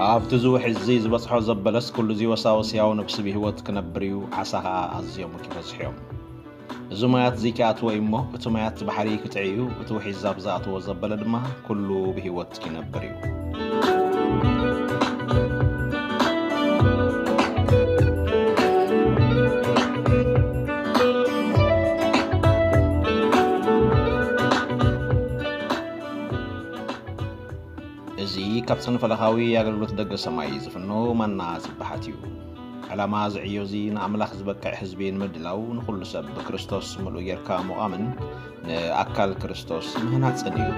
ኣብቲ ዝውሕ እዚ ዝበጽሖ ዘበለስ ኩሉ እዚ ወሳወስ ያው ነብሲ ብህይወት ክነብር እዩ፣ ዓሳ ኸኣ ኣዝዮም ክበዝሑ እዮም። እዚ ማያት እዚ ኪኣትዎ እዩ እሞ፣ እቲ ማያት ባሕሪ ክጥዒ እዩ፣ እቲ ውሒዝ ኣብ ዝኣትዎ ዘበለ ድማ ኩሉ ብህይወት ክነብር እዩ። እዚ ካብ ስነ ፈለኻዊ ኣገልግሎት ደገ ሰማይ ዝፍኖ ማና ጽባሓት እዩ። ዕላማ እዚ ዕዮ እዚ ንኣምላኽ ዝበቅዕ ህዝቢ ንምድላው፣ ንኹሉ ሰብ ብክርስቶስ ምሉእ ጌርካ ምቋምን ንኣካል ክርስቶስ ምህናጽን እዩ።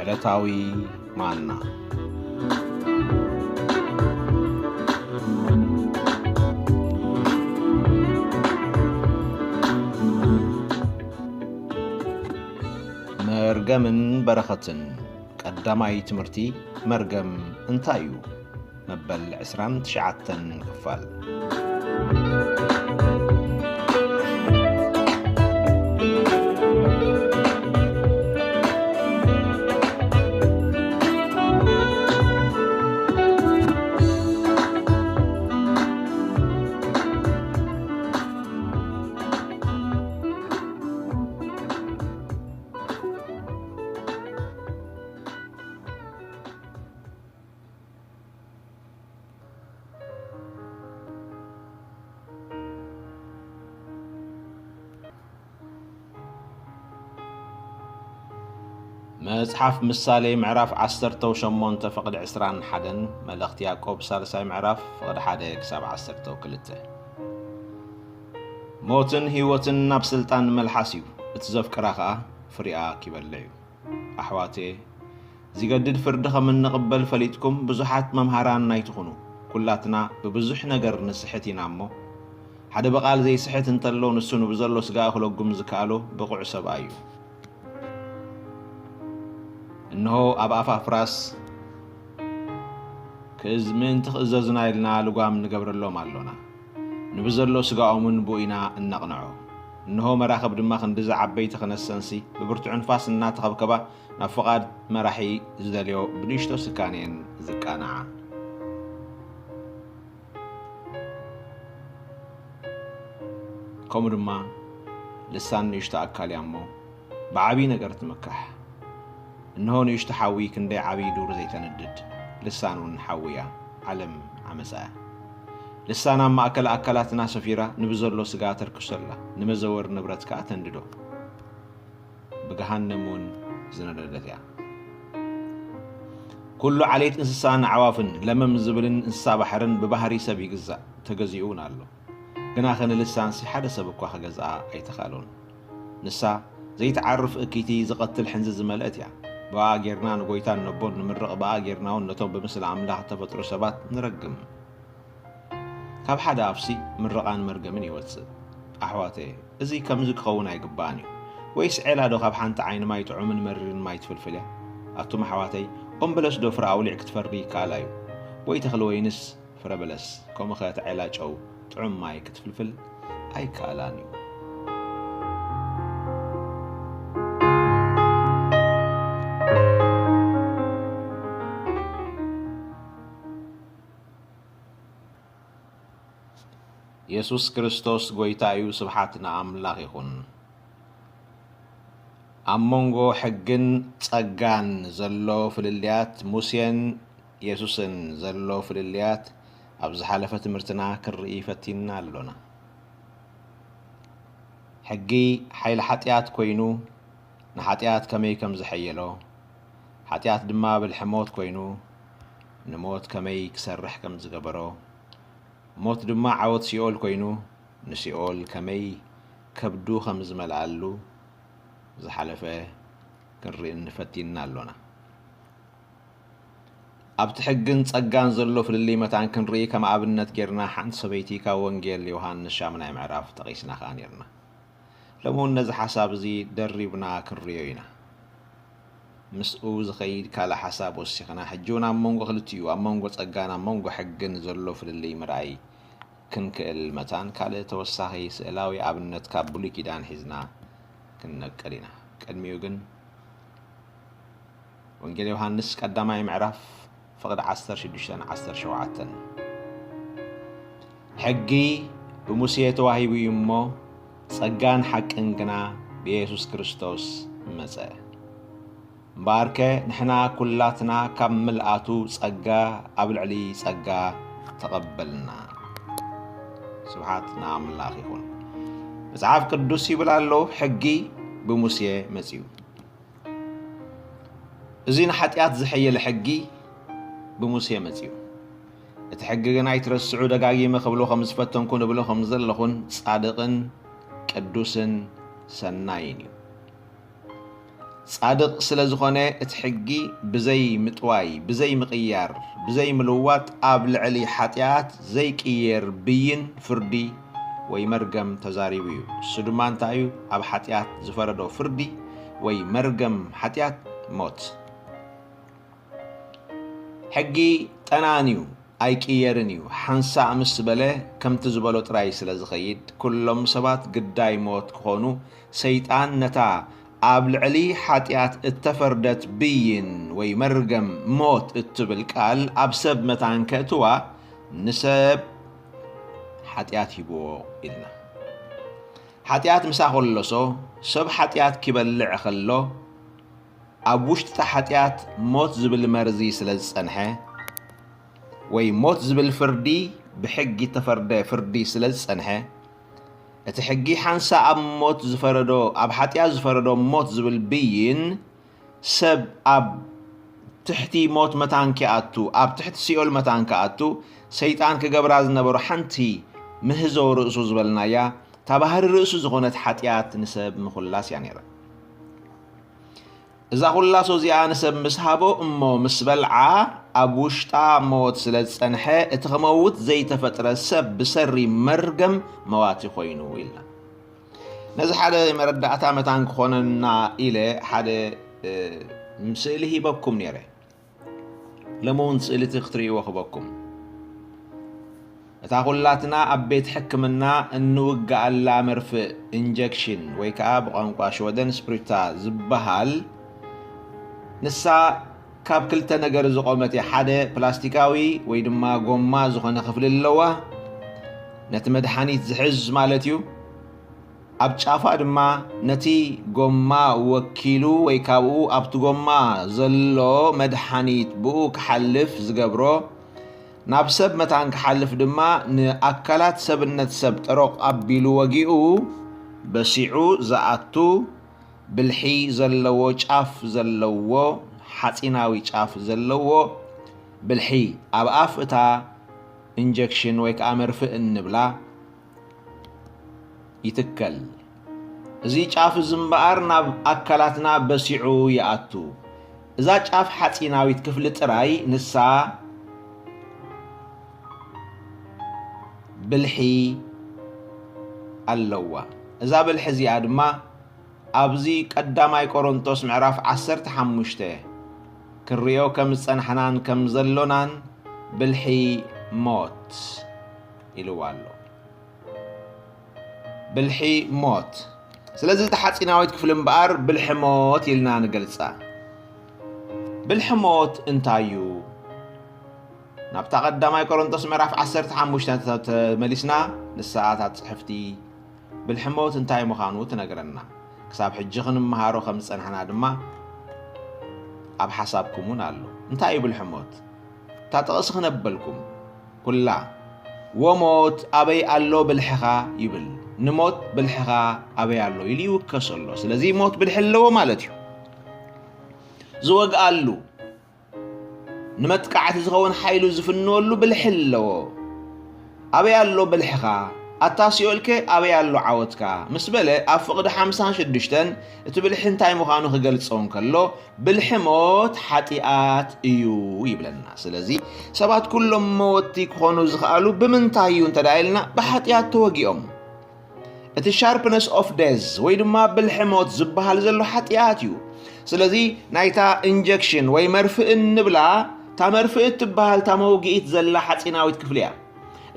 ዕለታዊ ማና። መርገምን በረኸትን። ቀዳማይ ትምህርቲ፣ መርገም እንታይ እዩ? መበል ዕስራን ትሽዓተን ክፋል። መጽሓፍ ምሳሌ ምዕራፍ ዓሰርተ ሸሞንተ ፍቕዲ ዕስራን ሓደን፣ መልእኽቲ ያዕቆብ ሳልሳይ ምዕራፍ ፍቕዲ ሓደ ክሳብ ዓሰርተ ክልተ። ሞትን ህይወትን ናብ ስልጣን መልሓስ እዩ፣ እቲ ዘፍቅራ ኸኣ ፍሪኣ ኪበልዕ እዩ። ኣሕዋቴ፣ ዚገድድ ፍርዲ ኸም እንቕበል ፈሊጥኩም ብዙሓት መምሃራን ኣይትኹኑ። ኩላትና ብብዙሕ ነገር ንስሕት ኢና እሞ፣ ሓደ ብቓል ዘይስሕት እንተሎ፣ ንሱ ንብዘሎ ስጋኣ ክለጉም ዝከኣሎ ብቑዕ ሰብኣይ እዩ። እንሆ ኣብ ኣፍ ኣፍራስ ክእዝ-፣ ምእንቲ ክእዘዙና ኢልና ልጓም ንገብረሎም ኣሎና። ንብዘሎ ስጋኦምን ብኡ ኢና እነቕንዖ። እንሆ መራኽብ ድማ ክንድዚ ዓበይቲ ክነሰንሲ ብብርቱዕ ንፋስ እናተኸብከባ ናብ ፍቓድ መራሒ ዝደልዮ ብንእሽቶ ስካን እየን ዝቃንዓ። ከምኡ ድማ ልሳን ንእሽቶ ኣካል እያ እሞ ብዓብዪ ነገር ትምካሕ። እንሆ ንእሽቶ ሓዊ ክንደይ ዓብዪ ዱር ዘይተንድድ፣ ልሳን እውን ሓዊ እያ፣ ዓለም ዓመፃ እያ። ልሳን ኣብ ማእከል ኣካላትና ሰፊራ ንብዘሎ ስጋ ተርክሶ ኣላ፣ ንመዘወር ንብረት ከኣ ተንድዶ። ብገሃነም እውን ዝነደደት እያ። ኩሉ ዓሌት እንስሳን ኣዕዋፍን ለመም ዝብልን እንስሳ ባሕርን ብባህሪ ሰብ ይግዛእ፣ ተገዚኡ እውን ኣሎ። ግናኸ ንልሳንሲ ሓደ ሰብ እኳ ክገዝኣ ኣይተኻእሎን። ንሳ ዘይትዓርፍ እክይቲ ዝቐትል ሕንዚ ዝመልአት እያ። ብኣ ጌርና ንጎይታን ነቦን ንምርቕ፣ ብኣ ጌርና እውን ነቶም ብምስሊ ኣምላኽ እተፈጥሩ ሰባት ንረግም። ካብ ሓደ ኣፍሲ ምርቓን መርገምን ይወጽእ። ኣሕዋተየ፣ እዚ ከምዚ ክኸውን ኣይግባእን እዩ። ወይስ ዔላ ዶ ካብ ሓንቲ ዓይኒ ማይ ጥዑምን መሪርን ማይ ትፍልፍል እያ? ኣቱም ኣሕዋተይ፣ ኦም በለስ ዶ ፍረ ኣውሊዕ ክትፈሪ ይከኣላ እዩ? ወይ ተኽሊ ወይንስ ፍረ በለስ፣ ከምኡ ኸ እታ ዔላ ጨው ጥዑም ማይ ክትፍልፍል ኣይከኣላን እዩ። የሱስ ክርስቶስ ጐይታ እዩ። ስብሓት ንኣምላኽ ይኹን። ኣብ መንጎ ሕግን ጸጋን ዘሎ ፍልልያት፣ ሙሴን የሱስን ዘሎ ፍልልያት ኣብ ዝሓለፈ ትምህርትና ክንርኢ ፈቲንና ኣሎና። ሕጊ ሓይሊ ሓጢኣት ኮይኑ ንሓጢኣት ከመይ ከም ዘሐየሎ፣ ሓጢኣት ድማ ብልሒ ሞት ኮይኑ፣ ንሞት ከመይ ክሰርሕ ከም ዝገበሮ፣ ሞት ድማ ዓወት ሲኦል ኮይኑ፣ ንሲኦል ከመይ ከብዱ ከም ዝመልኣሉ ዝሓለፈ ክንርኢ ፈቲንና ኣሎና። ኣብቲ ሕግን ጸጋን ዘሎ ፍልልይ መታን ክንርኢ ከም ኣብነት ጌርና ሓንቲ ሰበይቲ ካብ ወንጌል ዮሃንስ ሻምናይ ምዕራፍ ጠቒስና ከኣ ኔርና። ሎሚ እውን ነዚ ሓሳብ እዚ ደሪብና ክንርእዮ ኢና። ምስኡ ዝኸይድ ካልእ ሓሳብ ወሲኽና፣ ሕጂ እውን ኣብ መንጎ ክልቲኡ፣ ኣብ መንጎ ጸጋን ኣብ መንጎ ሕግን ዘሎ ፍልልይ ምርኣይ ክንክእል መታን ካልእ ተወሳኺ ስእላዊ ኣብነት ካብ ብሉይ ኪዳን ሒዝና ክንነቅል ኢና። ቅድሚኡ ግን ወንጌል ዮሃንስ ቀዳማይ ምዕራፍ ፍቕዲ ዓሰርተ ሽዱሽተን ዓሰርተ ሸውዓተን። ሕጊ ብሙሴ ተዋሂቡ እዩ እሞ፣ ጸጋን ሓቅን ግና ብየሱስ ክርስቶስ መጸ። እምበኣርከ ንሕና ኩላትና ካብ ምልኣቱ ጸጋ ኣብ ልዕሊ ጸጋ ተቐበልና። ስብሓት ንኣምላኽ ይኹን። መጽሓፍ ቅዱስ ይብል ኣሎ፣ ሕጊ ብሙሴ መጺኡ። እዚ ንሓጢኣት ዝሐየለ ሕጊ ብሙሴ መጺኡ። እቲ ሕጊ ግን ኣይትረስዑ፣ ደጋጊመ ክብሎ ከም ዝፈተንኩ ንብሎ ከም ዘለኹን ጻድቕን ቅዱስን ሰናይን እዩ። ጻድቕ ስለ ዝኾነ እቲ ሕጊ ብዘይ ምጥዋይ፣ ብዘይ ምቕያር፣ ብዘይ ምልዋጥ ኣብ ልዕሊ ሓጢኣት ዘይቅየር ብይን ፍርዲ ወይ መርገም ተዛሪቡ እዩ። እሱ ድማ እንታይ እዩ? ኣብ ሓጢኣት ዝፈረዶ ፍርዲ ወይ መርገም ሓጢኣት ሞት። ሕጊ ጠናን እዩ፣ ኣይቅየርን እዩ። ሓንሳእ ምስ በለ ከምቲ ዝበሎ ጥራይ ስለ ዝኸይድ፣ ኩሎም ሰባት ግዳይ ሞት ክኾኑ፣ ሰይጣን ነታ ኣብ ልዕሊ ሓጢኣት እተፈርደት ብይን ወይ መርገም ሞት እትብል ቃል ኣብ ሰብ መታን ከእትዋ ንሰብ ሓጢኣት ሂብዎ ኢልና። ሓጢኣት ምስ ኣኾለሶ፣ ሰብ ሓጢኣት ኪበልዕ ኸሎ፣ ኣብ ውሽጢ እታ ሓጢኣት ሞት ዝብል መርዚ ስለ ዝጸንሐ፣ ወይ ሞት ዝብል ፍርዲ ብሕጊ እተፈርደ ፍርዲ ስለ ዝጸንሐ፣ እቲ ሕጊ ሓንሳእ ኣብ ሞት ዝፈረዶ፣ ኣብ ሓጢኣት ዝፈረዶ ሞት ዝብል ብይን፣ ሰብ ኣብ ትሕቲ ሞት መታን ኪኣቱ፣ ኣብ ትሕቲ ሲኦል መታን ኪኣቱ፣ ሰይጣን ክገብራ ዝነበሮ ሓንቲ ምህዞ ርእሱ ዝበልናያ፣ እታ ባህሪ ርእሱ ዝኾነት ሓጢኣት ንሰብ ምኹላስ እያ ነይራ። እዛ ኩላሶ እዚኣ ንሰብ ምስ ሃቦ እሞ ምስ በልዓ፣ ኣብ ውሽጣ ሞት ስለ ዝጸንሐ፣ እቲ ክመውት ዘይተፈጥረ ሰብ ብሰሪ መርገም መዋቲ ኮይኑ ኢልና። ነዚ ሓደ መረዳእታ መታን ክኾነና ኢለ ሓደ፣ እ፣ ስእሊ ሂበኩም ነይረ። ሎሚ እውን ስእሊ እቲ ክትርእይዎ ክበኩም። እታ ኩላትና ኣብ ቤት ሕክምና እንውግኣላ መርፍእ፣ ኢንጀክሽን፣ ወይ ከዓ ብቋንቋ ሽወደን ስፕሩታ ዝበሃል፣ ንሳ ካብ ክልተ ነገር ዝቖመት እያ። ሓደ ፕላስቲካዊ ወይ ድማ ጎማ ዝኾነ ክፍሊ ኣለዋ። ነቲ መድሓኒት ዝሕዝ ማለት እዩ። ኣብ ጫፋ ድማ ነቲ ጎማ ወኪሉ ወይ ካብኡ ኣብቲ ጎማ ዘሎ መድሓኒት ብኡ ክሓልፍ ዝገብሮ፣ ናብ ሰብ መታን ክሓልፍ ድማ ንኣካላት ሰብነት ሰብ ጠሮቕ ኣቢሉ ወጊኡ፣ በሲዑ ዝኣቱ ብልሒ ዘለዎ ጫፍ ዘለዎ፣ ሓጺናዊ ጫፍ ዘለዎ ብልሒ ኣብ ኣፍ እታ ኢንጀክሽን ወይ ከዓ መርፍእ እንብላ ይትከል። እዚ ጫፍ እዚ እምበኣር ናብ ኣካላትና በሲዑ ይኣቱ። እዛ ጫፍ ሓጺናዊት ክፍሊ ጥራይ ንሳ ብልሒ ኣለዋ። እዛ ብልሒ እዚኣ ድማ ኣብዚ ቀዳማይ ቆሮንቶስ ምዕራፍ ዓሰርተ ሓሙሽተ ክንርእዮ ከም ዝጸናሕናን ከም ዘሎናን ብልሒ ሞት ኢልዋ ኣሎ። ብልሒ ሞት። ስለዚ እታ ሓጺናዊት ክፍሊ እምበኣር ብልሒ ሞት ኢልና ንገልጻ። ብልሒ ሞት እንታይ እዩ? ናብታ ቀዳማይ ቆሮንቶስ ምዕራፍ ዓሰርተ ሓሙሽተ እንተ ተመሊስና፣ ንሳ እታ ጽሕፍቲ ብልሒ ሞት እንታይ ምዃኑ ትነግረና። ክሳብ ሕጂ ክንመሃሮ ከም ዝጸናሕና ድማ ኣብ ሓሳብኩም እውን ኣሎ። እንታይ እዩ ብልሒ ሞት? እታ ጥቕሲ ክነበልኩም ኩላ፣ "ወሞት ኣበይ ኣሎ ብልሕኻ?" ይብል። ንሞት ብልሕኻ ኣበይ ኣሎ ኢሉ ይውከስ ኣሎ። ስለዚ ሞት ብልሒ ኣለዎ ማለት እዩ። ዝወግኣሉ፣ ንመጥቃዕቲ ዝኸውን ሓይሉ ዝፍንወሉ ብልሒ ኣለዎ። ኣበይ ኣሎ ብልሕኻ? ኣታ ሲኦልከ ኣበይ ኣሎ ዓወትካ? ምስ በለ ኣብ ፍቕዲ ሓምሳን ሽዱሽተን እቲ ብልሒ እንታይ ምዃኑ ክገልጾ እንከሎ፣ ብልሒ ሞት ሓጢኣት እዩ ይብለና። ስለዚ ሰባት ኩሎም መወቲ ክኾኑ ዝኽኣሉ ብምንታይ እዩ እንተ ደኣ ኢልና፣ ብሓጢኣት ተወጊኦም። እቲ sharpness of death ወይ ድማ ብልሒ ሞት ዝበሃል ዘሎ ሓጢኣት እዩ። ስለዚ ናይታ ኢንጀክሽን ወይ መርፍእ እንብላ፣ እታ መርፍእ እትበሃል እታ መውግኢት ዘላ ሓጺናዊት ክፍሊ እያ።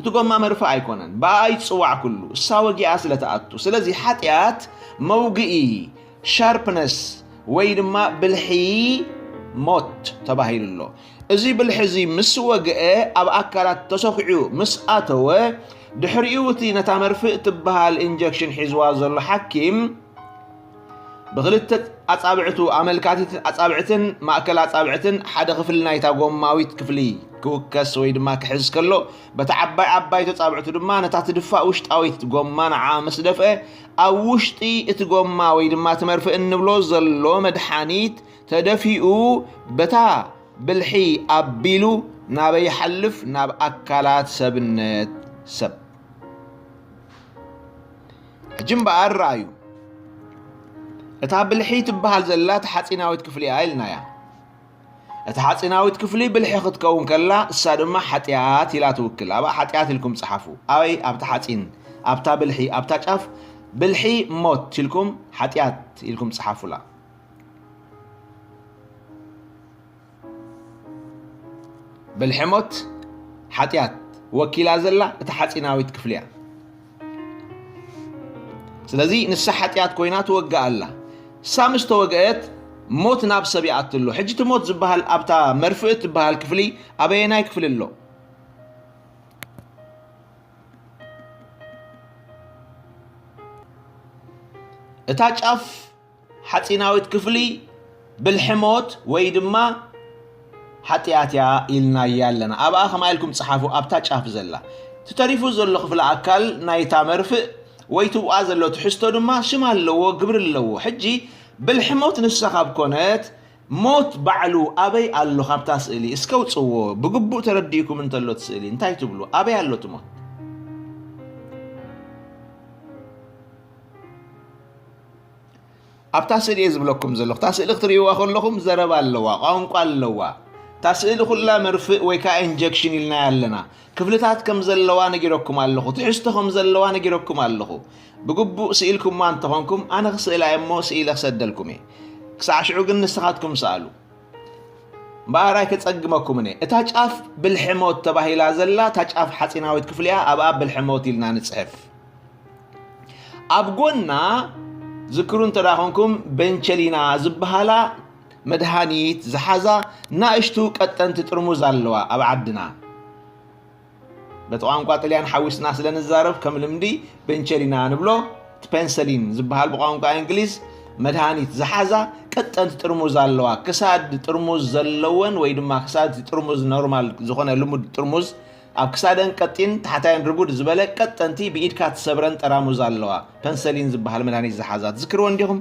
እቲ ጎማ መርፍእ ኣይኮነን፣ ብኣ ይጽዋዕ ኩሉ፣ እሳ ወጊኣ ስለ ትኣቱ። ስለዚ ሓጢኣት መውግኢ፣ sharpness ወይ ድማ ብልሒ ሞት ተባሂሉ ኣሎ። እዚ ብልሒ እዚ ምስ ወግአ፣ ኣብ ኣካላት ተሰኺዑ ምስ ኣተወ፣ ድሕሪኡ እቲ ነታ መርፍእ ትበሃል ኢንጀክሽን ሒዝዋ ዘሎ ሓኪም ብክልተ ኣጻብዕቱ፣ ኣመልካቲት ኣጻብዕትን ማእከል ኣጻብዕትን፣ ሓደ ክፍሊ ናይታ ጎማዊት ክፍሊ ክውከስ ወይ ድማ ክሕዝ ከሎ፣ በታ ዓባይ ዓባይ ተጻብዕቱ ድማ ነታ ትድፋእ ውሽጣዊት ጎማ ንዓ ምስ ደፍአ፣ ኣብ ውሽጢ እቲ ጎማ ወይ ድማ እቲ መርፍእ እንብሎ ዘሎ መድሓኒት ተደፊኡ፣ በታ ብልሒ ኣቢሉ ናበይ ይሓልፍ? ናብ ኣካላት ሰብነት ሰብ። ሕጂ እምበኣር ረኣዩ፣ እታ ብልሒ ትበሃል ዘላ እታ ሓጺናዊት ክፍሊ እያ ኢልናያ። እታ ሓጺናዊት ክፍሊ ብልሒ ክትከውን ከላ፣ እሳ ድማ ሓጢኣት ኢላ ትውክል። ኣብኣ ሓጢኣት ኢልኩም ጸሓፉ። ኣበይ? ኣብታ ሓጺን፣ ኣብታ ብልሒ፣ ኣብታ ጫፍ ብልሒ ሞት ኢልኩም፣ ሓጢኣት ኢልኩም ጸሓፉላ። ብልሒ ሞት፣ ሓጢኣት ወኪላ ዘላ እታ ሓጺናዊት ክፍሊ እያ። ስለዚ ንሳ ሓጢኣት ኮይና ትወግእ ኣላ። እሳ ምስ ተወግአት ሞት ናብ ሰብ ይኣቱ ኣሎ። ሕጂ እቲ ሞት ዝበሃል ኣብታ መርፍእ እትበሃል ክፍሊ ኣበየናይ ክፍሊ ኣሎ? እታ ጫፍ ሓጺናዊት ክፍሊ ብልሒ ሞት ወይ ድማ ሓጢኣት እያ ኢልናያ ኣለና። ኣብኣ ከምኣ ኢልኩም ጸሓፉ፣ ኣብታ ጫፍ ዘላ። እቲ ተሪፉ ዘሎ ክፍሊ ኣካል ናይታ መርፍእ ወይ ትብኣ ዘሎ ትሕዝቶ ድማ ሽም ኣለዎ፣ ግብሪ ኣለዎ። ሕጂ ብልሒ ሞት ንሳ ካብ ኮነት፣ ሞት ባዕሉ ኣበይ ኣሎ ካብታ ስእሊ? እስከ ውጽዎ። ብግቡእ ተረዲእኩም እንተሎ እቲ ስእሊ እንታይ ትብሉ? ኣበይ ኣሎ እቲ ሞት? ኣብታ ስእሊ እየ ዝብለኩም ዘለኹ። እታ ስእሊ ክትርእይዋ ከለኹም ዘረባ ኣለዋ፣ ቋንቋ ኣለዋ። እታ ስእሊ ኩላ መርፍእ ወይ ከኣ ኢንጀክሽን ኢልናያ ኣለና። ክፍልታት ከም ዘለዋ ነጊረኩም ኣለኹ፣ ትሕዝቶ ከም ዘለዋ ነጊረኩም ኣለኹ። ብግቡእ ስኢልኩማ እንተኾንኩም፣ ኣነ ክስእላ እየ እሞ ስኢለ ክሰደልኩም እየ። ክሳዕ ሽዑ ግን ንስኻትኩም ስኣሉ። እምበኣር ኣይከጸግመኩምን እየ። እታ ጫፍ ብልሒ ሞት ተባሂላ ዘላ፣ እታ ጫፍ ሓጺናዊት ክፍሊ እያ፣ ኣብኣ ብልሒ ሞት ኢልና ንጽሕፍ። ኣብ ጎና፣ ዝክሩ እንተ ደኣ ኾንኩም፣ ቤንቸሊና ዝበሃላ መድሃኒት ዝሓዛ ናእሽቱ ቀጠንቲ ጥርሙዝ ኣለዋ ኣብ ዓድና። በቲ ቋንቋ ጥልያን ሓዊስና ስለ ንዛረብ፣ ከም ልምዲ ቤንቸሊና ንብሎ፣ እቲ ፔንሰሊን ዝበሃል ብቋንቋ እንግሊዝ መድሃኒት ዝሓዛ ቀጠንቲ ጥርሙዝ ኣለዋ። ክሳድ ጥርሙዝ ዘለወን ወይ ድማ ክሳድ እቲ ጥርሙዝ ኖርማል ዝኾነ ልሙድ ጥርሙዝ ኣብ ክሳደን ቀጢን ታሕታየን ርጉድ ዝበለ ቀጠንቲ ብኢድካ ትሰብረን ጠራሙዝ ኣለዋ። ፐንሰሊን ዝበሃል መድሃኒት ዝሓዛ ትዝክርወን ዲኹም?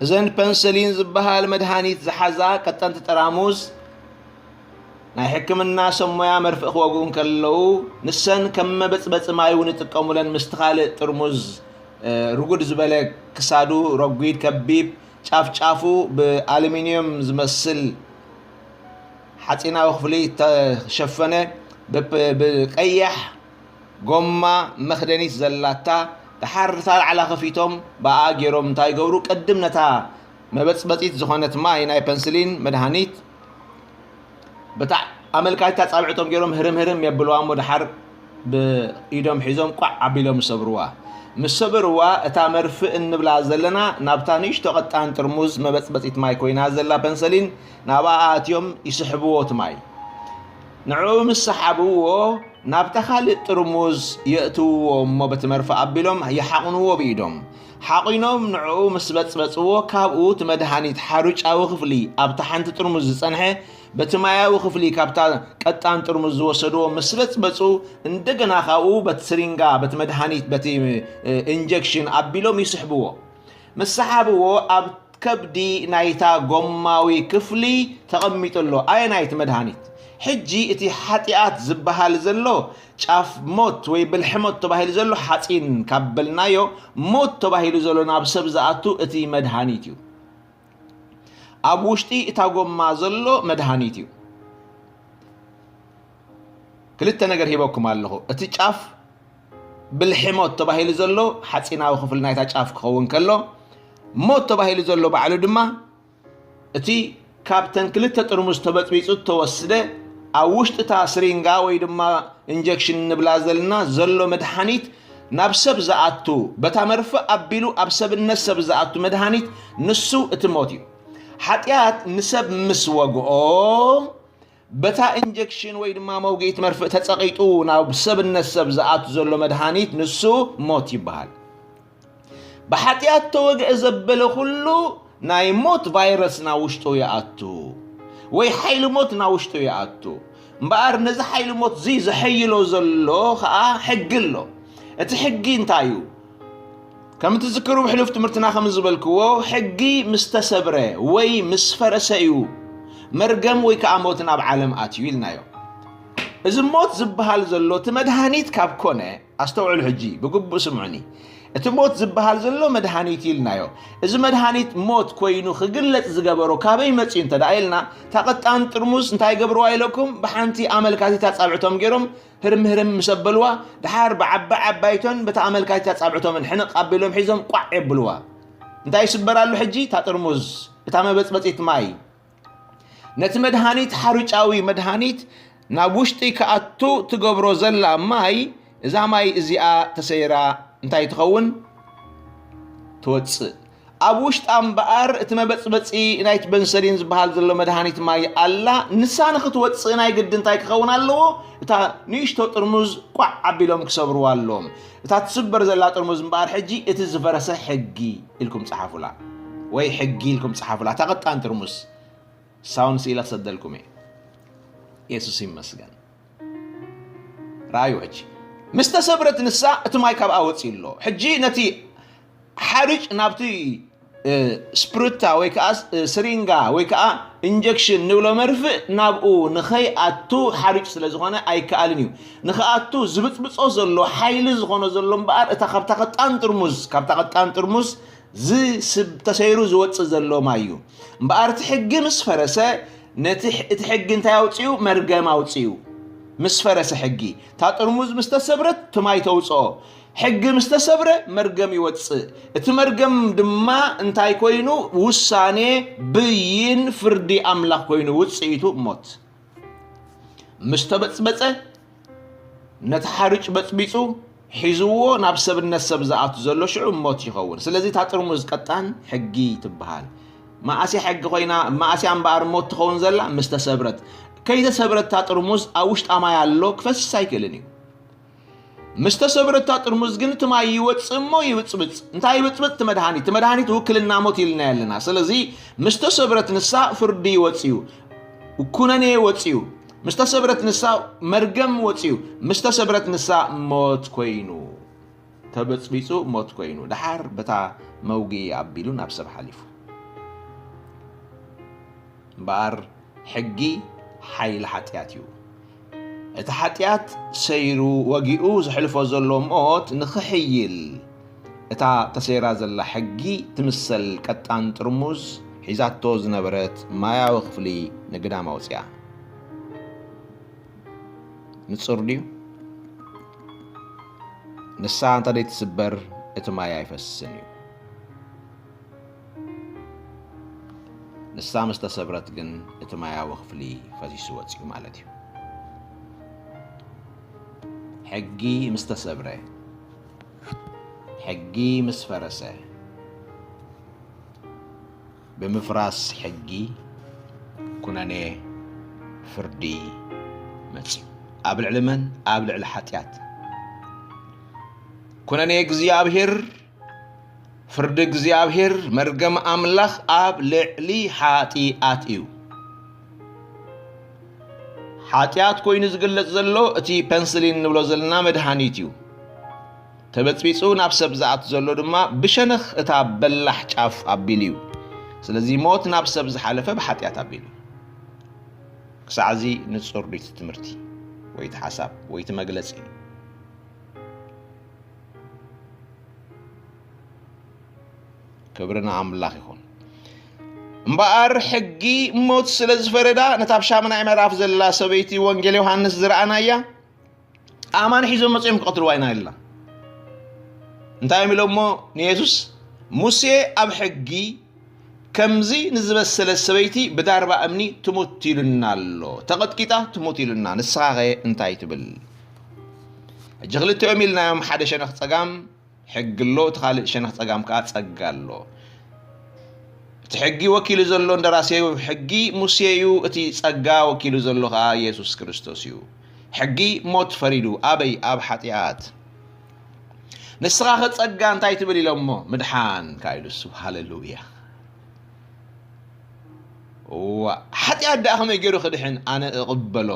እዘን ፐንሰሊን ዝበሃል መድሃኒት ዝሓዛ ቀጠንቲ ጠራሙዝ ናይ ሕክምና ሰብ ሞያ መርፍእ ክወግኡ እንከለዉ ንሰን ከም መበጽበጺ ማይ እውን ይጥቀሙለን። ምስቲ ካልእ ጥርሙዝ፣ እ፣ ርጉድ ዝበለ ክሳዱ ረጒድ ከቢብ ጫፍ ጫፉ ብኣሉሚንየም ዝመስል ሓጺናዊ ክፍሊ ዝተሸፈነ ብ-፣ ብቀያሕ ጎማ መኽደኒት ዘላታ፣ ደሓር እታ ላዕላ ከፊቶም ብኣ ገይሮም እንታይ ይገብሩ? ቅድም ነታ መበጽበጺት ዝኾነት ማይ ናይ ፐንስሊን መድሃኒት ብታ-፣ ኣመልካቲት ኣጻብዕቶም ገይሮም ህርም ህርም የብልዋ እሞ ደሓር ብኢዶም ሒዞም ቋዕ ኣቢሎም ይሰብርዋ። ምስ ሰበርዋ እታ መርፍእ እንብላ ዘለና ናብታ ንእሽቶ ቀጣን ጥርሙዝ መበጽበጺት ማይ ኮይና ዘላ ፐንሰሊን ናብኣ ኣትዮም ይስሕብዎ እቲ ማይ። ንዕኡ ምስ ሰሓብዎ ናብታ ካልእ ጥርሙዝ የእትውዎ እሞ በቲ መርፍእ ኣቢሎም ይሓቑንዎ ብኢዶም። ሓቒኖም ንዕኡ ምስ በጽበጽዎ ካብኡ እቲ መድሃኒት ሓሩጫዊ ክፍሊ ኣብታ ሓንቲ ጥርሙዝ ዝጸንሐ በቲ ማያዊ ክፍሊ ካብታ ቀጣን ጥርሙዝ ዝወሰድዎ ምስ በጽበጹ፣ እንደገና ካብኡ በቲ ስሪንጋ፣ በቲ መድሃኒት፣ በቲ ኢንጀክሽን ኣቢሎም ይስሕብዎ። ምስ ሰሓብዎ ኣብ ከብዲ ናይታ ጎማዊ ክፍሊ ተቐሚጡ ኣሎ። ኣየናይ እቲ መድሃኒት? ሕጂ እቲ ሓጢኣት ዝበሃል ዘሎ ጫፍ ሞት ወይ ብልሒ ሞት ተባሂሉ ዘሎ ሓፂን ካብ በልናዮ፣ ሞት ተባሂሉ ዘሎ ናብ ሰብ ዝኣቱ እቲ መድሃኒት እዩ። ኣብ ውሽጢ እታ ጎማ ዘሎ መድሃኒት እዩ። ክልተ ነገር ሂበኩም ኣለኹ። እቲ ጫፍ ብልሒ ሞት ተባሂሉ ዘሎ ሓፂናዊ ክፍሊ ናይታ ጫፍ ክኸውን ከሎ፣ ሞት ተባሂሉ ዘሎ ባዕሉ ድማ እቲ ካብተን ክልተ ጥርሙዝ ተበጥቢፁ እተወስደ ኣብ ውሽጢ እታ ስሪንጋ ወይ ድማ ኢንጀክሽን ንብላ ዘለና ዘሎ መድሃኒት ናብ ሰብ ዝኣቱ፣ በታ መርፍእ ኣቢሉ ኣብ ሰብነት ሰብ ዝኣቱ መድሃኒት ንሱ እቲ ሞት እዩ። ሓጢኣት ንሰብ ምስ ወግኦ፣ በታ ኢንጀክሽን ወይ ድማ መውግኢት መርፍእ ተጸቒጡ ናብ ሰብነት ሰብ ዝኣቱ ዘሎ መድሃኒት ንሱ ሞት ይበሃል። ብሓጢኣት ተወግአ ዘበለ ኩሉ ናይ ሞት ቫይረስ ናብ ውሽጡ ይኣቱ፣ ወይ ሓይሊ ሞት ናብ ውሽጡ ይኣቱ። እምበኣር ነዚ ሓይሊ ሞት እዚ ዘሐይሎ ዘሎ ኸኣ ሕጊ ኣሎ። እቲ ሕጊ እንታይ እዩ? ከም እትዝክሩ ብሕሉፍ ትምህርትና ከም ዝበልክዎ፣ ሕጊ ምስ ተሰብረ ወይ ምስ ፈረሰ እዩ መርገም ወይ ከኣ ሞት ናብ ዓለም ኣትዩ ኢልናዮ። እዚ ሞት ዝበሃል ዘሎ እቲ መድሃኒት ካብ ኮነ፣ ኣስተውዕሉ ሕጂ ብግቡእ ስምዑኒ። እቲ ሞት ዝበሃል ዘሎ መድሃኒት ኢልናዮ። እዚ መድሃኒት ሞት ኮይኑ ክግለጽ ዝገበሮ ካበይ መጽዩ እንተ ደኣ ኢልና፣ እታ ቀጣን ጥርሙዝ እንታይ ገብርዋ ኢለኩም? ብሓንቲ ኣመልካቲት ኣጻብዕቶም ገይሮም ህርም ህርም ምስ ኣበልዋ፣ ድሓር ብዓባይ ዓባይቶን በታ ኣመልካቲት ኣጻብዕቶምን ሕንቕ ኣቢሎም ሒዞም ቋዕ የብልዋ። እንታይ ይስበር ኣሎ ሕጂ? እታ ጥርሙዝ፣ እታ መበጽበጺት ማይ። ነቲ መድሃኒት፣ ሓሩጫዊ መድሃኒት ናብ ውሽጢ ክኣቱ ትገብሮ ዘላ ማይ፣ እዛ ማይ እዚኣ ተሰይራ እንታይ ትኸውን? ትወጽእ። ኣብ ውሽጣ እምበኣር እቲ መበጽበጺ ናይቲ በንሰሊን ዝበሃል ዘሎ መድሃኒት ማይ ኣላ። ንሳ ንኽትወጽእ ናይ ግዲ እንታይ ክኸውን ኣለዎ? እታ ንእሽቶ ጥርሙዝ ቋዕ ኣቢሎም ክሰብርዋ ኣለዎም። እታ ትስበር ዘላ ጥርሙዝ እምበኣር ሕጂ እቲ ዝፈረሰ ሕጊ ኢልኩም ጸሓፉላ፣ ወይ ሕጊ ኢልኩም ጸሓፉላ። እታ ቀጣን ጥርሙዝ ሳውን ስኢለ ክሰደልኩም እየ። የሱስ ይመስገን። ረኣዩ ሕጂ። ምስ ተሰብረት ንሳ እቲ ማይ ካብኣ ወጺኡ ኣሎ። ሕጂ ነቲ ሓርጭ ናብቲ፣ እ፣ ስፕሩታ ወይ ከኣ፣ እ፣ ስሪንጋ ወይ ከኣ ኢንጀክሽን ንብሎ መርፍእ ናብኡ ንኸይኣቱ ሓርጭ ስለ ዝኾነ ኣይከኣልን እዩ። ንኽኣቱ ዝብጽብጾ ዘሎ ሓይሊ ዝኾኖ ዘሎ እምበኣር እታ ካብታ ቀጣን ጥርሙዝ፣ ካብታ ቀጣን ጥርሙዝ ዝስብ-፣ ተሰይሩ ዝወጽእ ዘሎ ማይ እዩ። እምበኣር እቲ ሕጊ ምስ ፈረሰ፣ ነቲ ሕ-፣ እቲ ሕጊ እንታይ ኣውጽኡ? መርገም ኣውጽኡ። ምስ ፈረሰ ሕጊ፣ እታ ጥርሙዝ ምስ ተሰብረት፣ እቲ ማይ ተውጽኦ። ሕጊ ምስ ተሰብረ፣ መርገም ይወጽእ። እቲ መርገም ድማ እንታይ ኮይኑ? ውሳኔ፣ ብይን፣ ፍርዲ ኣምላኽ ኮይኑ፣ ውጽኢቱ ሞት። ምስ ተበጽበጸ፣ ነቲ ሓርጭ በጽቢጹ ሒዝዎ ናብ ሰብነት ሰብ ዝኣቱ ዘሎ ሽዑ ሞት ይኸውን። ስለዚ እታ ጥርሙዝ ቀጣን ሕጊ ትበሃል። መኣስያ ሕጊ ኮይና፣ መኣስያ እምበኣር ሞት ትኸውን ዘላ ምስ ተሰብረት። ከይተሰብረት እታ ጥርሙዝ ኣብ ውሽጣ ማይ ኣሎ፣ ክፈስስ ኣይክእልን እዩ። ምስ ተሰብረት እታ ጥርሙዝ ግን እቲ ማይ ይወጽእ እሞ ይብጽብጽ። እንታይ ይብጽብጽ? እቲ መድሃኒት። እቲ መድሃኒት ውክልና ሞት ኢልና ኣለና። ስለዚ ምስ ተሰብረት ንሳ ፍርዲ ይወጽእ እዩ። ኩነኔ ወጽዩ። ምስ ተሰብረት ንሳ መርገም ወጽዩ። ምስ ተሰብረት ንሳ ሞት ኮይኑ። ተበጽቢጹ ሞት ኮይኑ። ደሓር በታ መውግኢ ኣቢሉ ናብ ሰብ ሓሊፉ። እምበኣር ሕጊ ሓይሊ ሓጢኣት እዩ። እቲ ሓጢኣት ሰይሩ ወጊኡ ዘሕልፎ ዘሎ ሞት ንኽሕይል፣ እታ ተሰይራ ዘላ ሕጊ ትምሰል ቀጣን ጥርሙዝ ሒዛቶ ዝነበረት ማያዊ ክፍሊ ንግዳም ኣውጽኣ። ንጹር ድዩ? ንሳ እንተ ደይትስበር፣ እቲ ማይ ኣይፈስስን እዩ። ንሳ ምስ ተሰብረት ግን፣ እቲ ማያዊ ክፍሊ ፈሲሱ ወጺኡ ማለት እዩ። ሕጊ ምስ ተሰብረ፣ ሕጊ ምስ ፈረሰ፣ ብምፍራስ ሕጊ፣ ኩነኔ፣ ፍርዲ መጺኡ። ኣብ ልዕሊ መን? ኣብ ልዕሊ ሓጢኣት። ኩነኔ እግዚኣብሔር፣ ፍርዲ እግዚኣብሔር፣ መርገም ኣምላኽ ኣብ ልዕሊ ሓጢኣት እዩ። ሓጢኣት ኮይኑ ዝግለጽ ዘሎ እቲ ፐንስሊን ንብሎ ዘለና መድሃኒት እዩ። ተበጽቢጹ ናብ ሰብ ዝኣቱ ዘሎ ድማ ብሸነኽ እታ በላሕ ጫፍ ኣቢሉ እዩ። ስለዚ ሞት ናብ ሰብ ዝሓለፈ ብሓጢኣት ኣቢሉ። ክሳዕ እዚ ንጹር ድዩ እቲ ትምህርቲ ወይ እቲ ሓሳብ ወይ እቲ መግለጺ? ክብሪ ንኣምላኽ ይኹን። እምበኣር ሕጊ ሞት ስለ ዝፈረዳ፣ ነታ ኣብ ሻምናይ ምዕራፍ ዘላ ሰበይቲ ወንጌል ዮሃንስ ዝረኣናያ፣ ኣማን ሒዞም መጺኦም ክቐትልዋ ኢና ኢልና። እንታይ እዮም ኢሎሞ ንየሱስ? ሙሴ ኣብ ሕጊ ከምዚ ንዝበሰለት ሰበይቲ ብዳርባ እምኒ ትሙት ኢሉና ኣሎ፣ ተቐጥቂጣ ትሙት ኢሉና፣ ንስኻኸ እንታይ ትብል? ሕጂ ክልቲኦም ኢልናዮም፣ ሓደ ሸነኽ ጸጋም ሕጊ ኣሎ፣ እቲ ካልእ ሸነኽ ጸጋም ከኣ ጸጋ ኣሎ። እቲ ሕጊ ወኪሉ ዘሎ እንደራሴ ሕጊ ሙሴ እዩ፣ እቲ ጸጋ ወኪሉ ዘሎ ከኣ የሱስ ክርስቶስ እዩ። ሕጊ ሞት ፈሪዱ፣ ኣበይ? ኣብ ሓጢኣት። ንስኻ ከ ጸጋ እንታይ ትብል ኢሎሞ? ምድሓን ከኣ ኢሉ እሱ። ሃሌሉያ። እዋ፣ ሓጢኣት ደኣ ከመይ ገይሩ ክድሕን ኣነ እቕበሎ?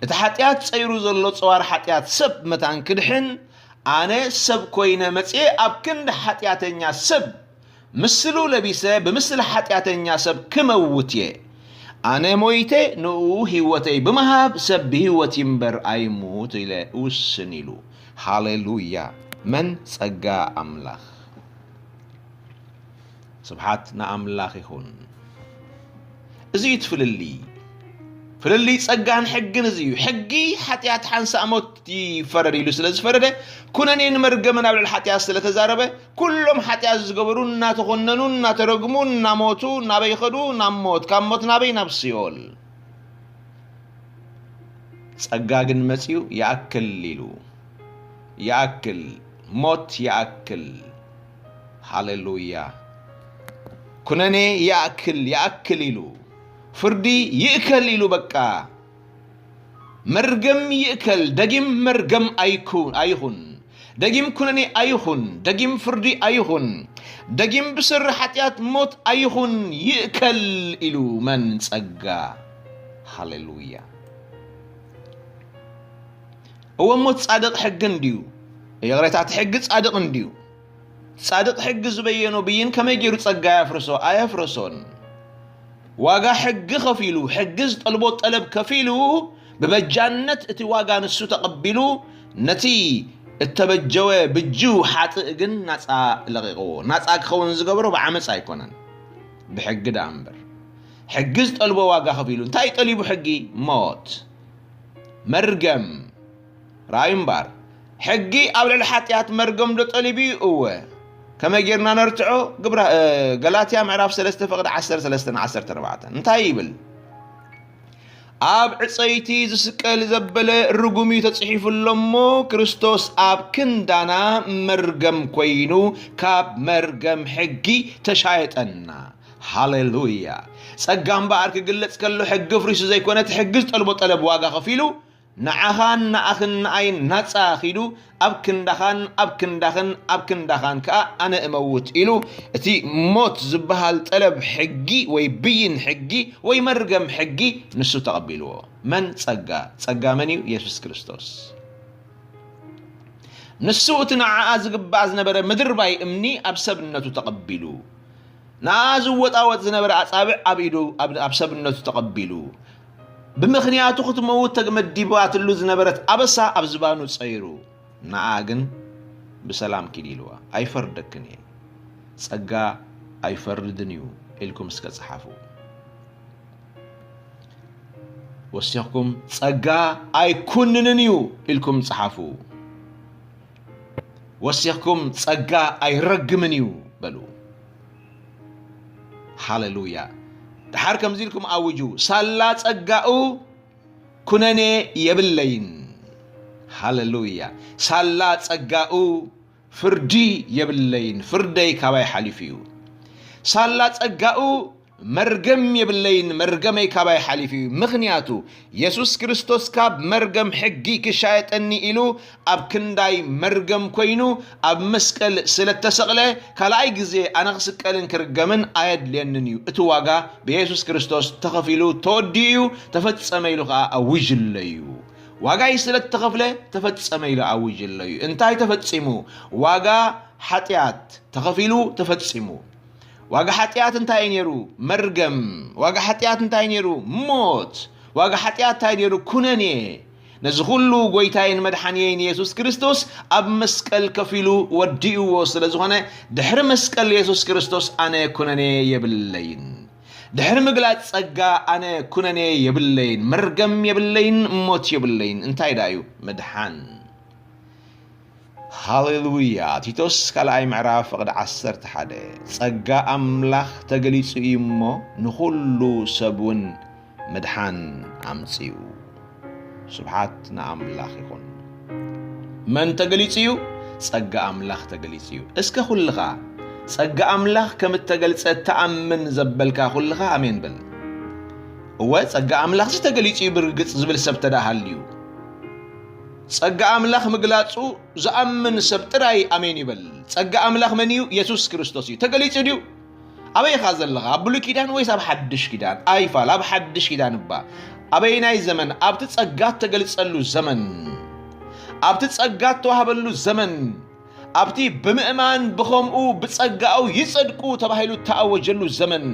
እቲ ሓጢኣት ጸይሩ ዘሎ ጸዋር ሓጢኣት ሰብ መታን ክድሕን ኣነ ሰብ ኮይነ መጽየ ኣብ ክንዲ ሓጢኣተኛ ሰብ ምስሉ ለቢሰ ብምስሊ ሓጢኣተኛ ሰብ ክመውት እየ። ኣነ ሞይተ ንኡ ህይወተይ ብምሃብ ሰብ ብህይወት ይንበር ኣይሙት ኢለ እውስን ኢሉ። ሃሌሉያ! መን ጸጋ ኣምላኽ። ስብሓት ንኣምላኽ ይኹን። እዚ እዩ እቲ ፍልልይ። ፍልልይ ጸጋን ሕግን እዚ እዩ። ሕጊ ሓጢኣት ሓንሳእ ሞት ይፈረድ ኢሉ ስለ ዝፈረደ፣ ኩነኔን መርገምን ኣብ ልዕሊ ሓጢኣት ስለ ተዛረበ፣ ኩሎም ሓጢኣት ዝገበሩ እናተኾነኑ፣ እናተረግሙ፣ እናሞቱ፣ ናበይ ኸዱ? ናብ ሞት፣ ካብ ሞት ናበይ? ናብ ሲኦል። ጸጋ ግን መጺኡ ይኣክል ኢሉ። ይኣክል፣ ሞት ይኣክል። ሃሌሉያ። ኩነኔ ይኣክል፣ ይኣክል ኢሉ። ፍርዲ ይእከል ኢሉ በቃ። መርገም ይእከል፣ ደጊም መርገም ኣይኩ-፣ ኣይኹን። ደጊም ኩነኔ ኣይኹን፣ ደጊም ፍርዲ ኣይኹን። ደጊም ብስሪ ሓጢኣት ሞት ኣይኹን፣ ይእከል ኢሉ መን ጸጋ። ሃሌሉያ። እወ፣ ሞት ጻድቕ ሕጊ እንድዩ። ይቕሬታ፣ እቲ ሕጊ ጻድቕ እንድዩ። ጻድቕ ሕጊ ዝበየኖ ብይን ከመይ ገይሩ ጸጋ የፍርሶ? ኣየፍረሶን። ዋጋ ሕጊ ከፊሉ፣ ሕጊ ዝጠልቦ ጠለብ ከፊሉ፣ ብበጃነት እቲ ዋጋ ንሱ ተቐቢሉ፣ ነቲ እተበጀወ ብጅው ሓጥእ ግን ናጻ ለቒቕዎ። ናጻ ክኸውን ዝገብሮ ብዓመጻ ኣይኮነን፣ ብሕጊ ደኣ እምበር። ሕጊ ዝጠልቦ ዋጋ ከፊሉ። እንታይ ጠሊቡ ሕጊ? ሞት። መርገም። ርኣዩ እምበኣር፣ ሕጊ ኣብ ልዕሊ ሓጢኣት መርገም ዶ ጠሊቡ እዩ? እወ። ከመይ ጌርና ነርትዖ? ግብራ-፣ እ፣ ገላትያ ምዕራፍ ሰለስተ ፍቕዲ ዓሰርተ ሰለስተ ን ዓሰርተ ኣርባዕተ እንታይ ይብል? ኣብ ዕጸይቲ ዝስቀል ዘበለ ርጉም እዩ ተጽሒፉ ኣሎ እሞ፣ ክርስቶስ ኣብ ክንዳና መርገም ኮይኑ፣ ካብ መርገም ሕጊ ተሻየጠና። ሃሌሉያ! ጸጋ እምበኣር ክግለጽ ከሎ፣ ሕጊ ፍሪሱ ዘይኮነ፣ እቲ ሕጊ ዝጠልቦ ጠለብ ዋጋ ከፊሉ፣ ንዓኻን ንኣኽን ንኣይን ናጻ ኺዱ፣ ኣብ ክንዳኻን ኣብ ክንዳኽን ኣብ ክንዳኻን ከኣ ኣነ እመውት ኢሉ፣ እቲ ሞት ዝበሃል ጠለብ ሕጊ ወይ ብይን ሕጊ ወይ መርገም ሕጊ ንሱ ተቐቢልዎ። መን ጸጋ? ጸጋ መን እዩ? የሱስ ክርስቶስ። ንሱ እቲ ንዓኣ ዝግባእ ዝነበረ ምድርባይ እምኒ ኣብ ሰብነቱ ተቐቢሉ። ንዓኣ ዝወጣወጥ ዝነበረ ኣጻብዕ ኣብ ኢዱ፣ ኣብ፣ ኣብ ሰብነቱ ተቐቢሉ። ብምኽንያቱ ክትመውት ተመዲባትሉ ዝነበረት ኣበሳ ኣብ ዝባኑ ጸይሩ። ንዓኣ ግን ብሰላም ኪዲ ኢልዋ። ኣይፈርደክን እየ። ጸጋ ኣይፈርድን እዩ ኢልኩም እስከ ጸሓፉ። ወሲኽኩም፣ "ጸጋ ኣይኩንንን እዩ" ኢልኩም ጸሓፉ። ወሲኽኩም፣ "ጸጋ ኣይረግምን እዩ" በሉ። ሃሌሉያ። ደሓር ከምዚ ኢልኩም ኣውጁ፣ "ሳላ ጸጋኡ ኩነኔ የብለይን።" ሃሌሉያ። "ሳላ ጸጋኡ ፍርዲ የብለይን፣ ፍርደይ ካባይ ሓሊፉ እዩ። ሳላ ጸጋኡ መርገም የብለይን፣ መርገመይ ካባይ ሓሊፉ እዩ። ምኽንያቱ የሱስ ክርስቶስ ካብ መርገም ሕጊ ክሻየጠኒ ኢሉ ኣብ ክንዳይ መርገም ኮይኑ ኣብ መስቀል ስለ እተሰቕለ፣ ካልኣይ ግዜ ኣነ ክስቀልን ክርገምን ኣየድልየንን እዩ። እቲ ዋጋ ብየሱስ ክርስቶስ ተኸፊሉ ተወዲኡ እዩ፣ ተፈጸመ ኢሉ ኸኣ ኣዊጅለዩ። ዋጋይ ስለ እተኸፍለ ተፈጸመ ኢሉ ኣዊጅለዩ። እንታይ ተፈጺሙ? ዋጋ ሓጢኣት ተኸፊሉ ተፈጺሙ። ዋጋ ሓጢኣት እንታይ እዩ ነይሩ? መርገም። ዋጋ ሓጢኣት እንታይ ነይሩ? ሞት። ዋጋ ሓጢኣት እንታይ ነይሩ? ኩነኔ። ነዚ ኩሉ ጎይታይን መድሓንየይን የሱስ ክርስቶስ ኣብ መስቀል ከፊሉ ወዲእዎ ስለ ዝኾነ፣ ድሕሪ መስቀል የሱስ ክርስቶስ ኣነ ኩነኔ የብለይን። ድሕሪ ምግላጽ ጸጋ ኣነ ኩነኔ የብለይን፣ መርገም የብለይን፣ ሞት የብለይን። እንታይ ደኣ እዩ? ምድሓን። ሃሌሉያ። ቲቶስ ካልኣይ ምዕራፍ ፍቕዲ ዓሰርተ ሓደ፣ ጸጋ ኣምላኽ ተገሊጹ እዩ እሞ፣ ንኹሉ ሰብ እውን ምድሓን ኣምጺኡ። ስብሓት ንኣምላኽ ይኹን። መን ተገሊጹ እዩ? ጸጋ ኣምላኽ ተገሊጹ እዩ። እስከ ኩልኻ ጸጋ ኣምላኽ ከም እተገልጸ እትኣምን ዘበልካ ኩልኻ ኣሜን በል። እወ፣ ጸጋ ኣምላኽሲ ተገሊጹ እዩ ብርግጽ ዝብል ሰብ ተዳ ሃልዩ፣ ጸጋ ኣምላኽ ምግላጹ ዝኣምን ሰብ ጥራይ ኣሜን ይበል። ጸጋ ኣምላኽ መን እዩ? የሱስ ክርስቶስ እዩ። ተገሊጹ ድዩ? ኣበይ ኢኻ ዘለኻ? ኣብ ብሉይ ኪዳን ወይስ ኣብ ሓድሽ ኪዳን? ኣይፋል፣ ኣብ ሓድሽ ኪዳን እባ። ኣበይናይ ዘመን? ኣብቲ ጸጋ እተገልጸሉ ዘመን፣ ኣብቲ ጸጋ እተዋህበሉ ዘመን፣ ኣብቲ ብምእማን ብኸምኡ ብጸጋኡ ይጸድቁ ተባሂሉ እተኣወጀሉ ዘመን፣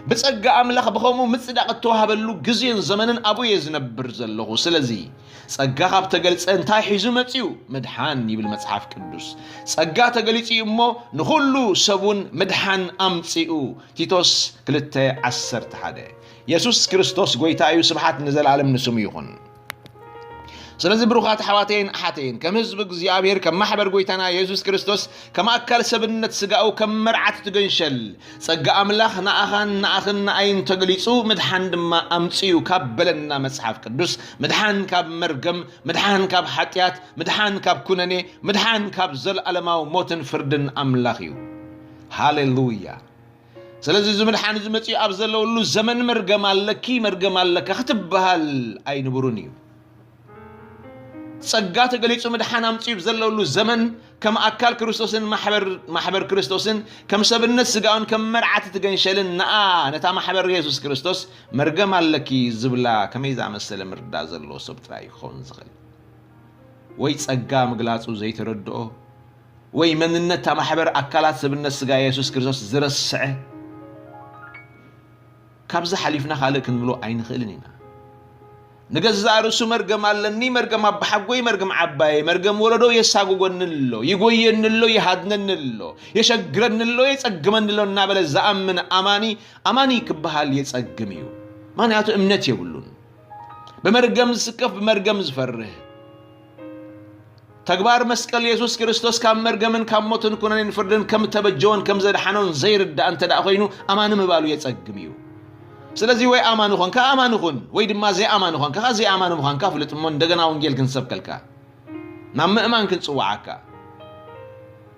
ብጸጋ ኣምላኽ ብኸምኡ ምጽዳቕ እተዋህበሉ ግዜን ዘመንን ኣብኡ እየ ዝነብር ዘለኹ። ስለዚ ጸጋ ካብ ተገልጸ እንታይ ሒዙ መጺኡ? ምድሓን ይብል መጽሓፍ ቅዱስ። ጸጋ ተገሊጹ እዩ እሞ ንኹሉ ሰብ እውን ምድሓን ኣምጺኡ። ቲቶስ ክልተ ዓሰርተ ሓደ። የሱስ ክርስቶስ ጎይታ እዩ። ስብሓት ንዘለኣለም ንስሙ ይኹን። ስለዚ ብሩኻት ኣሕዋተይን ኣሓተይን፣ ከም ህዝቢ እግዚኣብሔር፣ ከም ማሕበር ጎይታና የሱስ ክርስቶስ፣ ከም ኣካል ሰብነት ስጋኡ፣ ከም መርዓት ትገንሸል ጸጋ ኣምላኽ ንኣኻን ንኣኽን ንኣይን ተገሊጹ፣ ምድሓን ድማ ኣምጺኡ ካብ በለና መጽሓፍ ቅዱስ፣ ምድሓን ካብ መርገም፣ ምድሓን ካብ ሓጢኣት፣ ምድሓን ካብ ኩነኔ፣ ምድሓን ካብ ዘለኣለማዊ ሞትን ፍርድን ኣምላኽ እዩ። ሃሌሉያ። ስለዚ እዚ ምድሓን እዚ መጺኡ ኣብ ዘለውሉ ዘመን መርገም ኣለኪ፣ መርገም ኣለካ ክትበሃል ኣይንቡርን እዩ። ጸጋ ተገሊጹ ምድሓን ኣምጺኡ ብዘለውሉ ዘመን ከም ኣካል ክርስቶስን ማሕበር፣ ማሕበር ክርስቶስን ከም ሰብነት ስጋውን ከም መርዓት ትገንሸልን ንኣ ነታ ማሕበር የሱስ ክርስቶስ መርገም ኣለኪ ዝብላ ከመይ ዝኣመሰለ ምርዳእ ዘለዎ ሰብ ጥራይ እዩ ክኸውን ዝኽእል። ወይ ጸጋ ምግላጹ ዘይተረድኦ፣ ወይ መንነት እታ ማሕበር ኣካላት ሰብነት ስጋ የሱስ ክርስቶስ ዝረስዐ፣ ካብዚ ሓሊፍና ካልእ ክንብሎ ኣይንኽእልን ኢና። ንገዛእ ርእሱ መርገም ኣለኒ፣ መርገም ኣባሓጎይ፣ መርገም ዓባየ፣ መርገም ወለዶ የሳጉጎኒ ኣሎ፣ ይጎየኒ ኣሎ፣ ይሃድነኒ ኣሎ፣ የሸግረኒ ኣሎ፣ የጸግመኒ ኣሎ እናበለ ዝኣምን ኣማኒ፣ ኣማኒ ክበሃል የጸግም እዩ። ምኽንያቱ እምነት የብሉን። ብመርገም ዝስከፍ፣ ብመርገም ዝፈርህ፣ ተግባር መስቀል የሱስ ክርስቶስ ካብ መርገምን ካብ ሞትን ኩነኔን ፍርድን ከም ተበጀወን ከም ዘድሓኖን ዘይርዳእ እንተ ደኣ ኮይኑ፣ ኣማኒ ምባሉ የጸግም እዩ። ስለዚ ወይ ኣማኒ ኾንካ ኣማኒ ኹን፣ ወይ ድማ ዘይኣማኒ ኾንካ ከኣ ዘይኣማኒ ምዃንካ ፍልጥ እሞ እንደገና ወንጌል ክንሰብከልካ፣ ናብ ምእማን ክንጽውዓካ።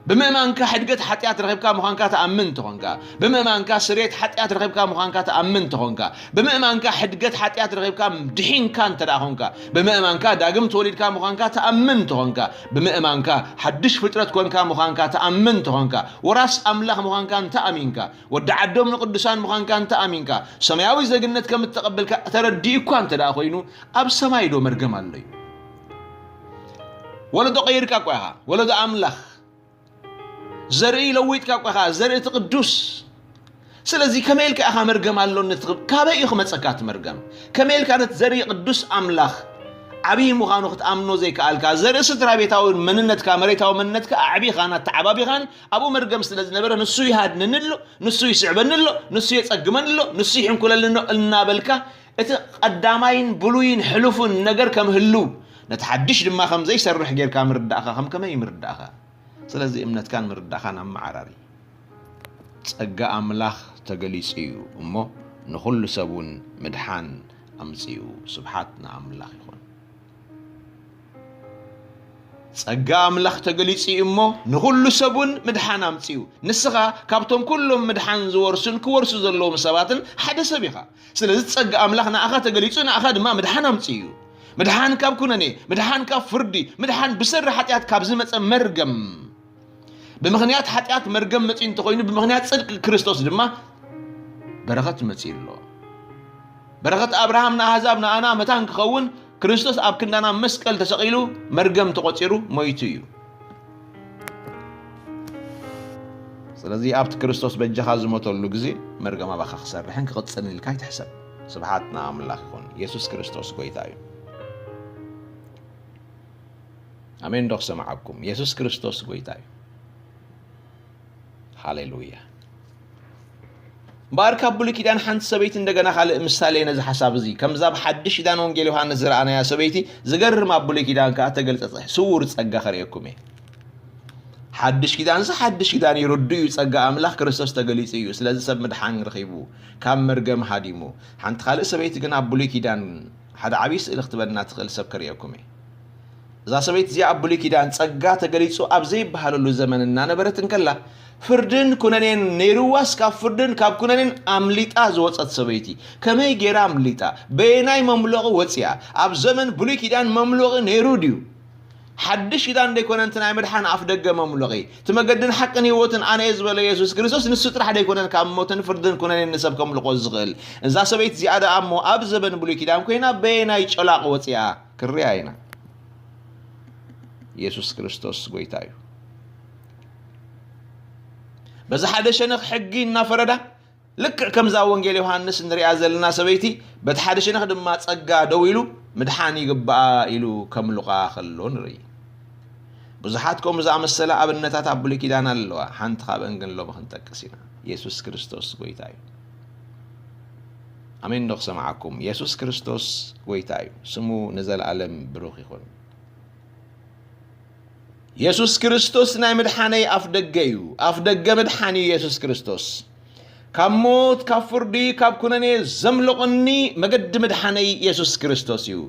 ብምእማንካ ሕድገት ሓጢኣት ረኺብካ ምዃንካ ትኣምን እንተኾንካ፣ ብምእማንካ ስርየት ሓጢኣት ረኺብካ ምዃንካ ትኣምን እንተኾንካ፣ ብምእማንካ ሕድገት ሓጢኣት ረኺብካ ድሒንካ እንተ ደኣ ኾንካ፣ ብምእማንካ ዳግም ተወሊድካ ምዃንካ ትኣምን እንተኾንካ፣ ብምእማንካ ሓድሽ ፍጥረት ኮንካ ምዃንካ ትኣምን እንተኾንካ፣ ወራስ ኣምላኽ ምዃንካ እንተ ኣሚንካ፣ ወዲ ዓዶም ንቅዱሳን ምዃንካ እንተ ኣሚንካ፣ ሰማያዊ ዜግነት ከም እተቐበልካ ተረዲኡኳ እንተ ደኣ ኮይኑ፣ ኣብ ሰማይ ዶ መርገም ኣሎ እዩ? ወለዶ ቀይርካ እኳ ኢኻ፣ ወለዶ ኣምላኽ። ዘርኢ ለዊጥካ እኳ ኢኻ፣ ዘርኢ እቲ ቅዱስ። ስለዚ ከመይ ኢልካ ኢኻ መርገም ኣሎኒ ትብል? ካበይ እዩ ክመጸካ እቲ መርገም? ከመይ ኢልካ ነቲ ዘርኢ ቅዱስ ኣምላኽ ዓብዪ ምዃኑ ክትኣምኖ ዘይከኣልካ፣ ዘርኢ ስድራ ቤታዊ መንነትካ፣ መሬታዊ መንነትካ ኣዕቢኻን ኣተዓባቢኻን፣ ኣብኡ መርገም ስለ ዝነበረ፣ ንሱ ይሃድነኒ ኣሎ፣ ንሱ ይስዕበኒ ኣሎ፣ ንሱ የጸግመኒ ኣሎ፣ ንሱ ይሕንኩለኒ ኣሎ እናበልካ፣ እቲ ቀዳማይን ብሉይን ሕሉፍን ነገር ከም ህልው፣ ነቲ ሓድሽ ድማ ከም ዘይሰርሕ ጌርካ ምርዳእኻ ከም ከመይ ምርዳእኻ? ስለዚ እምነትካን ምርዳእኻን ኣመዓራሪ። ጸጋ ኣምላኽ ተገሊጹ እዩ እሞ፣ ንኹሉ ሰብ እውን ምድሓን ኣምጺኡ። ስብሓት ንኣምላኽ ይኹን። ጸጋ ኣምላኽ ተገሊጹ እዩ እሞ፣ ንኹሉ ሰብ እውን ምድሓን ኣምጺኡ። ንስኻ ካብቶም ኩሎም ምድሓን ዝወርሱን ክወርሱ ዘለዎም ሰባትን ሓደ ሰብ ኢኻ። ስለዚ ጸጋ ኣምላኽ ንኣኻ ተገሊጹ፣ ንኣኻ ድማ ምድሓን ኣምጺኡ እዩ። ምድሓን ካብ ኩነኔ፣ ምድሓን ካብ ፍርዲ፣ ምድሓን ብሰሪ ሓጢኣት ካብ ዝመጸ መርገም። ብምኽንያት ሓጢኣት መርገም መጺኡ እንተኾይኑ፣ ብምኽንያት ጽድቂ ክርስቶስ ድማ በረኸት መጺኡ ኣሎ። በረኸት ኣብርሃም ንኣህዛብ ንኣና መታን ክኸውን፣ ክርስቶስ ኣብ ክንዳና መስቀል ተሰቒሉ፣ መርገም ተቖጺሩ ሞይቱ እዩ። ስለዚ ኣብቲ ክርስቶስ በጃኻ ዝሞተሉ ግዜ መርገም ኣባኻ ክሰርሕን ክቕጽልን ኢልካ ኣይትሕሰብ። ስብሓት ንኣምላኽ ይኹን። የሱስ ክርስቶስ ጎይታ እዩ። ኣሜን ዶ ክሰምዓኩም? የሱስ ክርስቶስ ጎይታ እዩ። ሃሌሉያ። እምበኣር ካብ ብሉይ ኪዳን ሓንቲ ሰበይቲ እንደገና ካልእ ምሳሌ ነዚ ሓሳብ እዚ፣ ከምዛ ኣብ ሓድሽ ኪዳን ወንጌል ዮሃንስ ዝረኣናያ ሰበይቲ ዝገርም ኣብ ብሉይ ኪዳን ከኣ ተገልጸ ስውር ጸጋ ከርእየኩም እየ። ሓድሽ ኪዳንስ ሓድሽ ኪዳን እዩ፣ ርዱእ እዩ፣ ጸጋ ኣምላኽ ክርስቶስ ተገሊጹ እዩ። ስለዚ ሰብ ምድሓን ረኺቡ፣ ካብ መርገም ሃዲሙ። ሓንቲ ካልእ ሰበይቲ ግን ኣብ ብሉይ ኪዳን ሓደ ዓብዪ ስእሊ ክትበና ትኽእል ሰብ ከርእየኩም እየ። እዛ ሰበይቲ እዚኣ ኣብ ብሉይ ኪዳን ጸጋ ተገሊጹ ኣብ ዘይበሃለሉ ዘመን እናነበረት እንከላ፣ ፍርድን ኩነኔን ነይርዋስ ካብ ፍርድን ካብ ኩነኔን ኣምሊጣ ዝወጸት ሰበይቲ። ከመይ ገይራ ኣምሊጣ? በየናይ መምሎቒ ወጺኣ? ኣብ ዘመን ብሉይ ኪዳን መምሎቒ ነይሩ ድዩ? ሓድሽ ኪዳን ደይኮነ፣ እቲ ናይ ምድሓን ኣፍ ደገ መምሎቒ፣ እቲ መገድን ሓቅን ህይወትን ኣነ እየ ዝበለ የሱስ ክርስቶስ ንሱ ጥራሕ ደይኮነን ካብ ሞትን ፍርድን ኩነኔን ንሰብ ከምልቖ ዝኽእል። እዛ ሰበይቲ እዚኣ ደኣ እሞ ኣብ ዘበን ብሉይ ኪዳን ኮይና በየናይ ጨላቕ ወፂኣ ክርያ ኢና። የሱስ ክርስቶስ ጎይታ እዩ። በዚ ሓደ ሸነኽ ሕጊ እናፈረዳ፣ ልክዕ ከምዛ ወንጌል ዮሃንስ ንሪኣ ዘለና ሰበይቲ፣ በቲ ሓደ ሸነኽ ድማ ጸጋ ደው ኢሉ ምድሓን ይግባኣ ኢሉ ከምልቓ ከሎ ንርኢ። ብዙሓት ከምኡ ዝኣመሰለ ኣብነታት ኣብ ብሉይ ኪዳን ኣለዋ። ሓንቲ ካብአን ግን ሎሚ ክንጠቅስ ኢና። የሱስ ክርስቶስ ጎይታ እዩ። ኣሜን ዶ ክሰምዓኩም? የሱስ ክርስቶስ ጎይታ እዩ። ስሙ ንዘለኣለም ብሩኽ ይኹን። የሱስ ክርስቶስ ናይ ምድሓነይ ኣፍ ደገ እዩ። ኣፍ ደገ ምድሓን እዩ የሱስ ክርስቶስ። ካብ ሞት፣ ካብ ፍርዲ፣ ካብ ኩነኔ ዘምለቐኒ መገዲ ምድሓነይ የሱስ ክርስቶስ እዩ።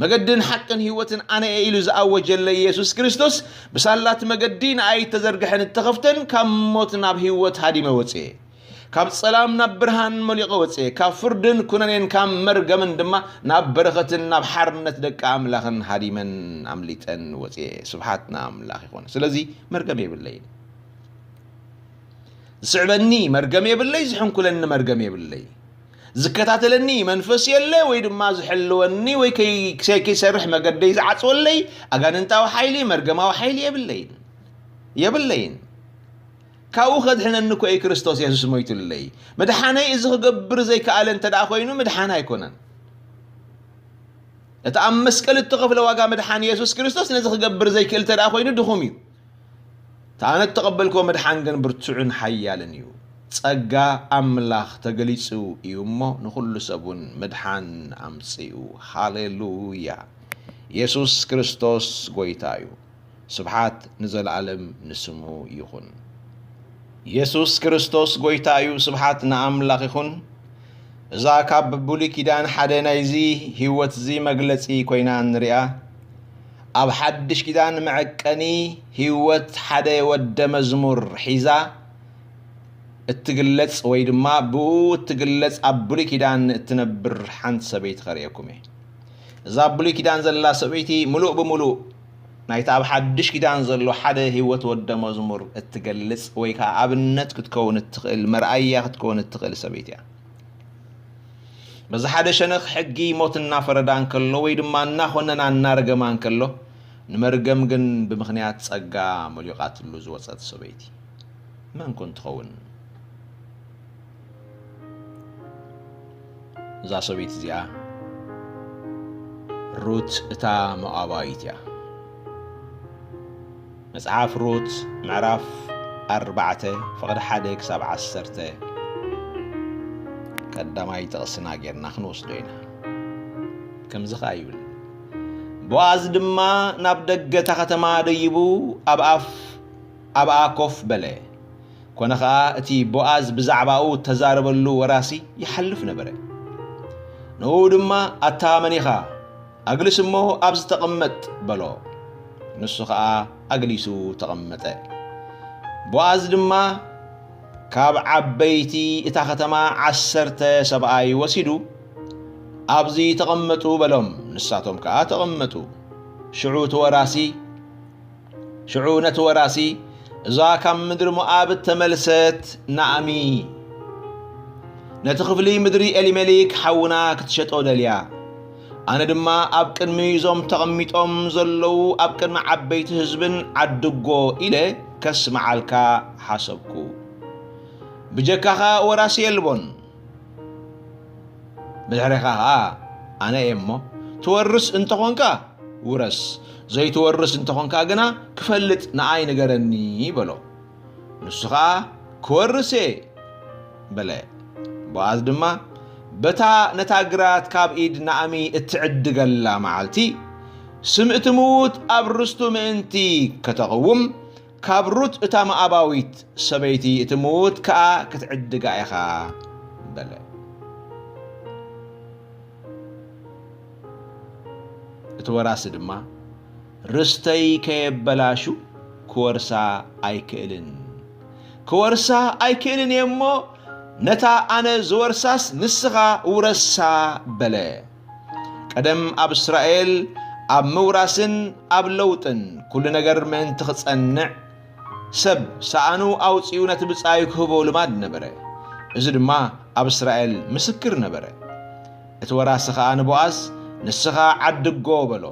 መገድን ሓቅን ህይወትን ኣነ እየ ኢሉ ዝኣወጀለይ የሱስ ክርስቶስ፣ ብሳላቲ መገዲ ንኣይ እተዘርግሐን እተኸፍተን ካብ ሞት ናብ ህይወት ሃዲመ ወፅየ። ካብ ጸላም ናብ ብርሃን መሊቐ ወፅየ። ካብ ፍርድን ኩነኔን ካብ መርገምን ድማ ናብ በረኸትን ናብ ሓርነት ደቂ ኣምላኽን ሃዲመን ኣምሊጠን ወፅየ። ስብሓት ንኣምላኽ ይኹን። ስለዚ መርገም የብለይን። ዝስዕበኒ መርገም የብለይ፣ ዝሕንኩለኒ መርገም የብለይ። ዝከታተለኒ መንፈስ የለ ወይ ድማ ዝሕልወኒ ወይ ከይ-፣ ከይ-፣ ከይሰርሕ መገደይ ዝዓጽወለይ ኣጋንንታዊ ሓይሊ፣ መርገማዊ ሓይሊ የብለይን። የብለይን። ካብኡ ከድሕነኒ እኮ እዩ ክርስቶስ የሱስ ሞይቱለይ። ምድሓነይ እዚ ክገብር ዘይከኣለ እንተ ደኣ ኮይኑ ምድሓን ኣይኮነን። እቲ ኣብ መስቀል እተኸፍለ ዋጋ ምድሓን የሱስ ክርስቶስ ነዚ ክገብር ዘይክእል እንተ ደኣ ኮይኑ ድኹም እዩ። እቲ ኣነ እተቐበልክዎ ምድሓን ግን ብርቱዕን ሓያልን እዩ። ጸጋ ኣምላኽ ተገሊጹ እዩ እሞ ንኹሉ ሰብ እውን ምድሓን ኣምጺኡ። ሃሌሉያ! የሱስ ክርስቶስ ጎይታ እዩ። ስብሓት ንዘለኣለም ንስሙ ይኹን። የሱስ ክርስቶስ ጎይታ እዩ። ስብሓት ንኣምላኽ ይኹን። እዛ ካብ ብሉይ ኪዳን ሓደ ናይዚ ህይወት እዚ መግለጺ ኮይና ንሪኣ። ኣብ ሓድሽ ኪዳን መዐቀኒ ህይወት ሓደ ወደ መዝሙር ሒዛ እትግለጽ ወይ ድማ ብኡ እትግለጽ ኣብ ብሉይ ኪዳን እትነብር ሓንቲ ሰበይቲ ከርእየኩም እየ። እዛ ኣብ ብሉይ ኪዳን ዘላ ሰበይቲ ምሉእ ብምሉእ ናይቲ ኣብ ሓድሽ ኪዳን ዘሎ ሓደ ህይወት ወደ መዝሙር እትገልጽ ወይ ከዓ ኣብነት ክትከውን እትኽእል፣ መርኣያ ክትከውን እትኽእል ሰበይቲ እያ። በዚ ሓደ ሸነኽ ሕጊ ሞት እናፈረዳ እንከሎ ወይ ድማ እናኾነና እናረገማ እንከሎ፣ ንመርገም ግን ብምኽንያት ጸጋ መሊቓትሉ ዝወጸት ሰበይቲ መን ኮን ትኸውን? እዛ ሰበይቲ እዚኣ ሩት እታ ሞዓባዊት እያ። መጽሓፍ ሩት ምዕራፍ ኣርባዕተ ፍቕዲ ሓደ ክሳብ ዓሰርተ ቀዳማይ ጥቕስና ጌርና ክንወስዶ ኢና። ከምዚ ኸኣ ይብል፣ ቦኣዝ ድማ ናብ ደገ እታ ኸተማ ደይቡ ኣብ ኣፍ ኣብኣ ኮፍ በለ። ኮነ ኸኣ እቲ ቦኣዝ ብዛዕባኡ እተዛረበሉ ወራሲ ይሓልፍ ነበረ። ንኡ ድማ ኣታ መን ኢኻ? ኣግልስ እሞ ኣብዚ ተቐመጥ በሎ። ንሱ ኸኣ ኣግሊሱ ተቐመጠ። ቦኣዝ ድማ ካብ ዓበይቲ እታ ኸተማ ዓሰርተ ሰብኣይ ወሲዱ፣ "ኣብዚ ተቐመጡ" በሎም። ንሳቶም ከኣ ተቐመጡ። ሽዑ እቲ ወራሲ ሽዑ ነቲ ወራሲ፣ "እዛ ካብ ምድሪ ሞኣብ እተመልሰት ናእሚ፣ ነቲ ክፍሊ ምድሪ ኤሊሜሌክ ሓውና ክትሸጦ ደልያ፣ ኣነ ድማ ኣብ ቅድሚ እዞም ተቐሚጦም ዘለዉ ኣብ ቅድሚ ዓበይቲ ህዝብን ዓድጎ ኢለ ከስምዓልካ ሓሰብኩ። ብጀካኻ ወራሲ የልቦን። ብድሕሬኻ ኸኣ ኣነ እየ እሞ፣ ትወርስ እንተኾንካ ውረስ፣ ዘይትወርስ እንተኾንካ ግና ክፈልጥ ንኣይ ንገረኒ" በሎ። ንሱ ኸኣ "ክወርስ እየ" በለ። ቦኣዝ ድማ፣ "በታ ነታ ግራት ካብ ኢድ ናእሚ እትዕድገላ መዓልቲ፣ ስም እቲ ምዉት ኣብ ርስቱ ምእንቲ ከተቕውም፣ ካብ ሩት እታ ሞኣባዊት ሰበይቲ እቲ ምዉት ከኣ ክትዕድጋ ኢኻ" በለ። እቲ ወራሲ ድማ፣ "ርስተይ ከየበላሹ ክወርሳ ኣይክእልን፣ ክወርሳ ኣይክእልን እየ እሞ፣ ነታ ኣነ ዝወርሳስ ንስኻ ውረሳ" በለ። ቀደም ኣብ እስራኤል ኣብ ምውራስን ኣብ ለውጥን ኩሉ ነገር ምእንቲ ክጸንዕ፣ ሰብ ሰኣኑ ኣውጺኡ ነቲ ብጻዩ ክህቦ ልማድ ነበረ። እዚ ድማ ኣብ እስራኤል ምስክር ነበረ። እቲ ወራሲ ኸኣ ንቦኣዝ፣ "ንስኻ ዓድጎ" በሎ።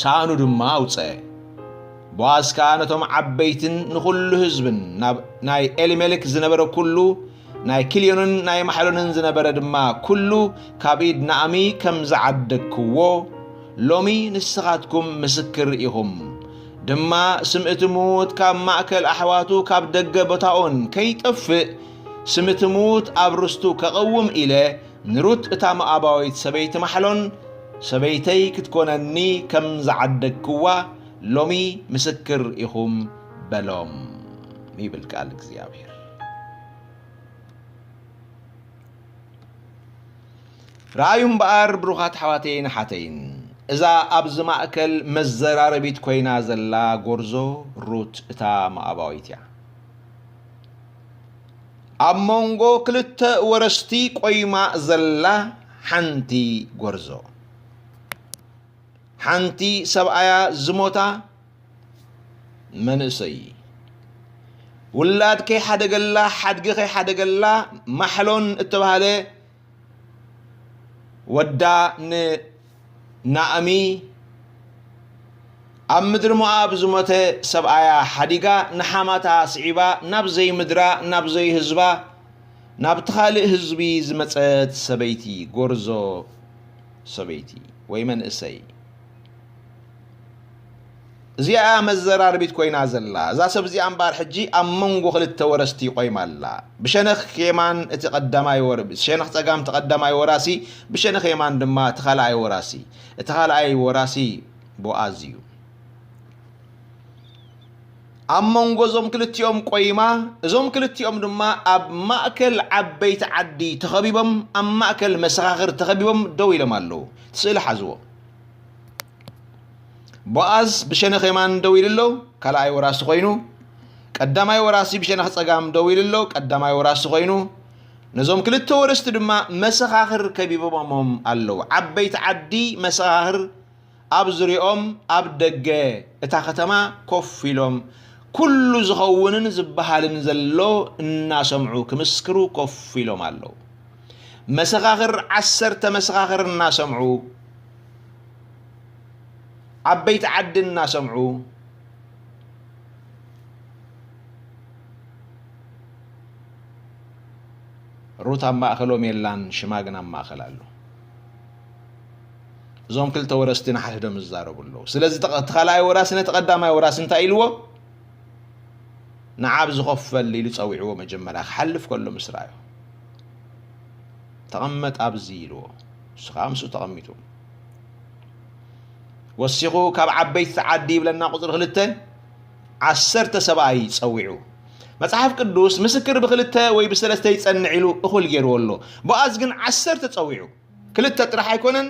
ሰኣኑ ድማ ኣውጸአ። ቦኣዝ ከኣ ነቶም ዓበይትን ንኹሉ ህዝብን፣ ናብ ናይ ኤሊሜሌክ ዝነበረ ኩሉ፣ ናይ ኪልዮንን ናይ ማሕሎንን ዝነበረ ድማ ኩሉ፣ ካብ ኢድ ናእሚ ከም ዝዓደግክዎ፣ ሎሚ ንስኻትኩም ምስክር ኢኹም። ድማ ስም እቲ ምዉት ካብ ማእከል ኣሕዋቱ ካብ ደገ ቦታኡን ከይጠፍእ፣ ስም እቲ ምዉት ኣብ ርስቱ ከቐውም ኢለ፣ ንሩት እታ ሞኣባዊት ሰበይቲ ማሕሎን፣ ሰበይተይ ክትኮነኒ ከም ዝዓደግክዋ ሎሚ ምስክር ኢኹም በሎም፣ ይብል ቃል እግዚኣብሔር። ረኣዩ እምበኣር፣ ብሩኻት ኣሕዋተይን ኣሓተይን፣ እዛ ኣብዚ ማእከል መዘራረቢት ኮይና ዘላ ጎርዞ ሩት እታ ሞኣባዊት እያ። ኣብ መንጎ ክልተ ወረስቲ ቆይማ ዘላ ሓንቲ ጎርዞ። ሓንቲ ሰብኣያ ዝሞታ መንእሰይ፣ ውላድ ከይሓደገላ፣ ሓድጊ ከይሓደገላ፣ ማሕሎን እተባህለ ወዳ ንናእሚ ኣብ ምድሪ ሞኣብ ዝሞተ ሰብኣያ ሓዲጋ፣ ንሓማታ ስዒባ፣ ናብ ዘይምድራ፣ ናብ ዘይህዝባ፣ ናብቲ ካልእ ህዝቢ ዝመጸት ሰበይቲ፣ ጎርዞ ሰበይቲ ወይ መንእሰይ። እዚኣ መዘራረቢት ኮይና ዘላ። እዛ ሰብ እዚኣ እምበኣር ሕጂ ኣብ መንጎ ክልተ ወረስቲ ቆይማ ኣላ። ብሸነኽ የማን እቲ ቀዳማይ ወር-፣ ብሸነኽ ጸጋም እቲ ቀዳማይ ወራሲ፣ ብሸነኽ የማን ድማ እቲ ካልኣይ ወራሲ። እቲ ካልኣይ ወራሲ ቦኣዝ እዩ። ኣብ መንጎ እዞም ክልቲኦም ቆይማ፣ እዞም ክልቲኦም ድማ ኣብ ማእከል ዓበይቲ ዓዲ ተኸቢቦም፣ ኣብ ማእከል መሰኻኽር ተኸቢቦም ደው ኢሎም ኣለዉ። እቲ ስእሊ ሓዝዎ። ቦኣዝ ብሸነኽ የማን ደው ኢሉ ኣሎ፣ ካልኣይ ወራሲ ኮይኑ። ቀዳማይ ወራሲ ብሸነኽ ጸጋም ደው ኢሉ ኣሎ፣ ቀዳማይ ወራሲ ኮይኑ። ነዞም ክልተ ወረስቲ ድማ መሰኻኽር ከቢቦሞም ኣለዉ። ዓበይቲ ዓዲ መሰኻኽር ኣብ ዙርያኦም ኣብ ደገ እታ ከተማ ኮፍ ኢሎም፣ ኩሉ ዝኸውንን ዝበሃልን ዘሎ እናሰምዑ ክምስክሩ ኮፍ ኢሎም ኣለዉ። መሰኻኽር፣ ዓሰርተ መሰኻኽር እናሰምዑ፣ ዓበይቲ ዓዲ እናሰምዑ፣ ሩት ኣብ ማእከሎም የላን፣ ሽማ ግን ኣብ ማእከል ኣሎ። እዞም ክልተ ወረስቲ ንሓድሕዶም ይዛረቡ ኣለዉ። ስለዚ ተቐ-፣ እቲ ካልኣይ ወራሲ ነቲ ቀዳማይ ወራሲ እንታይ ኢልዎ? "ንዓ ኣብዚ ኮፍ በል" ኢሉ ጸዊዕዎ፣ መጀመርያ ክሓልፍ ከሎ ምስ ረኣዮ። "ተቐመጥ ኣብዚ" ኢልዎ። ንሱ ከኣ ምስኡ ተቐሚጡ። ወሲኹ ካብ ዓበይቲ ዓዲ ይብለና ቁጽሪ ክልተ፣ ዓሰርተ ሰብኣይ ጸዊዑ። መጽሓፍ ቅዱስ "ምስክር ብክልተ ወይ ብሰለስተ ይጸንዕ" ኢሉ እኹል ገይርዎ ኣሎ። ቦኣዝ ግን ዓሰርተ ጸዊዑ። ክልተ ጥራሕ ኣይኮነን፣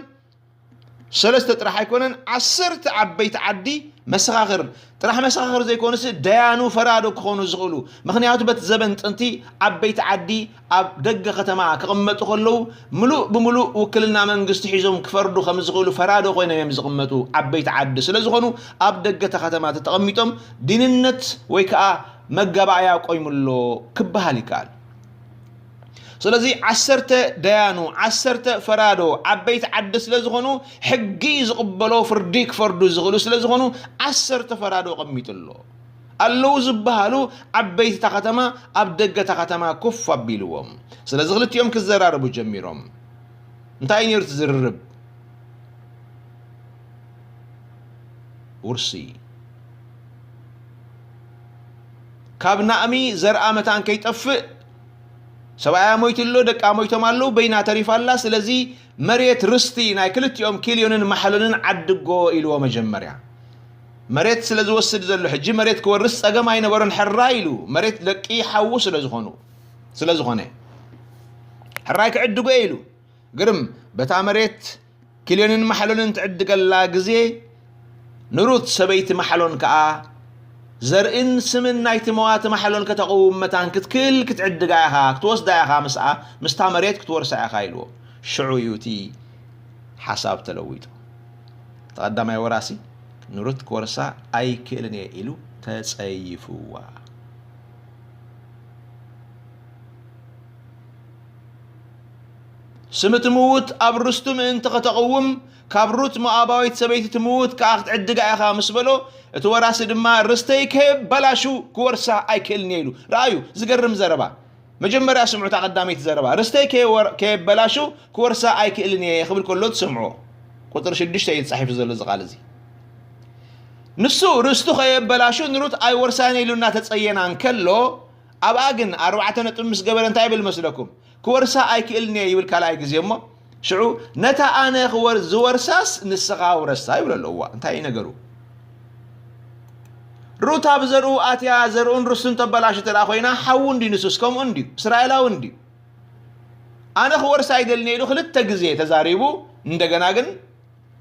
ሰለስተ ጥራሕ ኣይኮነን፣ ዓሰርተ ዓበይቲ ዓዲ መሰኻኽር፣ ጥራሕ መሰኻኽር ዘይኮኑስ ደያኑ ፈራዶ ክኾኑ ዝኽእሉ። ምኽንያቱ በቲ ዘበን ጥንቲ ዓበይቲ ዓዲ ኣብ ደገ ከተማ ክቕመጡ ከለዉ፣ ምሉእ ብምሉእ ውክልና መንግስቲ ሒዞም ክፈርዱ ከም ዝኽእሉ ፈራዶ ኮይኖም እዮም ዝቕመጡ። ዓበይቲ ዓዲ ስለ ዝኾኑ፣ ኣብ ደገ እታ ከተማ ተቐሚጦም ድንነት ወይ ከዓ መጋባእያ ቆይሙሎ ክበሃል ይከኣል። ስለዚ ዓሰርተ ደያኑ፣ ዓሰርተ ፈራዶ፣ ዓበይቲ ዓዲ ስለ ዝኾኑ፣ ሕጊ ዝቕበሎ ፍርዲ ክፈርዱ ዝኽእሉ ስለ ዝኾኑ፣ ዓሰርተ ፈራዶ ኣቐሚጡ ኣሎ። ኣለዉ ዝበሃሉ ዓበይቲ እታ ከተማ ኣብ ደገ እታ ከተማ ኮፍ ኣቢልዎም። ስለዚ ክልቲኦም ክዘራረቡ ጀሚሮም። እንታይ እዩ ነይሩ እቲ ዝርርብ? ውርሲ። ካብ ናእሚ ዘርኣ መታን ከይጠፍእ፣ ሰብኣያ ሞይቱ ኣሎ፣ ደቃ ሞይቶም ኣለዉ፣ በይና ተሪፋ ኣላ። ስለዚ መሬት ርስቲ ናይ ክልቲኦም ኪልዮንን ማሕሎንን ዓድጎ ኢልዎ መጀመርያ። መሬት ስለ ዝወስድ ዘሎ ሕጂ መሬት ክወርስ ጸገም ኣይነበሮን፣ ሕራይ ኢሉ፣ መሬት ደቂ ሓዉ ስለ ዝኾኑ፣ ስለ ዝኾነ ሕራይ ክዕድጎ ኢሉ። ግርም፣ በታ መሬት ኪልዮንን ማሕሎንን ትዕድገላ ግዜ፣ ንሩት ሰበይቲ ማሕሎን ከኣ ዘርእን ስምን ናይቲ መዋቲ ማሕሎን ከተቕውም መታን ክትክል ክትዕድጋ ኢኻ፣ ክትወስዳ ኢኻ፣ ምስኣ፣ ምስታ መሬት ክትወርሳ ኢኻ ኢልዎ። ሽዑ እዩ እቲ ሓሳብ ተለዊጡ። እቲ ቀዳማይ ወራሲ ንሩት ክወርሳ ኣይክእልን እየ ኢሉ ተጸይፍዋ። ስም እቲ ምዉት ኣብ ርስቱ ምእንቲ ከተቕውም፣ ካብ ሩት ሞኣባዊት ሰበይቲ እቲ ምዉት ከኣ ክትዕድጋ ኢኻ ምስ በሎ፣ እቲ ወራሲ ድማ፣ ርስተይ ከየበላሹ ክወርሳ ኣይክእልን እየ ኢሉ። ረኣዩ፣ ዝገርም ዘረባ። መጀመርያ ስምዑ እታ ቀዳመይቲ ዘረባ። ርስተይ ከየወር-፣ ከየበላሹ ክወርሳ ኣይክእልን እየ ክብል ከሎ ትሰምዖ። ቁጽሪ ሽዱሽተ እዩ ተጻሒፉ ዘሎ እዚ ቃል እዚ። ንሱ ርስቱ ከየበላሹ ንሩት ኣይወርሳን ኢሉ እናተጸየና እንከሎ፣ ኣብኣ ግን ኣርባዕተ ነጥቢ ምስ ገበረ እንታይ ይብል መስለኩም? ክወርሳ ኣይክእልን እየ ይብል ካልኣይ ግዜ እሞ፣ ሽዑ ነታ ኣነ ክወር-፣ ዝወርሳስ ንስኻ ውረሳ ይብሎ ኣሎ። እዋ፣ እንታይ እዩ ነገሩ? ሩት ኣብ ዘርኡ ኣትያ ዘርኡን ርስቱን ተበላሹ እንተ ደኣ ኮይና፣ ሓዉ እንድዩ ንሱስ፣ ከምኡ እንድዩ፣ እስራኤላዊ እንድዩ። ኣነ ክወርሳ ኣይደልን እየ ኢሉ ክልተ ግዜ ተዛሪቡ፣ እንደገና ግን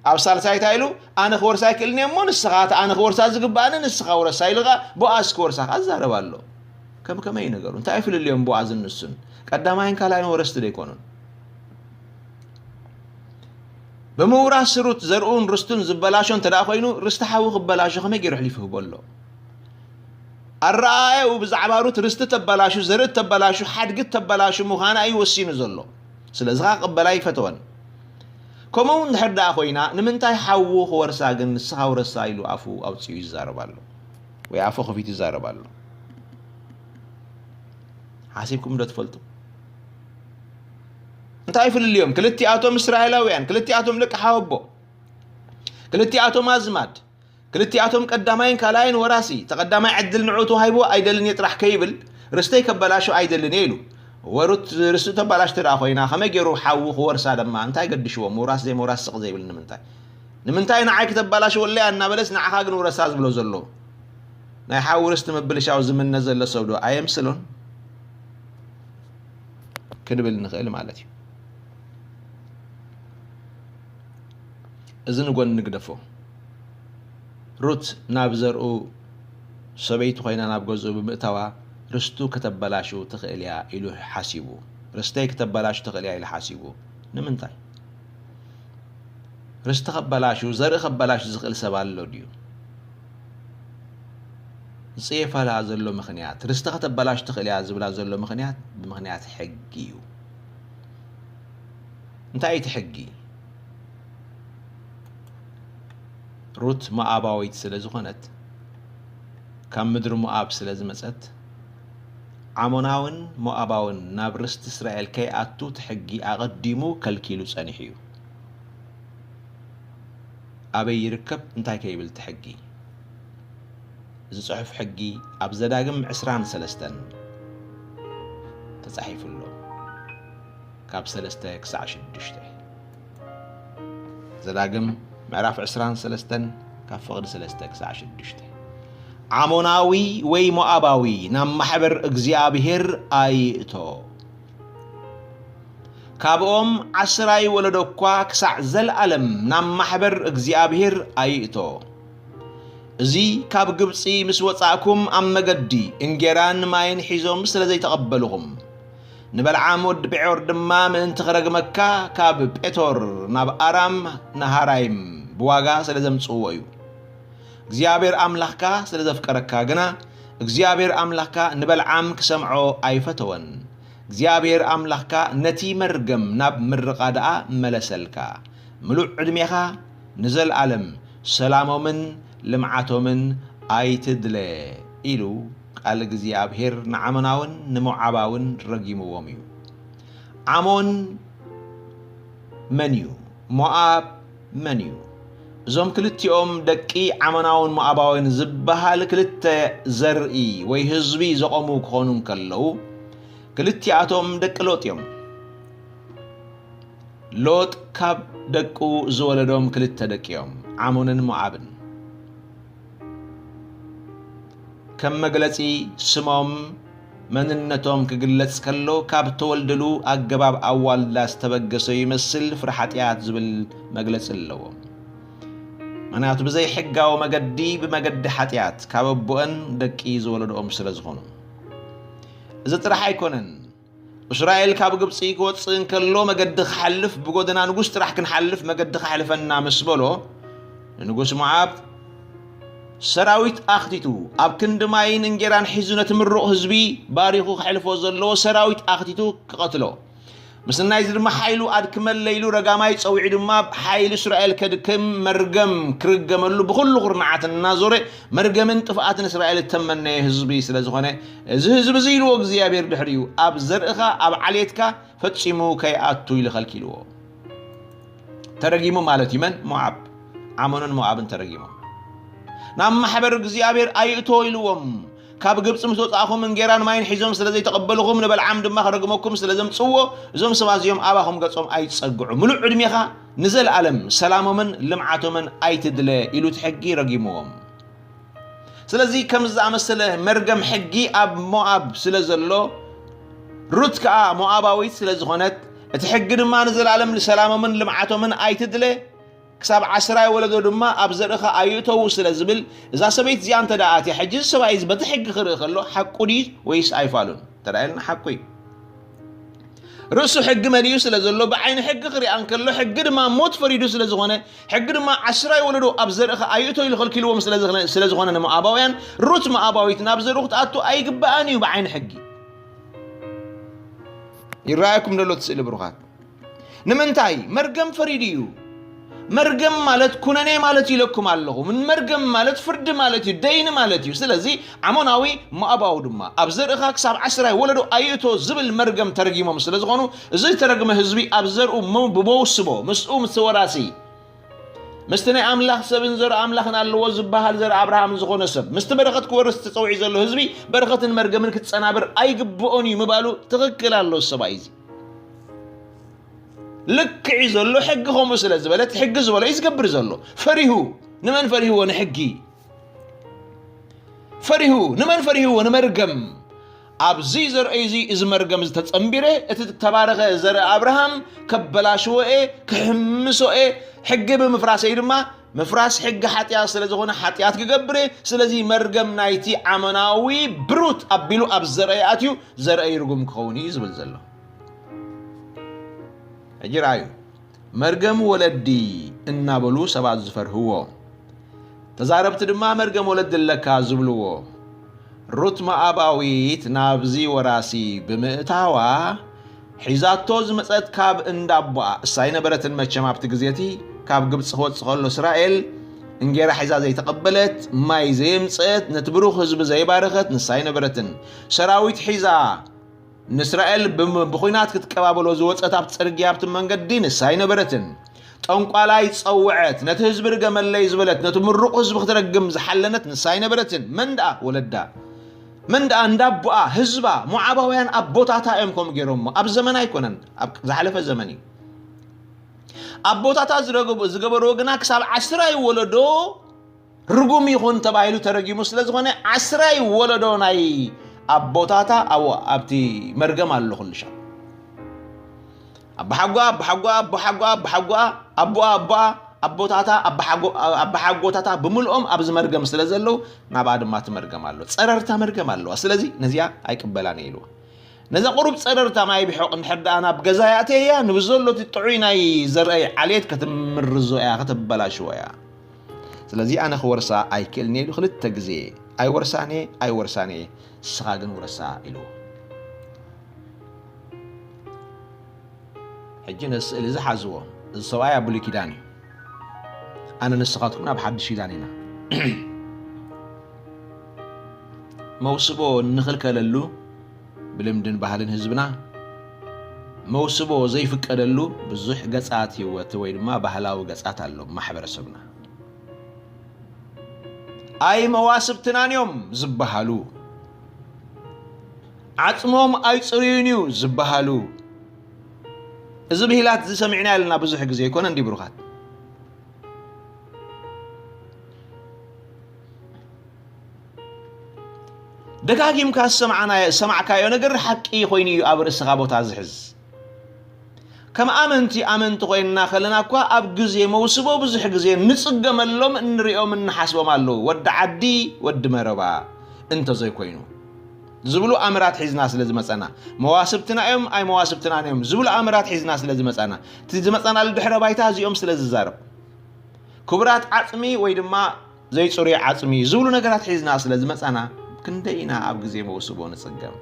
ኣብ ሳልሳይ እንታይ ኢሉ? ኣነ ክወርሳ ኣይክእልን እየ እሞ ንስኻ፣ እቲ ኣነ ክወርሳ ዝግባኣኒ ንስኻ ውረሳ ኢሉ ኸዓ ቦኣዝ ክወርሳ ኸዓ ዝዛረብ ኣሎ። ከም ከመይ እዩ ነገሩ? እንታይ እዩ ፍልልዮም ቦኣዝን ንሱን? ቀዳማይን ካልኣይን ወረስቲ ዶ ኣይኮኑን? ብምውራስ ሩት ዘርኡን ርስቱን ዝበላሾ እንተ ደኣ ኮይኑ፣ ርስቲ ሓዉ ክበላሾ ከመይ ገይሩ ኣሕሊፉ ይህቦ ኣሎ? ኣረኣእያኡ ብዛዕባ ሩት ርስቲ ተበላሹ፣ ዘርኢ ተበላሹ፣ ሓድጊ ተበላሹ ምዃና እዩ ወሲኑ ዘሎ። ስለዚ ኸኣ ክቕበላ ኣይፈተወን። ከምኡ እውን እንድሕር ደኣ ኮይና፣ ንምንታይ ሓዉ ክወርሳ ግን ንስኻ ውረሳ ኢሉ ኣፉ ኣውጺኡ ይዛረብ ኣሎ? ወይ ኣፉ ከፊቱ ይዛረብ ኣሎ? ሓሲብኩም ዶ ትፈልጡ? እንታይ ፍልልዮም? ክልቲኣቶም እስራኤላውያን፣ ክልቲኣቶም ደቂ ሓወቦ፣ ክልቲኣቶም ኣዝማድ፣ ክልቲኣቶም ቀዳማይን ካልኣይን ወራሲ፣ ተቐዳማይ ዕድል ንዑ ተዋሂብዎ ኣይደልን እየ ጥራሕ ከይብል፣ ርስተይ ከበላሹ ኣይደልን እየ ኢሉ። ወሩት ርስቱ ተበላሽ ተደኣ ኮይና፣ ከመይ ገይሩ ሓዉ ክወርሳ ድማ እንታይ ገድሽዎ? ምውራስ ዘይምውራስ ስቕ ዘይብል ንምንታይ? ንምንታይ ንዓይ ክተበላሽወለይ እናበለስ ንዓኻ ግን ውረሳ ዝብሎ ዘሎ? ናይ ሓዉ ርስቲ ምብልሻው ዝምነ ዘሎ ሰብ ዶ ኣየምስሎን? ክንብል ንኽእል ማለት እዩ። እዚ ንጎኒ ንግደፎ። ሩት ናብ ዘርኡ ሰበይቲ ኮይና ናብ ገዝኡ ብምእታዋ ርስቱ ከተበላሹ ትኽእል እያ ኢሉ ሓሲቡ። ርስተይ ከተበላሹ ትኽእል እያ ኢሉ ሓሲቡ። ንምንታይ? ርስቲ ከበላሹ፣ ዘርኢ ከበላሹ ዝኽእል ሰብ ኣሎ ድዩ? ዝጽየፋላ ዘሎ ምኽንያት፣ ርስቲ ከተበላሹ ትኽእል እያ ዝብላ ዘሎ ምኽንያት፣ ብምኽንያት ሕጊ እዩ። እንታይ እዩ እቲ ሕጊ? ሩት ሞኣባዊት ስለ ዝኾነት፣ ካብ ምድሪ ሞኣብ ስለ ዝመጸት፣ ዓሞናውን ሞኣባውን ናብ ርስቲ እስራኤል ከይኣቱ እቲ ሕጊ ኣቐዲሙ ከልኪሉ ጸኒሑ እዩ። ኣበይ ይርከብ? እንታይ ከ ይብል እቲ ሕጊ? እዚ ጽሑፍ ሕጊ ኣብ ዘዳግም ዕስራን ሰለስተን ተጻሒፉ ኣሎ። ካብ ሰለስተ ክሳዕ ሽዱሽተ። ዘዳግም ምዕራፍ ዕስራን ሰለስተን ካብ ፍቕዲ ሰለስተ ክሳዕ ሽዱሽተ። ዓሞናዊ ወይ ሞኣባዊ ናብ ማሕበር እግዚኣብሄር ኣይእቶ። ካብኦም ዓስራይ ወለዶ እኳ ክሳዕ ዘለኣለም ናብ ማሕበር እግዚኣብሔር ኣይእቶ። እዚ ካብ ግብጺ ምስ ወጻእኩም ኣብ መገዲ እንጌራን ማይን ሒዞም ስለ ዘይተቐበልኹም፣ ንበልዓም ወዲ ጴዖር ድማ ምእንቲ ክረግመካ ካብ ጴቶር ናብ ኣራም ናሃራይም ብዋጋ ስለ ዘምጽእዎ እዩ። እግዚኣብሔር ኣምላኽካ ስለ ዘፍቀረካ ግና፣ እግዚኣብሔር ኣምላኽካ ንበልዓም ክሰምዖ ኣይፈተወን። እግዚኣብሔር ኣምላኽካ ነቲ መርገም ናብ ምርቓ ደኣ መለሰልካ። ምሉእ ዕድሜኻ ንዘለኣለም ሰላሞምን ልምዓቶምን ኣይትድለ ኢሉ ቃል እግዚኣብሔር ንዓሞናውን ንሞዓባውን ረጊምዎም እዩ። ዓሞን መን እዩ? ሞኣብ መን እዩ? እዞም ክልቲኦም ደቂ ዓሞናውን ሞኣባውን ዝበሃል ክልተ ዘርኢ ወይ ህዝቢ ዘቖሙ ክኾኑ እንከለዉ፣ ክልቲኣቶም ደቂ ሎጥ እዮም። ሎጥ ካብ ደቁ ዝወለዶም ክልተ ደቂ እዮም፣ ዓሞንን ሞዓብን። ከም መግለጺ ስሞም መንነቶም ክግለጽ ከሎ፣ ካብ ተወልደሉ ኣገባብ ኣዋልዳ ዝተበገሰ ይመስል፣ ፍረ ሓጢኣት ዝብል መግለጺ ኣለዎም። ምኽንያቱ ብዘይ ሕጋዊ መገዲ፣ ብመገዲ ሓጢኣት ካብ ኣቦአን ደቂ ዝወለድኦም ስለ ዝኾኑ። እዚ ጥራሕ ኣይኮነን። እስራኤል ካብ ግብጺ ክወጽእ እንከሎ መገዲ ክሓልፍ፣ ብጎደና ንጉስ ጥራሕ ክንሓልፍ መገዲ ከሕልፈና ምስ በሎ፣ ንንጉስ ሞዓብ ሰራዊት ኣኽቲቱ፣ ኣብ ክንዲ ማይን እንጌራን ሒዙ ነቲ ምሩቕ ህዝቢ ባሪኹ ክሕልፎ ዘለዎ ሰራዊት ኣኽቲቱ ክቐትሎ። ምስናይዚ ድማ ሓይሉ ኣድክመለይ ኢሉ ረጋማይ ጸዊዑ ድማ ሓይሊ እስራኤል ከድክም መርገም ክርገመሉ ብኹሉ ኩርናዓት እናዞረ መርገምን ጥፍኣትን እስራኤል እተመነየ ህዝቢ ስለ ዝኾነ፣ እዚ ህዝቢ እዚ ኢልዎ እግዚኣብሔር ድሕሪኡ፣ ኣብ ዘርእኻ ኣብ ዓሌትካ ፈጺሙ ከይኣቱ ኢሉ ከልኪልዎ። ተረጊሙ ማለት እዩ። መን? ሞዓብ። ዓሞንን ሞዓብን ተረጊሞም። ናብ ማሕበር እግዚኣብሔር ኣይእቶ ኢልዎም። ካብ ግብጺ ምስ ወጻእኹም እንጌራን ማይን ሒዞም ስለ ዘይተቐበልኹም፣ ንበልዓም ድማ ክረግመኩም ስለ ዘምጽዎ፣ እዞም ሰባት እዚኦም ኣባኹም ገጾም ኣይጸግዑ። ምሉእ ዕድሜኻ ንዘለኣለም ሰላሞምን ልምዓቶምን ኣይትድለ ኢሉ እቲ ሕጊ ረጊምዎም። ስለዚ ከምዚ ዝኣመሰለ መርገም ሕጊ ኣብ ሞኣብ ስለ ዘሎ፣ ሩት ከኣ ሞኣባዊት ስለ ዝኾነት፣ እቲ ሕጊ ድማ ንዘለኣለም ንሰላሞምን ልምዓቶምን ኣይትድለ፣ ክሳብ ዓስራይ ወለዶ ድማ ኣብ ዘርእኻ ኣይእተዉ ስለ ዝብል፣ እዛ ሰበይቲ እዚኣ እንተ ደኣ ኣትያ፣ ሕጂ እዚ ሰብኣይ እዚ በቲ ሕጊ ክርኢ ከሎ፣ ሓቁ ድዩ ወይስ ኣይፋሉን? ተራእየልና ሓቁ እዩ። ርእሱ ሕጊ መሊኡ ስለ ዘሎ፣ ብዓይኒ ሕጊ ክሪኣ እንከሎ፣ ሕጊ ድማ ሞት ፈሪዱ ስለ ዝኾነ፣ ሕጊ ድማ ዓስራይ ወለዶ ኣብ ዘርእኻ ኣይእቶ ኢሉ ከልኪልዎም ስለ ዝኾነ፣ ስለ ዝኾነ ንሞኣባውያን፣ ሩት ሞኣባዊት ናብ ዘርኡ ክትኣቱ ኣይግብኣን እዩ ብዓይኒ ሕጊ። ይረኣየኩም ደሎ እቲ ስእሊ ብሩኻት? ንምንታይ? መርገም ፈሪዱ እዩ። መርገም ማለት ኩነኔ ማለት ኢለኩም ኣለኹ። ምን መርገም ማለት ፍርዲ ማለት እዩ፣ ደይኒ ማለት እዩ። ስለዚ ዓሞናዊ ሞኣባዊ ድማ ኣብ ዘርእኻ ክሳብ ዓስራይ ወለዶ ኣይእቶ ዝብል መርገም ተረጊሞም ስለ ዝኾኑ፣ እዚ ዝተረግመ ህዝቢ ኣብ ዘርኡ ሞ-፣ ብመውስቦ፣ ምስኡ ምስ ተወራሲ፣ ምስቲ ናይ ኣምላኽ ሰብን ዘርኢ ኣምላኽን ኣለዎ ዝበሃል ዘርኢ ኣብርሃም ዝኾነ ሰብ፣ ምስቲ በረኸት ክወርስ ተጸዊዑ ዘሎ ህዝቢ በረኸትን መርገምን ክጸናብር ኣይግብኦን እዩ ምባሉ ትኽክል ኣሎ ሰብኣይ እዚ። ልክዕ እዩ ዘሎ፣ ሕጊ ከምኡ ስለ ዝበለት፣ ሕጊ ዝበሎ እዩ ዝገብር ዘሎ። ፈሪሁ። ንመን ፈሪህዎ? ንሕጊ። ፈሪሁ። ንመን ፈሪህዎ? ንመርገም። ኣብዚ ዘርእይ እዚ፣ እዚ መርገም ዝተጸንቢረ፣ እቲ ዝተባረኸ ዘርኢ ኣብርሃም ከበላሽዎ እየ፣ ክሕምሶ እየ፣ ሕጊ ብምፍራሰይ ድማ፣ ምፍራስ ሕጊ ሓጢኣት ስለ ዝኾነ ሓጢኣት ክገብር እየ። ስለዚ መርገም ናይቲ ዓመናዊ ብሩት ኣቢሉ ኣብ ዘርእይ ኣትዩ፣ ዘርእይ ርጉም ክኸውን እዩ ዝብል ዘሎ። ሕጂ ረኣዩ፣ መርገም ወለዲ እናበሉ ሰባት ዝፈርህዎ፣ ተዛረብቲ ድማ መርገም ወለዲ ኣለካ ዝብልዎ። ሩት ሞኣባዊት ናብዚ ወራሲ ብምእታዋ፣ ሒዛቶ ዝመጸት ካብ እንዳ ኣቦኣ፣ እሳ ኣይነበረትን መቸም ኣብቲ ግዜ እቲ፣ ካብ ግብጺ ክወጽእ ከሎ እስራኤል እንጌራ ሒዛ ዘይተቐበለት፣ ማይ ዘየምጸት፣ ነቲ ብሩኽ ህዝቢ ዘይባረኸት ንሳ ኣይነበረትን። ሰራዊት ሒዛ ንእስራኤል ብም-፣ ብኹናት ክትቀባበሎ ዝወጸት ኣብ ጽርግያ ኣብቲ መንገዲ ንሳ ኣይነበረትን። ጠንቋላይ ጸውዐት፣ ነቲ ህዝቢ ርገመለይ ዝበለት፣ ነቲ ምሩቕ ህዝቢ ክትረግም ዝሓለነት ንሳ ኣይነበረትን። መን ደኣ ወለዳ? መን ደኣ እንዳ ኣቦኣ፣ ህዝባ? ሞዓባውያን ኣቦታታ እዮም ከምኡ ገይሮሞ። ኣብ ዘመን ኣይኮነን፣ ኣብ ዝሓለፈ ዘመን እዩ። ኣቦታታ ዝረገቡ-፣ ዝገበርዎ ግና ክሳብ ዓስራይ ወለዶ ርጉም ይኹን ተባሂሉ ተረጊሙ ስለ ዝኾነ፣ ዓስራይ ወለዶ ናይ ኣቦታታ ኣብ-፣ ኣብቲ መርገም ኣሎ ኩሉ ሻዕ። ኣባሓጓ ኣባሓጓ ኣባሓጓ ኣባሓጓ ኣቦኣ ኣቦኣ ኣቦታታ ኣባሓጎ- ኣባሓጎታታ ብምልኦም ኣብዚ መርገም ስለ ዘለዉ፣ ናብኣ ድማ እቲ መርገም ኣሎ። ጸረርታ መርገም ኣለዋ። ስለዚ ነዚኣ ኣይቅበላን እየ ኢልዋ። ነዛ ቁሩብ ጸረርታ ማይ ብሕቕ እንድሕር ደኣ ናብ ገዛ ኣእተየያ፣ ንብዘሎ እቲ ጥዑይ ናይ ዘርእይ ዓሌት ክትምርዞ እያ፣ ከተበላሽዎ እያ። ስለዚ ኣነ ክወርሳ ኣይክእልን እየ ኢሉ ክልተ ግዜ፣ ኣይወርሳን እየ፣ ኣይወርሳን እየ፣ ንስኻ ግን ውረሳ ኢልዎ። ሕጂ ነዚ ስእሊ እዚ ሓዝዎ። እዚ ሰብኣይ ኣብ ብሉይ ኪዳን እዩ። ኣነ ንስኻትኩም ኣብ ሓድሽ ኪዳን ኢና። መውስቦ እንኽልከለሉ ብልምድን ባህልን ህዝብና፣ መውስቦ ዘይፍቀደሉ ብዙሕ ገጻት ህይወት ወይ ድማ ባህላዊ ገጻት ኣሎ ማሕበረሰብና። ኣይ መዋስብትናን እዮም ዝበሃሉ፣ ዓጽሞም ኣይጽርዩን እዩ ዝበሃሉ። እዚ ብሂላት እዚ ሰሚዕና ኣለና ብዙሕ ግዜ፣ ኣይኮነ እንዲ ብሩኻት? ደጋጊምካ ዝሰማዕናዮ- ዝሰማዕካዮ ነገር ሓቂ ኮይኑ እዩ ኣብ ርእስኻ ቦታ ዝሕዝ። ከም ኣመንቲ ኣመንቲ ኮይንና ከለና እኳ ኣብ ግዜ መውስቦ ብዙሕ ግዜ ንጽገመሎም፣ እንሪኦም፣ እንሓስቦም ኣለዉ። ወዲ ዓዲ፣ ወዲ መረባ እንተዘይኮይኑ ዝብሉ ኣምራት ሒዝና ስለ ዝመጸና፣ መዋስብትና እዮም ኣይ መዋስብትናን እዮም ዝብሉ ኣምራት ሒዝና ስለ ዝመጸና፣ እቲ ዝመጸናሉ ድሕረ ባይታ እዚኦም ስለ ዝዛረብ፣ ክቡራት ዓጽሚ ወይ ድማ ዘይጽሩይ ዓጽሚ ዝብሉ ነገራት ሒዝና ስለ ዝመጻና፣ ክንደይ ኢና ኣብ ግዜ መውስቦ ንጽገም?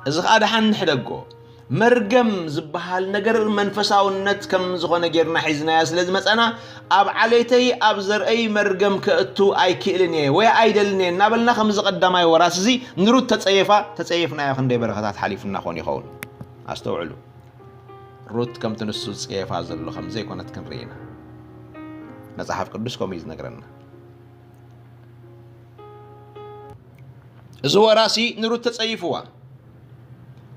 እዚ ኸኣ ደሓን ንሕደጎ። መርገም ዝበሃል ነገር መንፈሳውነት ከም ዝኾነ ጌርና ሒዝናዮ ስለ ዝመጻና፣ ኣብ ዓሌተይ፣ ኣብ ዘርእይ መርገም ከእቱ ኣይክእልን እየ ወይ ኣይደልን እየ እናበልና፣ ከምዚ ቀዳማይ ወራስ እዚ ንሩት ተጸየፋ፣ ተጸየፍናዮ ክንደይ በረኸታት ሓሊፉና ኾን ይኸውን። ኣስተውዕሉ። ሩት ከምቲ ንሱ ዝጸየፋ ዘሎ ከም ዘይኮነት ክንርኢ ኢና። መጽሓፍ ቅዱስ ከምኡ እዩ ዝነግረና። እዚ ወራሲ ንሩት ተጸይፍዋ፣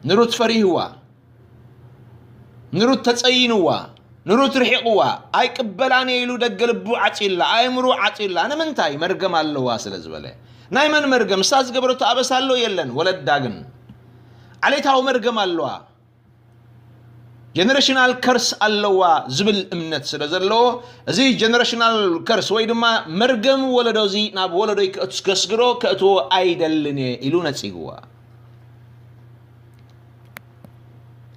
ንሩት ፈሪህዋ፣ ንሩት ተጸይንዋ፣ ንሩት ርሒቕዋ፣ ኣይቅበላን እየ ኢሉ ደገ ልቡ ዓጺላ፣ ኣእምሮ ዓጺላ። ንምንታይ? መርገም ኣለዋ ስለ ዝበለ። ናይ መን መርገም? እሳ ዝገበረቶ ኣበሳ ኣሎ የለን፣ ወለዳ ግን ዓሌታዊ መርገም ኣለዋ። ጀነሬሽናል ከርስ ኣለዋ ዝብል እምነት ስለ ዘለዎ፣ እዚ ጀነሬሽናል ከርስ ወይ ድማ መርገም ወለዶ እዚ ናብ ወለዶይ ክእት- ከስግሮ ከእትዎ ኣይደልን እየ ኢሉ ነጺግዋ።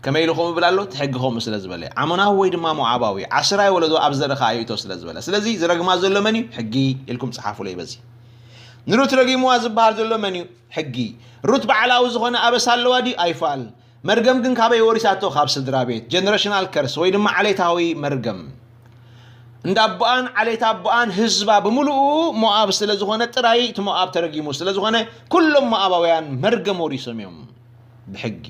ከመይ ኢሉ ከምኡ ይብል ኣሎ? እቲ ሕጊ ከምኡ ስለ ዝበለ፣ ዓሞናዊ ወይ ድማ ሞዓባዊ ዓስራይ ወለዶ ኣብ ዘርኻ ኣይእቶ ስለ ዝበለ። ስለዚ ዝረግማ ዘሎ መን እዩ? ሕጊ ኢልኩም ጸሓፉለይ በዚ። ንሩት ረጊምዋ ዝበሃል ዘሎ መን እዩ? ሕጊ። ሩት ባዕላዊ ዝኾነ ኣበሳ ኣለዋ ድዩ? ኣይፋል። መርገም ግን ካበይ ወሪሳቶ? ካብ ስድራ ቤት። ጀነሬሽናል ከርስ ወይ ድማ ዓሌታዊ መርገም። እንዳ ኣቦኣን ዓሌት ኣቦኣን ህዝባ ብምሉኡ ሞኣብ ስለ ዝኾነ ጥራይ፣ እቲ ሞኣብ ተረጊሙ ስለ ዝኾነ፣ ኩሎም ሞኣባውያን መርገም ወሪሶም እዮም ብሕጊ።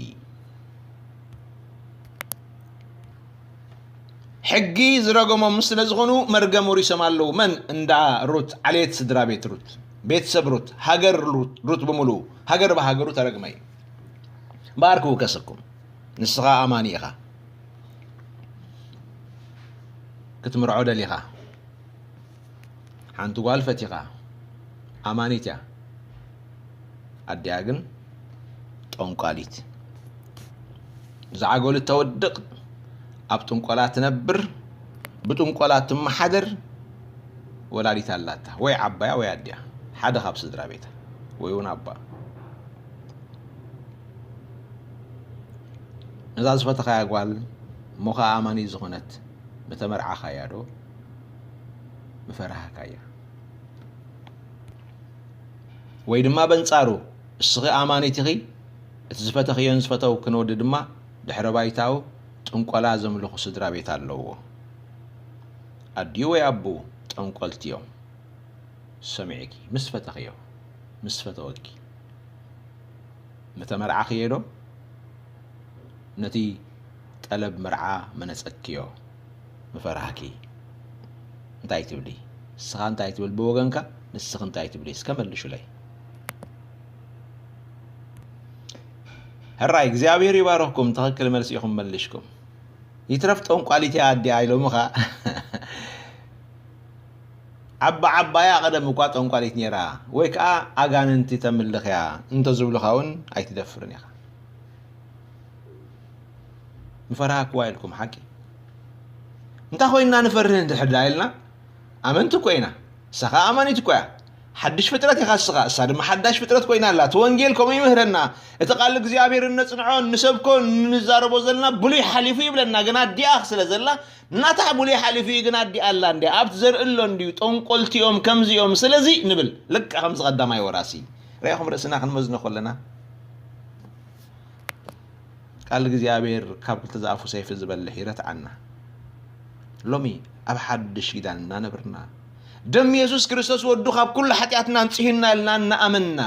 ሕጊ ዝረገሞም ስለ ዝኾኑ መርገም ወሪሶም ኣለዉ። መን? እንዳ ሩት፣ ዓሌት ስድራ ቤት ሩት፣ ቤተሰብ ሩት፣ ሃገር ሩት፣ ሩት ብምሉኡ፣ ሃገር ብሃገሩ ተረግመ እዩ። እምበኣር ክውከሰኩም፣ ንስኻ ኣማኒ ኢኻ፣ ክትምርዖ ደሊኻ፣ ሓንቲ ጓል ፈቲኻ፣ ኣማኒት እያ፣ ኣዲኣ ግን ጠንቋሊት። ዝዓገሉ እተወድቕ፣ ኣብ ጥንቆላ ትነብር፣ ብጥንቆላ ትመሓደር ወላዲት ኣላታ፣ ወይ ዓባያ ወይ ኣዲኣ፣ ሓደ ካብ ስድራ ቤታ፣ ወይ እውን ኣባ። ነዛ ዝፈተኻያ ጓል እሞ ኸኣ ኣማኒት ዝኾነት፣ ምተመርዓኻያ ዶ ምፈራህካያ? ወይ ድማ በንጻሩ፣ እስኺ ኣማኒት ኢኺ፣ እቲ ዝፈተኽዮን ዝፈተውክን ወዲ ድማ ድሕረ ባይታኡ ጥንቆላ ዘምልኹ ስድራ ቤት ኣለዎ። ኣዲኡ ወይ ኣቦኡ ጠንቆልቲ እዮም። ሰሚዕኪ፣ ምስ ፈተኽዮ፣ ምስ ፈተወኪ፣ ምተመርዓኽዮ ዶ ነቲ ጠለብ መርዓ መነጸክዮ? ምፈራህኪ እንታይ ትብሊ? ንስኻ እንታይ ትብል ብወገንካ? ንስኺ እንታይ ትብሊ? እስከ መልሹለይ። ሕራይ እግዚኣብሔር ይባርኽኩም፣ ትኽክል መልሲ ኢኹም መሊሽኩም። ይትረፍ ጠንቋሊት እያ ኣዲኣ ኢሎምኻ። ዓባ ዓባያ ቀደም እኳ ጠንቋሊት ነይራ ወይ ከዓ ኣጋንንቲ ተምልኽ እያ እንተዝብሉኻ እውን ኣይትደፍርን ኢኻ። ንፈርሃ እኳ ኢልኩም ሓቂ። እንታይ ኮይንና ንፈርህ እንድሕር ደኣ ኢልና፣ ኣመንቲ እኮ ኢና። ንሳ ኸኣ ኣማኒት እኮ እያ። ሓድሽ ፍጥረት ኢኻ ንስኻ፣ እሳ ድማ ሓዳሽ ፍጥረት ኮይና ኣላ። እቲ ወንጌል ከምኡ ይምህረና። እቲ ቃል እግዚኣብሔር እነጽንዖ፣ እንሰብኮ፣ እንዛረቦ ዘለና ብሉይ ሓሊፉ ይብለና። ግን ኣዲኣ ስለ ዘላ፣ ናታ ብሉይ ሓሊፉ እዩ፣ ግን ኣዲኣ ኣላ እንድያ። ኣብቲ ዘርኢ ኣሎ እንድዩ፣ ጠንቆልቲ እዮም፣ ከምዚ እዮም፣ ስለዚ ንብል። ልክዕ ከምዚ ቀዳማይ ወራሲ። ርኢኹም ርእስና ክንመዝኖ ከለና፣ ቃል እግዚኣብሔር ካብ ክልተ ዝኣፉ ሰይፊ ዝበልሕ ይረትዓና። ሎሚ ኣብ ሓድሽ ኪዳን እናነብርና፣ ደም የሱስ ክርስቶስ ወዱ ካብ ኩሉ ሓጢኣትና ኣንጽሁና ኢልና እናኣመንና፣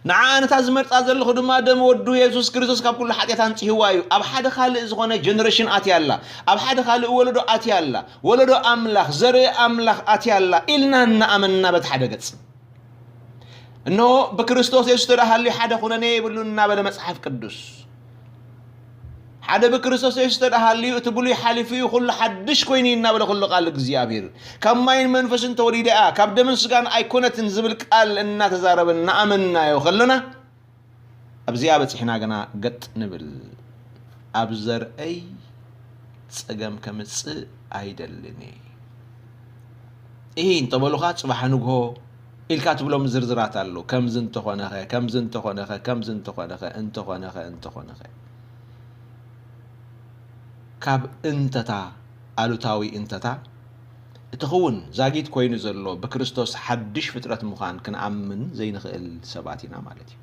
ንዓኣ ነታ ዝመርጻ ዘለኹ ድማ ደም ወዱ የሱስ ክርስቶስ ካብ ኩሉ ሓጢኣት ኣንጽህዋ እዩ። ኣብ ሓደ ካልእ ዝኾነ ጀነሬሽን ኣትያ ኣላ። ኣብ ሓደ ካልእ ወለዶ ኣትያ ኣላ። ወለዶ ኣምላኽ፣ ዘርኢ ኣምላኽ ኣትያ ኣላ ኢልና እናኣመንና በቲ ሓደ ገጽ። እንሆ ብክርስቶስ የሱስ ተደሃልዩ ሓደ ኩነኔ የብሉን እናበለ መጽሓፍ ቅዱስ። ሓደ ብክርስቶስ የሱስ ተደሃልዩ እቲ ብሉይ ሓሊፉ እዩ፣ ኩሉ ሓድሽ ኮይኑ እዩ እናበለ ኩሉ ቃል እግዚኣብሔር። ካብ ማይን መንፈስን ተወሊደ እያ፣ ካብ ደምን ስጋን ኣይኮነትን ዝብል ቃል እናተዛረበ እናኣመንናዮ ከለና፣ ኣብዚኣ በጺሕና ግና ገጥ ንብል። ኣብ ዘርአይ ጸገም ከምጽእ ኣይደልን እየ። እሂ እንተበሉኻ ጽባሕ ንግሆ ኢልካ ትብሎም ዝርዝራት ኣሎ። ከምዚ እንተኾነኸ፣ ከምዚ እንተኾነኸ፣ ከምዚ እንተኾነኸ፣ እንተኾነኸ፣ እንተኾነኸ። ካብ እንተታ፣ ኣሉታዊ እንተታ፣ እቲ ክውን ዛጊት ኮይኑ ዘሎ ብክርስቶስ ሓድሽ ፍጥረት ምዃን ክንኣምን ዘይንኽእል ሰባት ኢና ማለት እዩ።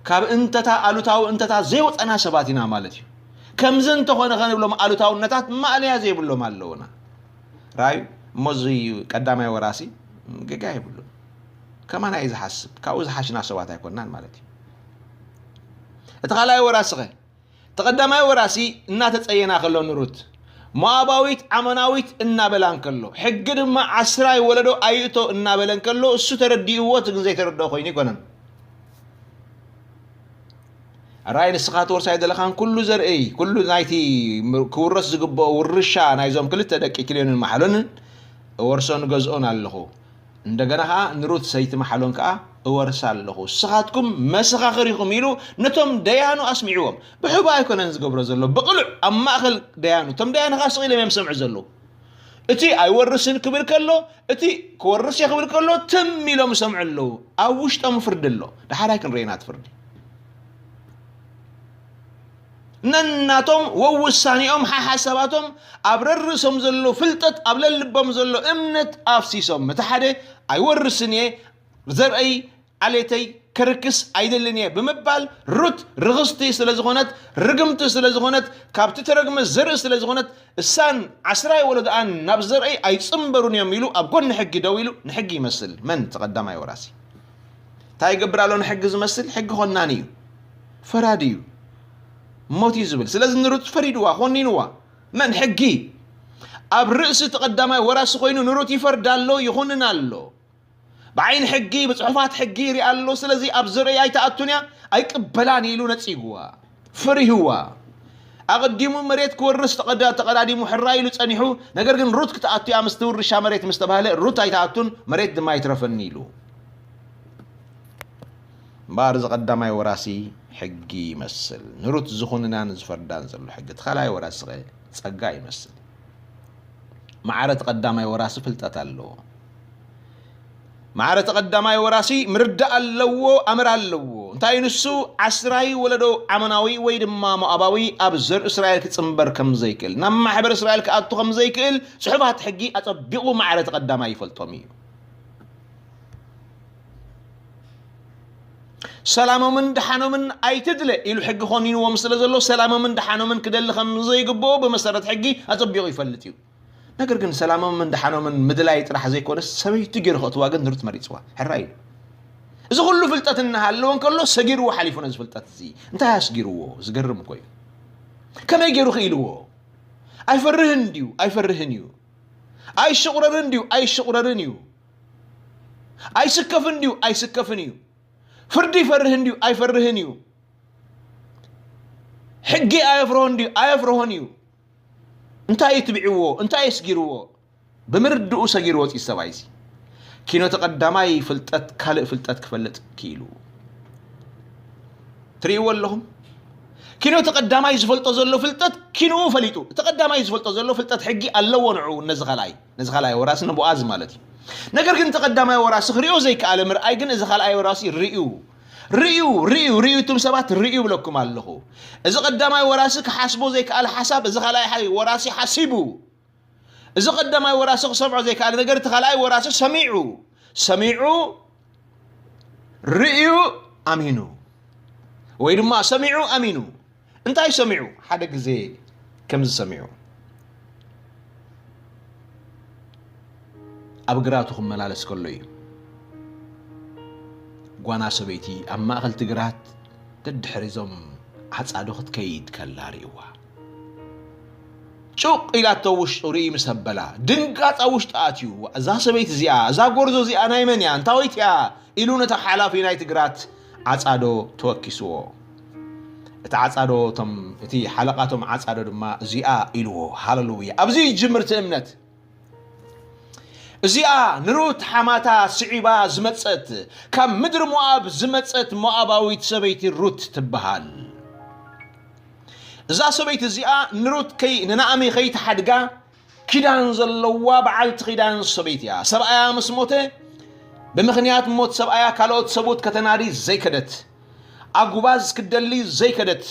ካብ እንተታ ኣሉታዊ እንተታ ዘይወፀና ሰባት ኢና ማለት እዩ። ከምዚ እንተኾነ ከንብሎም ኣሉታውነታት ማእለያ ዘይብሎም ኣለውና። ራዩ እሞ እዚ ቀዳማይ ወራሲ ገጋ የብሉን። ከማና እዩ ዝሓስብ፣ ካብኡ ዝሓሽና ሰባት ኣይኮናን ማለት እዩ። እቲ ካልኣይ ወራሲ ኸ? እቲ ቀዳማይ ወራሲ እናተጸየና ከሎ ንሩት ሞኣባዊት ዓሞናዊት እናበላ እንከሎ፣ ሕጊ ድማ ዓስራይ ወለዶ ኣይእቶ እናበለ እንከሎ፣ እሱ ተረዲእዎ፣ እቲ ግን ዘይተረድኦ ኮይኑ ኣይኮነን። ኣራይ ንስኻ ትወርሳ ኣይደለኻን፣ ኩሉ ዘርእይ፣ ኩሉ ናይቲ ክውረስ ዝግብኦ ውርሻ ናይዞም ክልተ ደቂ ክልዮንን ማሕሎንን እወርሶን እገዝኦን ኣለኹ። እንደገና ኸዓ ንሩት ሰይቲ ማሕሎን ከኣ እወርሳ ኣለኹ። ንስኻትኩም መሰኻኽር ኢኹም ኢሉ ነቶም ደያኑ ኣስሚዕዎም። ብሕቡእ ኣይኮነን ዝገብሮ ዘሎ፣ ብቕሉዕ ኣብ ማእኸል ደያኑ። እቶም ደያኑ ኸዓ ስቕ ኢሎም እዮም ዝሰምዑ ዘለዉ። እቲ ኣይወርስን ክብል ከሎ፣ እቲ ክወርስ እየ ክብል ከሎ፣ ትም ኢሎም ይሰምዑ ኣለዉ። ኣብ ውሽጦም ፍርዲ ኣሎ። ደሓራይ ክንርእየና እቲ ፍርዲ። ነናቶም ወውሳኔኦም ሓሓሳባቶም ኣብ ረርእሶም ዘሎ ፍልጠት፣ ኣብ ለልቦም ዘሎ እምነት ኣፍሲሶም፣ እቲ ሓደ ኣይወርስን እየ፣ ዘርእይ ዓሌተይ ከርክስ ኣይደልን እየ ብምባል፣ ሩት ርኽስቲ ስለ ዝኾነት፣ ርግምቲ ስለ ዝኾነት፣ ካብቲ ተረግመ ዘርኢ ስለ ዝኾነት፣ እሳን ዓስራይ ወለዶኣን ናብ ዘርእይ ኣይጽንበሩን እዮም ኢሉ ኣብ ጎኒ ሕጊ ደው ኢሉ ንሕጊ ይመስል። መን? እቲ ቀዳማይ ወራሲ። እንታይ ይገብር ኣሎ ንሕጊ ዝመስል? ሕጊ ኾናኒ እዩ፣ ፈራዲ እዩ፣ ሞት እዩ ዝብል። ስለዚ ንሩት ፈሪድዋ፣ ኾኒንዋ። መን? ሕጊ። ኣብ ርእሲ እቲ ቀዳማይ ወራሲ ኮይኑ ንሩት ይፈርድ ኣሎ፣ ይኹንን ኣሎ። ብዓይኒ ሕጊ፣ ብጽሑፋት ሕጊ ይርኢ ኣሎ። ስለዚ ኣብ ዘርእይ ኣይትኣቱን እያ፣ ኣይቅበላን ኢሉ ነጺግዋ፣ ፈሪህዋ። ኣቐዲሙ መሬት ክወርስ ተቐዳ-፣ ተቐዳዲሙ ሕራይ ኢሉ ጸኒሑ፣ ነገር ግን ሩት ክትኣቱ እያ፣ ምስቲ ውርሻ መሬት ምስ ተባህለ፣ ሩት ኣይትኣቱን፣ መሬት ድማ ኣይትረፈኒ ኢሉ። እምበኣር እዚ ቀዳማይ ወራሲ ሕጊ ይመስል፣ ንሩት ዝኹንናን ዝፈርዳን ዘሎ ሕጊ። እቲ ካልኣይ ወራሲ ኸ ጸጋ ይመስል። ማዕረ እቲ ቀዳማይ ወራሲ ፍልጠት ኣለዎ። ማዕረ እቲ ቀዳማይ ወራሲ ምርዳእ ኣለዎ፣ ኣምር ኣለዎ። እንታይ ንሱ? ዓስራይ ወለዶ ዓሞናዊ ወይ ድማ ሞኣባዊ ኣብ ዘር እስራኤል ክጽንበር ከም ዘይክእል፣ ናብ ማሕበር እስራኤል ክኣቱ ከም ዘይክእል ጽሑፋት ሕጊ ኣጸቢቑ ማዕረ እቲ ቀዳማይ ይፈልጦም እዩ። ሰላሞምን ደሓኖምን ኣይትድለ ኢሉ ሕጊ ኾኒንዎም ስለ ዘሎ፣ ሰላሞምን ደሓኖምን ክደሊ ከም ዘይግብኦ ብመሰረት ሕጊ ኣጸቢቑ ይፈልጥ እዩ። ነገር ግን ሰላሞምን ደሓኖምን ምድላይ ጥራሕ ዘይኮነስ፣ ሰበይቱ ገይሩ ከእትዋ ግን ንሩት መሪጽዋ። ሕራይ እዩ። እዚ ኩሉ ፍልጠት እናሃለወ እንከሎ ሰጊርዎ ሓሊፉ ነዚ ፍልጠት እዚ። እንታይ ኣስጊርዎ? ዝገርም እኮ እዩ። ከመይ ገይሩ ክኢልዎ? ኣይፈርህን ድዩ? ኣይፈርህን እዩ። ኣይሽቑረርን ድዩ? ኣይሽቑረርን እዩ። ኣይስከፍን ድዩ? ኣይስከፍን እዩ። ፍርዲ ይፈርህን ድዩ? ኣይፈርህን እዩ። ሕጊ ኣየፍርሆን ድዩ? ኣየፍርሆን እዩ። እንታይ እዩ ትብዕዎ? እንታይ ኣስጊርዎ? ብምርድኡ ሰጊሩ ወፂኡ ሰብኣይ እዚ። ኪኖ ተቐዳማይ ፍልጠት ካልእ ፍልጠት ክፈልጥ ክኢሉ። ትርእይዎ ኣለኹም? ኪኖ ተቐዳማይ ዝፈልጦ ዘሎ ፍልጠት ኪንኡ ፈሊጡ። እቲ ቀዳማይ ዝፈልጦ ዘሎ ፍልጠት ሕጊ ኣለዎ ንዕኡ፣ ነዚ ካልኣይ፣ ነዚ ካልኣይ ወራሲ ንቦኣዝ ማለት እዩ። ነገር ግን ተቐዳማይ ወራሲ ክሪኦ ዘይከኣለ ምርኣይ ግን እዚ ካልኣይ ወራሲ ርእዩ፣ ርእዩ፣ ርእዩ፣ ርእዩ፣ እቱም ሰባት ርእዩ ብለኩም ኣለኹ። እዚ ቀዳማይ ወራሲ ክሓስቦ ዘይከኣለ ሓሳብ እዚ ካልኣይ ሓ-፣ ወራሲ ሓሲቡ። እዚ ቀዳማይ ወራሲ ክሰምዖ ዘይከኣለ ነገር እቲ ካልኣይ ወራሲ ሰሚዑ፣ ሰሚዑ፣ ርእዩ፣ ኣሚኑ። ወይ ድማ ሰሚዑ፣ ኣሚኑ። እንታይ ሰሚዑ? ሓደ ግዜ ከምዚ ሰሚዑ። ኣብ ግራቱ ክመላለስ ከሎ እዩ። ጓና ሰበይቲ ኣብ ማእከል እቲ ግራት ደድሕሪ እዞም ዓጻዶ ክትከይድ ከላ ርእይዋ። ጩቕ ኢላቶ ውሽጡ ርኢ ምስ ኣበላ፣ ድንጋጽ ኣብ ውሽጡ ኣትዩ። እዛ ሰበይቲ እዚኣ፣ እዛ ጎርዞ እዚኣ ናይ መን እያ? እንታወይቲ እያ? ኢሉ ነቲ ሓላፊ ናይቲ ግራት ዓጻዶ ተወኪስዎ። እቲ ዓጻዶ፣ እቶም፣ እቲ ሓለቓ እቶም ዓጻዶ ድማ እዚኣ ኢልዎ። ሃሌሉያ! ኣብዚ ይጅምር እቲ እምነት። እዚኣ ንሩት ሓማታ ስዒባ ዝመጸት፣ ካብ ምድሪ ሞኣብ ዝመጸት ሞኣባዊት ሰበይቲ ሩት ትበሃል። እዛ ሰበይቲ እዚኣ ንሩት ከይ-፣ ንናእሚ ከይትሓድጋ ኪዳን ዘለዋ በዓልቲ ኪዳን ሰበይቲ እያ። ሰብኣያ ምስ ሞተ፣ ብምኽንያት ሞት ሰብኣያ ካልኦት ሰብኡት ከተናዲ ዘይከደት፣ ኣጉባዝ ክትደሊ ዘይከደት፣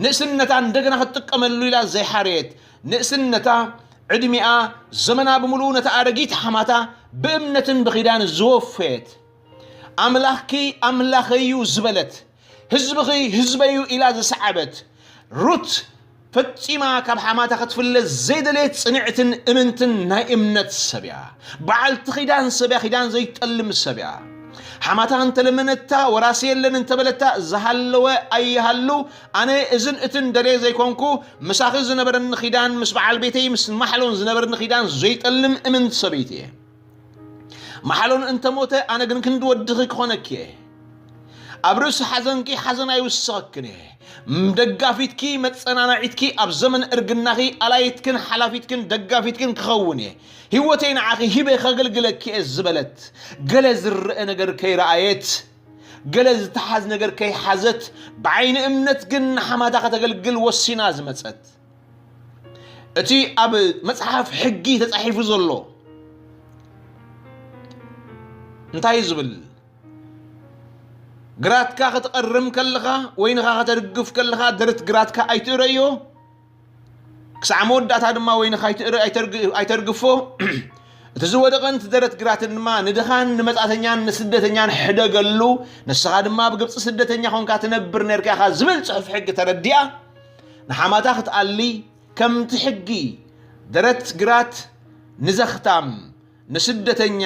ንእስነታ እንደገና ክትጥቀመሉ ኢላ ዘይሓረየት፣ ንእስነታ፣ ዕድሚኣ፣ ዘመና ብምሉኡ ነታ ኣረጊት ሓማታ ብእምነትን ብኺዳን ዝወፈየት፣ ኣምላኽኪ ኣምላኸይ እዩ ዝበለት፣ ህዝብኺ ህዝበይ እዩ ኢላ ዝሰዓበት ሩት፣ ፈጺማ ካብ ሓማታ ክትፍለ ዘይደለየት ጽንዕትን እምንትን ናይ እምነት ሰብ እያ። በዓልቲ ኪዳን ሰብ እያ፣ ኪዳን ዘይጠልም ሰብ እያ። ሓማታ እንተለመነታ፣ ወራሲ የለን እንተበለታ፣ ዝሃለወ ኣይሃሉ፣ ኣነ እዝን እትን ደልየ ዘይኮንኩ፣ ምሳኺ ዝነበረኒ ኪዳን፣ ምስ በዓል ቤተይ፣ ምስ ማሕሎን ዝነበረኒ ኪዳን ዘይጠልም እምንቲ ሰበይቲ እየ። ማሕሎን እንተሞተ፣ ኣነ ግን ክንዲ ወድኺ ክኾነኪ እየ። ኣብ ርእሲ ሓዘንኪ ሓዘን ኣይውስኸክን እየ። ም-፣ ደጋፊትኪ፣ መጸናናዒትኪ፣ ኣብ ዘመን እርግናኺ ኣላይትክን ሓላፊትክን ደጋፊትክን ክኸውን እየ። ህይወተይ ንዓኺ ሂበ ከገልግለኪ እየ ዝበለት፣ ገለ ዝረአ ነገር ከይረኣየት፣ ገለ ዝተሓዝ ነገር ከይሓዘት፣ ብዓይኒ እምነት ግን ንሓማታ ከተገልግል ወሲና ዝመጸት። እቲ ኣብ መጽሓፍ ሕጊ ተጻሒፉ ዘሎ እንታይ እዩ ዝብል? ግራትካ ክትቐርም ከለኻ፣ ወይንኻ ከተርግፍ ከለኻ፣ ደረት ግራትካ ኣይትእረዮ፣ ክሳዕ መወዳእታ ድማ ወይንኻ ኣይትእረ-፣ ኣይተርግ-፣ ኣይተርግፎ። እቲ ዝወደቐን እቲ ደረት ግራትን ድማ ንድኻን ንመጻእተኛን ንስደተኛን ሕደገሉ፣ ንስኻ ድማ ኣብ ግብጺ ስደተኛ ኾንካ ትነብር ነርካ ኢኻ ዝብል ጽሑፍ ሕጊ ተረዲኣ፣ ንሓማታ ክትኣሊ፣ ከምቲ ሕጊ ደረት ግራት ንዘኽታም፣ ንስደተኛ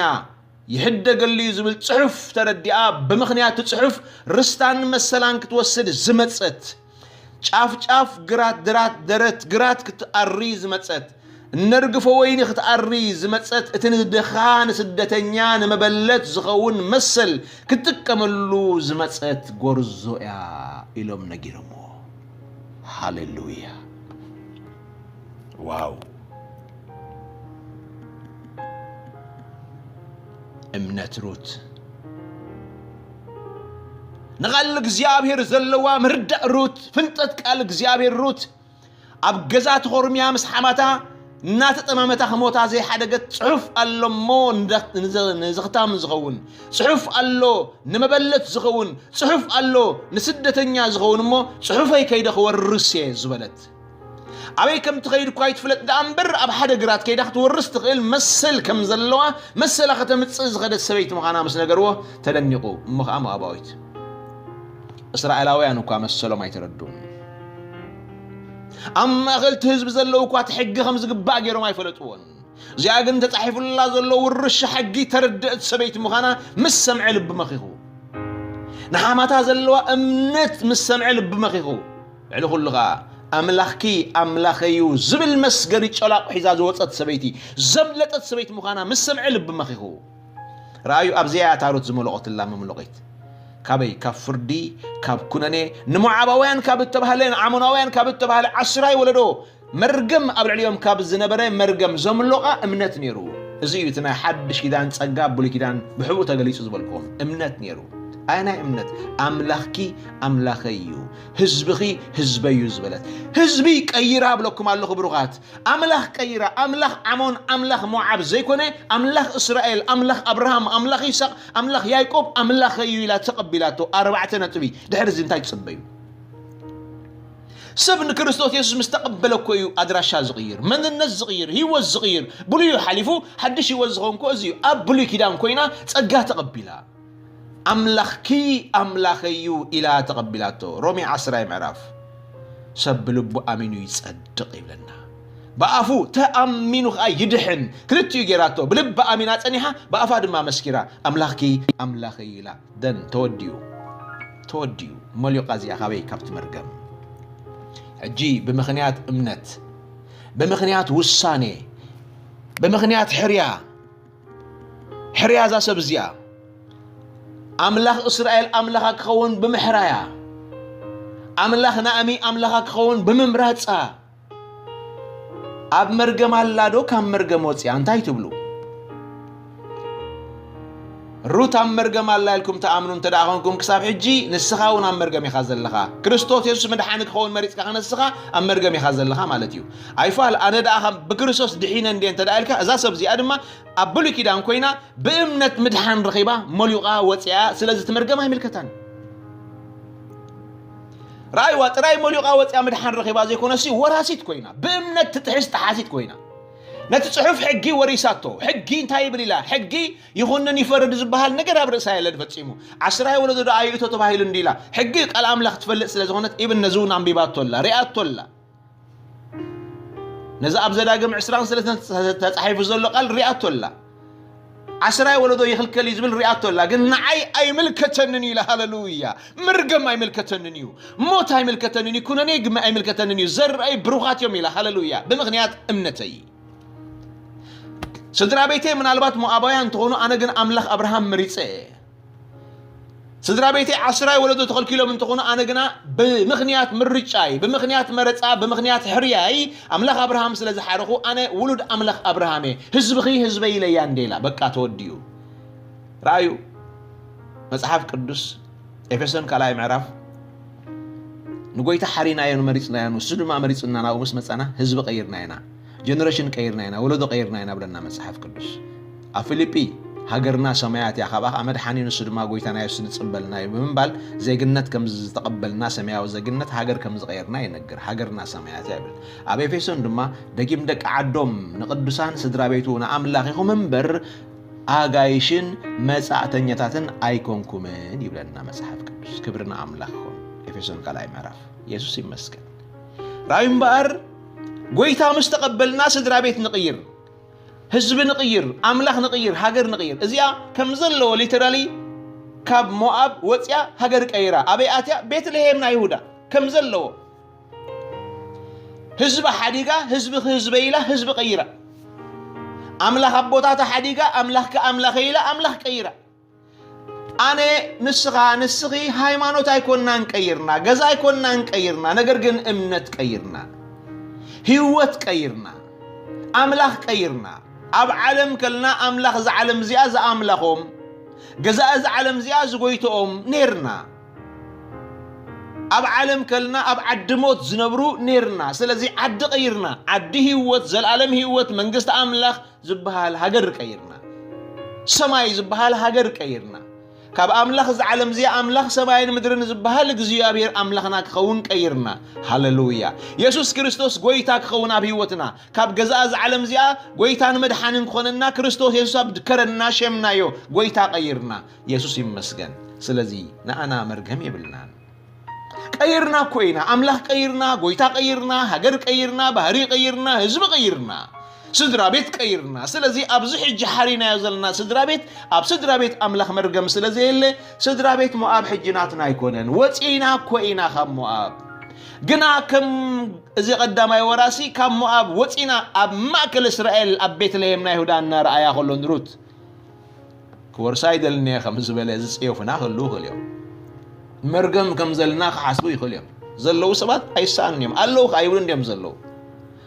ይሕደገሉ እዩ ዝብል ጽሑፍ ተረዲኣ፣ ብምኽንያት እቲ ጽሑፍ ርስታን መሰላን ክትወስድ ዝመጸት፣ ጫፍ ጫፍ ግራት ድራት ደረት ግራት ክትኣሪ ዝመጸት፣ እነርግፎ ወይኒ ክትኣሪ ዝመጸት፣ እቲ ንድኻ ንስደተኛ ንመበለት ዝኸውን መሰል ክትጥቀመሉ ዝመጸት ጎርዞ እያ ኢሎም ነጊሮምዎ። ሃሌሉያ! ዋው! እምነት ሩት፣ ንቓል እግዚኣብሔር ዘለዋ ምርዳእ ሩት፣ ፍልጠት ቃል እግዚኣብሔር ሩት፣ ኣብ ገዛ ተኾርምያ ምስ ሓማታ እናተጠማመታ ክሞታ ዘይሓደገት ጽሑፍ ኣሎ እሞ ንደ-፣ ንዘ-፣ ንዘኽታም ዝኸውን ጽሑፍ ኣሎ፣ ንመበለት ዝኸውን ጽሑፍ ኣሎ፣ ንስደተኛ ዝኸውን እሞ ጽሑፈይ ከይደ ክወርስ እየ ዝበለት። ኣበይ ከም ትኸይድ እኳ ኣይትፍለጥ ደኣ እምበር፣ ኣብ ሓደ ግራት ከይዳ ክትወርስ ትኽእል መሰል ከም ዘለዋ፣ መሰላ ከተምጽእ ዝኸደት ሰበይቲ ምዃና ምስ ነገርዎ ተደኒቑ። እሞ ኸኣ ሞኣባዊት። እስራኤላውያን እኳ መሰሎም ኣይተረድኡን። ኣብ ማእከል እቲ ህዝቢ ዘለዉ እኳ እቲ ሕጊ ከም ዝግባእ ገይሮም ኣይፈለጥዎን። እዚኣ ግን ተጻሒፉላ ዘሎ ውርሻ ሕጊ ተረድእት ሰበይቲ ምዃና ምስ ሰምዐ ልቢ መኺኹ። ንሓማታ ዘለዋ እምነት ምስ ሰምዐ ልቢ መኺኹ። ልዕሊ ኩሉ ኸኣ ኣምላኽኪ ኣምላኸይ እዩ ዝብል መስገዲ ጨላቑ ሒዛ ዝወጸት ሰበይቲ፣ ዘብለጠት ሰበይቲ ምዃና ምስ ሰምዐ ልቢ መኺኹ። ረኣዩ፣ ኣብዚኣ እያ እታ ሩት ዝመለቖትላ መምለቒት። ካበይ? ካብ ፍርዲ፣ ካብ ኩነኔ፣ ንሞዓባውያን ካብ እተባህለ፣ ንዓሞናውያን ካብ እተባህለ ዓስራይ ወለዶ መርገም ኣብ ልዕሊኦም ካብ ዝነበረ መርገም ዘምለቓ እምነት ነይሩ። እዚ እዩ እቲ ናይ ሓድሽ ኪዳን ጸጋ ኣብ ብሉይ ኪዳን ብሕቡእ ተገሊጹ ዝበልክዎም እምነት ነይሩ። ኣየናይ እምነት? ኣምላኽኪ ኣምላኸይ እዩ፣ ህዝብኺ ህዝበይ እዩ ዝበለት። ህዝቢ ቀይራ እብለኩም ኣለኹ ብሩኻት። ኣምላኽ ቀይራ፣ ኣምላኽ ዓሞን ኣምላኽ ሞዓብ ዘይኮነ፣ ኣምላኽ እስራኤል፣ ኣምላኽ ኣብርሃም፣ ኣምላኽ ይስሐቅ፣ ኣምላኽ ያዕቆብ ኣምላኸይ እዩ ኢላ ተቐቢላቶ። ኣርባዕተ ነጥቢ። ድሕሪ እዚ እንታይ ትጽበዩ? ሰብ ንክርስቶስ የሱስ ምስ ተቐበለ እኮ እዩ ኣድራሻ ዝቕይር፣ መንነት ዝቕይር፣ ህይወት ዝቕይር። ብሉዩ ሓሊፉ ሓድሽ ህይወት ዝኸውን እኮ እዚ እዩ። ኣብ ብሉይ ኪዳን ኮይና ጸጋ ተቐቢላ። ኣምላኽኪ ኣምላኸይ እዩ ኢላ ተቐቢላቶ። ሮሜ ዓስራይ ምዕራፍ። ሰብ ብልቡ ኣሚኑ ይጸድቕ ይብለና። ብኣፉ ተኣሚኑ ኸኣ ይድሕን። ክልቲኡ ጌራቶ። ብልባ ኣሚና ጸኒሓ፣ ብኣፋ ድማ መስኪራ፣ ኣምላኽኪ ኣምላኸይ እዩ ኢላ። ደን ተወዲኡ። ተወዲኡ። ሞሊቓ እዚኣ ካበይ? ካብቲ መርገም። ሕጂ ብምኽንያት እምነት፣ ብምኽንያት ውሳኔ፣ ብምኽንያት ሕርያ፣ ሕርያ እዛ ሰብ እዚኣ፣ ኣምላኽ እስራኤል ኣምላኻ ክኸውን ብምሕራያ፣ ኣምላኽ ናእሚ ኣምላኻ ክኸውን ብምምራጻ፣ ኣብ መርገም ኣላ ዶ ካብ መርገም ወጺኣ? እንታይ ትብሉ? ሩት ኣብ መርገም ኣላ ኢልኩም ትኣምኑ እንተ ደኣ ኾንኩም፣ ክሳብ ሕጂ ንስኻ እውን ኣብ መርገም ኢኻ ዘለኻ። ክርስቶስ የሱስ መድሓኒ ክኸውን መሪጽካ ከነስኻ ኣብ መርገም ኢኻ ዘለኻ ማለት እዩ። ኣይፋል፣ ኣነ ደኣ ካብ ብክርስቶስ ድሒነ እንድየ እንተ ደኣ ኢልካ፣ እዛ ሰብ እዚኣ ድማ ኣብ ብሉይ ኪዳን ኮይና ብእምነት ምድሓን ረኺባ፣ ሞሊቓ ወጺኣ፣ ስለዚ እቲ መርገም ኣይምልከታን። ረኣይዋ፣ ጥራይ ሞሊቓ ወጺኣ ምድሓን ረኺባ ዘይኮነሲ፣ ወራሲት ኮይና፣ ብእምነት ትጥሕስ ጠሓሲት ኮይና። ነቲ ጽሑፍ ሕጊ ወሪሳቶ። ሕጊ እንታይ ይብል ኢላ? ሕጊ ይኹንን ይፈርድ ዝበሃል ነገር ኣብ ርእሳ የለን ፈጺሙ። ዓስራይ ወለዶ ደኣ ይእቶ ተባሂሉ እንዲ ኢላ። ሕጊ ቃል ኣምላኽ ትፈልጥ ስለ ዝኾነት፣ ኢብን ነዚ እውን ኣንቢባቶ ኣላ፣ ሪኣቶ ኣላ። ነዚ ኣብ ዘዳግም ዕስራን ሰለስተን ተጻሒፉ ዘሎ ቃል ሪኣቶ ኣላ። ዓስራይ ወለዶ ይኽልከል እዩ ዝብል ሪኣቶ ኣላ። ግን ንዓይ ኣይምልከተንን እዩ ኢላ። ሃለሉያ። መርገም ኣይምልከተንን እዩ። ሞት ኣይምልከተንን እዩ። ኩነኔ ግመ ኣይምልከተንን እዩ። ዘርኣይ ብሩኻት እዮም ኢላ። ሃለሉያ። ብምኽንያት እምነተይ። ስድራ ቤተይ ምናልባት ሞኣባውያን እንተኾኑ፣ ኣነ ግን ኣምላኽ ኣብርሃም መሪጸ እየ። ስድራ ቤተይ ዓስራይ ወለዶ ተኸልኪሎም እንተኾኑ፣ ኣነ ግና ብምኽንያት ምርጫይ፣ ብምኽንያት መረጻ፣ ብምኽንያት ሕርያይ ኣምላኽ ኣብርሃም ስለ ዝሓረኹ፣ ኣነ ውሉድ ኣምላኽ ኣብርሃም እየ። ህዝብኺ ህዝበይ ኢለያ እንዴ ኢላ፣ በቃ ተወዲኡ። ረኣዩ፣ መጽሓፍ ቅዱስ ኤፌሶን ካልኣይ ምዕራፍ፣ ንጎይታ ሓሪናዮ፣ ንመሪጽናዮ፣ ንሱ ድማ መሪጹና፣ ናብኡ ምስ መጻና ህዝቢ ቀይርና ኢና። ጀነሬሽን ቀይርና ኢና፣ ወለዶ ቀይርና ኢና ብለና መጽሓፍ ቅዱስ። ኣብ ፊልጲ፣ ሃገርና ሰማያት እያ፣ ካብኣ ከኣ መድሓኒ ንሱ ድማ ጎይታና የሱስ ንጽበልና እዩ ብምባል፣ ዜግነት ከም ዝተቐበልና፣ ሰማያዊ ዜግነት፣ ሃገር ከም ዝቐየርና ይነግር። ሃገርና ሰማያት እያ ይብል። ኣብ ኤፌሶን ድማ፣ ደጊም ደቂ ዓዶም ንቅዱሳን ስድራ ቤቱ ንኣምላኽ ኢኹም እምበር፣ ኣጋይሽን መጻእተኛታትን ኣይኮንኩምን ይብለና መጽሓፍ ቅዱስ። ክብሪ ንኣምላኽ ይኹን። ኤፌሶን ካልኣይ ምዕራፍ። የሱስ ይመስገን። ራእዩ እምበኣር፣ ጎይታ ምስ ተቐበልና ስድራ ቤት ንቕይር፣ ህዝቢ ንቕይር፣ ኣምላኽ ንቕይር፣ ሃገር ንቕይር። እዚኣ ከም ዘለዎ ሊተራሊ ካብ ሞኣብ ወጽያ ሃገር ቀይራ። ኣበይ ኣትያ? ቤትልሄም ናይ ይሁዳ። ከም ዘለዎ ህዝቢ ሓዲጋ፣ ህዝቢ ክህዝበ ኢላ ህዝቢ ቀይራ። ኣምላኽ ኣቦታታ ሓዲጋ፣ ኣምላኽ ከ ኣምላኸ ኢላ ኣምላኽ ቀይራ። ኣነ፣ ንስኻ፣ ንስኺ ሃይማኖት ኣይኮንናን ቀይርና፣ ገዛ ኣይኮንናን ቀይርና፣ ነገር ግን እምነት ቀይርና፣ ህይወት ቀይርና፣ ኣምላኽ ቀይርና። ኣብ ዓለም ከልና ኣምላኽ እዛ ዓለም እዚኣ ዝኣምላኾም፣ ገዛ እዛ ዓለም እዚኣ ዝጎይትኦም ኔርና። ኣብ ዓለም ከልና ኣብ ዓዲ ሞት ዝነብሩ ኔርና። ስለዚ ዓዲ ቀይርና፣ ዓዲ ህይወት፣ ዘላለም ህይወት፣ መንግስቲ ኣምላኽ ዝበሃል ሃገር ቀይርና። ሰማይ ዝበሃል ሃገር ቀይርና። ካብ ኣምላኽ እዛ ዓለም እዚኣ ኣምላኽ ሰማይን ምድርን ዝበሃል እግዚኣብሔር ኣምላኽና ክኸውን ቀይርና። ሃሌሉያ። የሱስ ክርስቶስ ጎይታ ክኸውን ኣብ ህይወትና፣ ካብ ገዛእ እዛ ዓለም እዚኣ ጎይታን መድሓንን ክኾነና ክርስቶስ የሱስ ኣብ ከረና ሸምናዮ ጎይታ ቀይርና። የሱስ ይመስገን። ስለዚ ንኣና መርገም የብልናን። ቀይርና እኮ ኢና። ኣምላኽ ቀይርና፣ ጎይታ ቀይርና፣ ሃገር ቀይርና፣ ባህሪ ቀይርና፣ ህዝቢ ቀይርና፣ ስድራ ቤት ቀይርና። ስለዚ ኣብዚ ሕጂ ሓሪናዮ ዘለና ስድራ ቤት፣ ኣብ ስድራ ቤት ኣምላኽ መርገም ስለ ዘየለ፣ ስድራ ቤት ሞኣብ ሕጂ ናትና ኣይኮነን። ወጺና እኮ ኢና ካብ ሞኣብ። ግና ከም እዚ ቀዳማይ ወራሲ ካብ ሞኣብ ወጺና ኣብ ማእከል እስራኤል ኣብ ቤትልሄም ናይ ይሁዳ እናረኣያ ከሎ ንሩት ክወርሳ ኣይደልን እየ ከም ዝበለ ዝጽየፉና ክህልዉ ይኽእሉ እዮም። መርገም ከም ዘለና ክሓስቡ ይኽእሉ እዮም። ዘለዉ ሰባት ኣይሰኣኑን እዮም። ኣለዉ ከኣ ይብሉ እንድዮም ዘለዉ።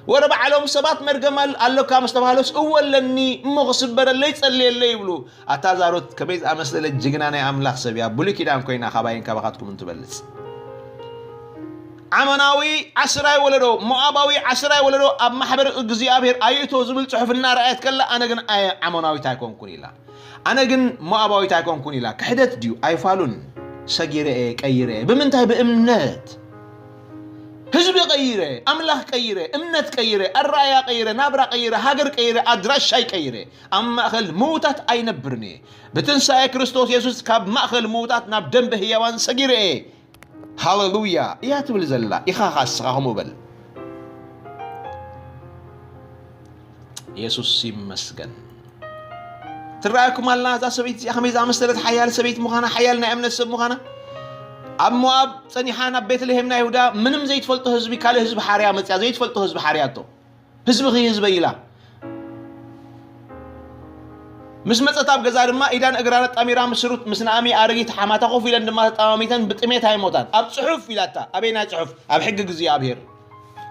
ወረ ባዕሎም ሰባት መርገም ኣል-፣ ኣሎካ ምስ ተባሃሎስ፣ እወ ኣለኒ፣ እሞ ክስበረለይ ጸልየለይ ይብሉ። ኣታ ዛሮት ከመይ ዝኣመሰለ ጅግና ናይ ኣምላኽ ሰብ እያ። ብሉይ ኪዳን ኮይና ካባይን ካባኻትኩምን ትበልጽ። ዓሞናዊ ዓስራይ ወለዶ፣ ሞኣባዊ ዓስራይ ወለዶ ኣብ ማሕበር እግዚኣብሔር ኣይእቶ ዝብል ጽሑፍ እናረኣየት ከላ፣ ኣነ ግን ኣየ ዓሞናዊት ኣይኮንኩን ኢላ። ኣነ ግን ሞኣባዊት ኣይኮንኩን ኢላ። ክሕደት ድዩ? ኣይፋሉን። ሰጊረ እየ፣ ቀይረ እየ። ብምንታይ? ብእምነት። ህዝቢ ቀይረ፣ ኣምላኽ ቀይረ፣ እምነት ቀይረ፣ ኣረኣያ ቀይረ፣ ናብራ ቀይረ፣ ሃገር ቀይረ፣ ኣድራሻይ ቀይረ። ኣብ ማእከል ምዉታት ኣይነብርን እየ። ብትንሳኤ ክርስቶስ የሱስ ካብ ማእከል ምዉታት ናብ ደንበ ህያዋን ሰጊረ እየ። ሃሌሉያ እያ ትብል ዘላ። ኢኻ ኸዓ እስኻ ከምኡ በል። የሱስ ይመስገን። ትረኣየኩም ኣላ እዛ ሰበይቲ እዚኣ ከመይ ዝኣመሰለት ሓያል ሰበይቲ ምዃና፣ ሓያል ናይ እምነት ሰብ ምዃና። ኣብ ሞኣብ ጸኒሓ ናብ ቤተልሔም ናይ ይሁዳ ምንም ዘይትፈልጦ ህዝቢ፣ ካልእ ህዝቢ ሓርያ መጽያ፣ ዘይትፈልጦ ህዝቢ ሓርያቶ። ህዝብኺ ህዝበይ ኢላ። ምስ መጸት ኣብ ገዛ ድማ ኢዳን እግራን ኣጣሚራ ምስ ሩት ምስ ናኣሚ ኣረጊት ሓማታ ኮፍ ኢለን ድማ ተጠማሚተን ብጥሜት ኣይሞታን። ኣብ ጽሑፍ ኢላታ። ኣበይ ናይ ጽሑፍ? ኣብ ሕጊ እግዚኣብሔር።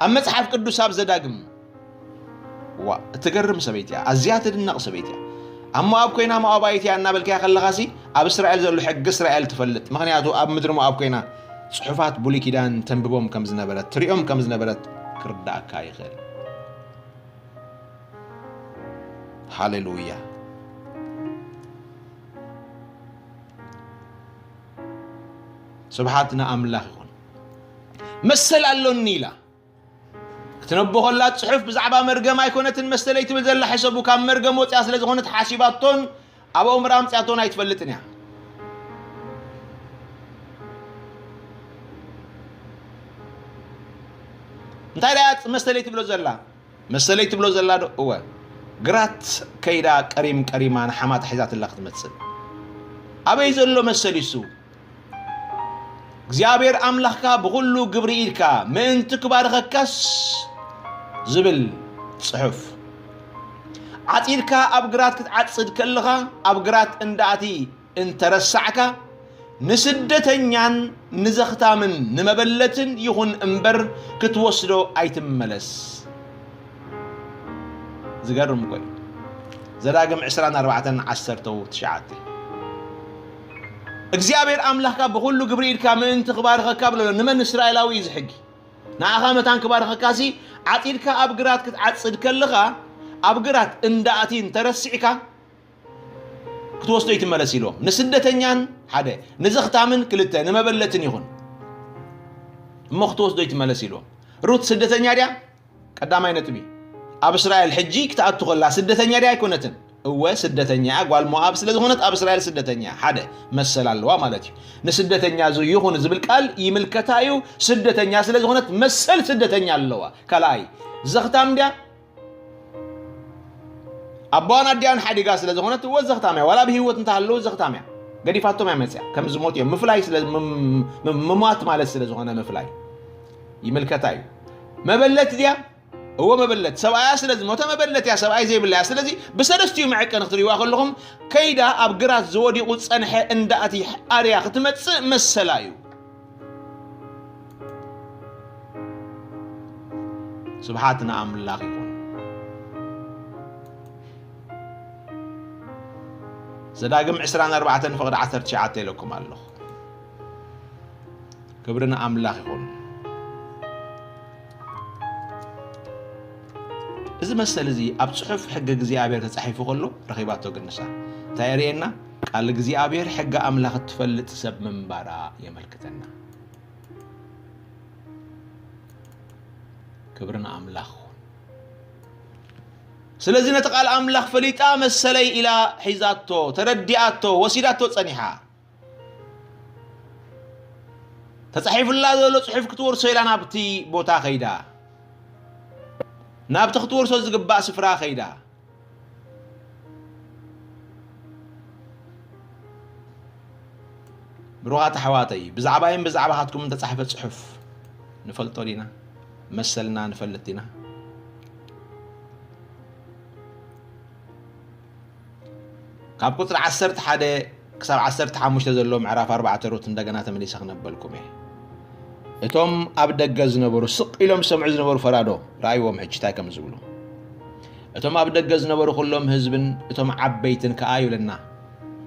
ኣብ መጽሓፍ ቅዱስ ኣብ ዘዳግም። ዋ፣ እትገርም ሰበይቲ እያ። ኣዝያ ትድነቕ ሰበይቲ እያ። ኣብ ሞኣብ ኮይና ሞኣባይት እያ እናበልካያ ከለኻሲ ኣብ እስራኤል ዘሎ ሕጊ እስራኤል ትፈልጥ። ምኽንያቱ ኣብ ምድሪ ሞኣብ ኮይና ጽሑፋት ብሉይ ኪዳን ተንብቦም ከም ዝነበረት፣ ትሪኦም ከም ዝነበረት ክርዳእካ ይኽእል። ሃሌሉያ። ስብሓት ንኣምላኽ ይኹን። መሰል ኣሎኒ ኢላ። ክትነቦ ከላ ጽሑፍ ብዛዕባ መርገም ኣይኮነትን መሰለይ ትብል ዘላ ሕሰቡ። ካብ መርገም ወጽያ ስለ ዝኾነት ሓሲባቶን ኣብ ኣእምራ ኣምጽያቶን ኣይትፈልጥን እያ። እንታይ ደኣ መሰለይ ትብሎ ዘላ? መሰለይ ትብሎ ዘላ ዶ? እወ። ግራት ከይዳ ቀሪም ቀሪማ ንሓማታ ሒዛትላ ክትመጽእ። ኣበይ ዘሎ መሰል እዩ እሱ? እግዚኣብሔር ኣምላኽካ ብኹሉ ግብሪ ኢድካ ምእንቲ ክባርኸካስ ዝብል ጽሑፍ። ዓጺድካ ኣብ ግራት ክትዓጽድ ከለኻ ኣብ ግራት እንዳእቲ እንተረሳዕካ ንስደተኛን ንዘኽታምን ንመበለትን ይኹን እምበር ክትወስዶ ኣይትመለስ። ዝገርም እኮ እዩ። ዘዳግም ዕስራን ኣርባዕተን ዓሰርተ ትሽዓተ። እግዚኣብሔር ኣምላኽካ ብኹሉ ግብሪ ኢድካ ምእንቲ ክባርኸካ ብሎ። ንመን? እስራኤላዊ እዩ እዚ ሕጊ። ንኣኻ መታን ክባርኸካሲ ዓጺድካ ኣብ ግራት ክትዓጽድ ከለኻ ኣብ ግራት እንዳእቲ እንተረሲዕካ ክትወስዶ ይትመለስ ኢልዎም። ንስደተኛን ሓደ፣ ንዘኽታምን ክልተ፣ ንመበለትን ይኹን እሞ ክትወስዶ ይትመለስ ኢልዎም። ሩት ስደተኛ ድያ? ቀዳማይ ነጥቢ። ኣብ እስራኤል ሕጂ ክትኣቱ ከላ ስደተኛ ድያ ኣይኮነትን? እወ ስደተኛ እያ። ጓል ሞኣብ ስለ ዝኾነት ኣብ እስራኤል ስደተኛ እያ። ሓደ መሰል ኣለዋ ማለት እዩ። ንስደተኛ ዝ-፣ ይኹን ዝብል ቃል ይምልከታ እዩ። ስደተኛ ስለ ዝኾነት መሰል ስደተኛ ኣለዋ። ካልኣይ ዘኽታም ድያ? ኣቦዋን ኣዲኣን ሓዲጋ ስለ ዝኾነት እወ ዘኽታም እያ። ዋላ ብህይወት እንተሃለዉ ዘኽታም እያ። ገዲፋቶም እያ መጽያ። ከም ዝሞት እዮም። ምፍላይ ስለ ም-፣ ም-፣ ምሟት ማለት ስለ ዝኾነ ምፍላይ ይምልከታ እዩ። መበለት ድያ? እወ መበለት። ሰብኣያ ስለ ዝሞተ መበለት እያ፣ ሰብኣይ ዘይብላ እያ። ስለዚ ብሰለስቲኡ መዐቀኒ ክትርእይዋ ከለኹም ከይዳ ኣብ ግራት ዝወዲቑ ጸንሐ እንዳእቲ ኣርያ ክትመጽእ መሰላ እዩ። ስብሓት ንኣምላኽ ይኹን። ዘዳግም ዕስራን ኣርባዕተን ፍቕዲ ዓሰርተ ትሽዓተ ኢለኩም ኣለኹ። ክብሪ ንኣምላኽ ይኹን። እዚ መሰል እዚ ኣብ ጽሑፍ ሕጊ እግዚኣብሔር ተጻሒፉ ከሎ ረኺባቶ ግን ንሳ። እንታይ የርእየና? ቃል እግዚኣብሔር ሕጊ ኣምላኽ እትፈልጥ ሰብ ምንባራ የመልክተና። ክብሪ ንኣምላኽ ይኹን። ስለዚ ነቲ ቃል ኣምላኽ ፈሊጣ መሰለይ ኢላ ሒዛቶ፣ ተረዲኣቶ፣ ወሲዳቶ ጸኒሓ። ተጻሒፉላ ዘሎ ጽሑፍ ክትወርሶ ኢላ ናብቲ ቦታ ከይዳ። ናብቲ ክትወርሶ ዝግባእ ስፍራ ከይዳ። ብሩኻት ኣሕዋተይ፣ ብዛዕባይን ብዛዕባኻትኩምን ተጻሕፈ ጽሑፍ ንፈልጦ ዲና? መሰልና ንፈልጥ ዲና? ካብ ቁጽሪ ዓሰርተ ሓደ ክሳብ ዓሰርተ ሓሙሽተ ዘሎ ምዕራፍ ኣርባዕተ ሩት እንደገና ተመሊሰ ክነበልኩም እየ። እቶም ኣብ ደገ ዝነበሩ ስቕ ኢሎም ዝሰምዑ ዝነበሩ ፈራዶ፣ ረኣይዎም ሕጂ እንታይ ከም ዝብሉ። እቶም ኣብ ደገ ዝነበሩ ኩሎም ህዝብን እቶም ዓበይትን ከኣ ይብለና።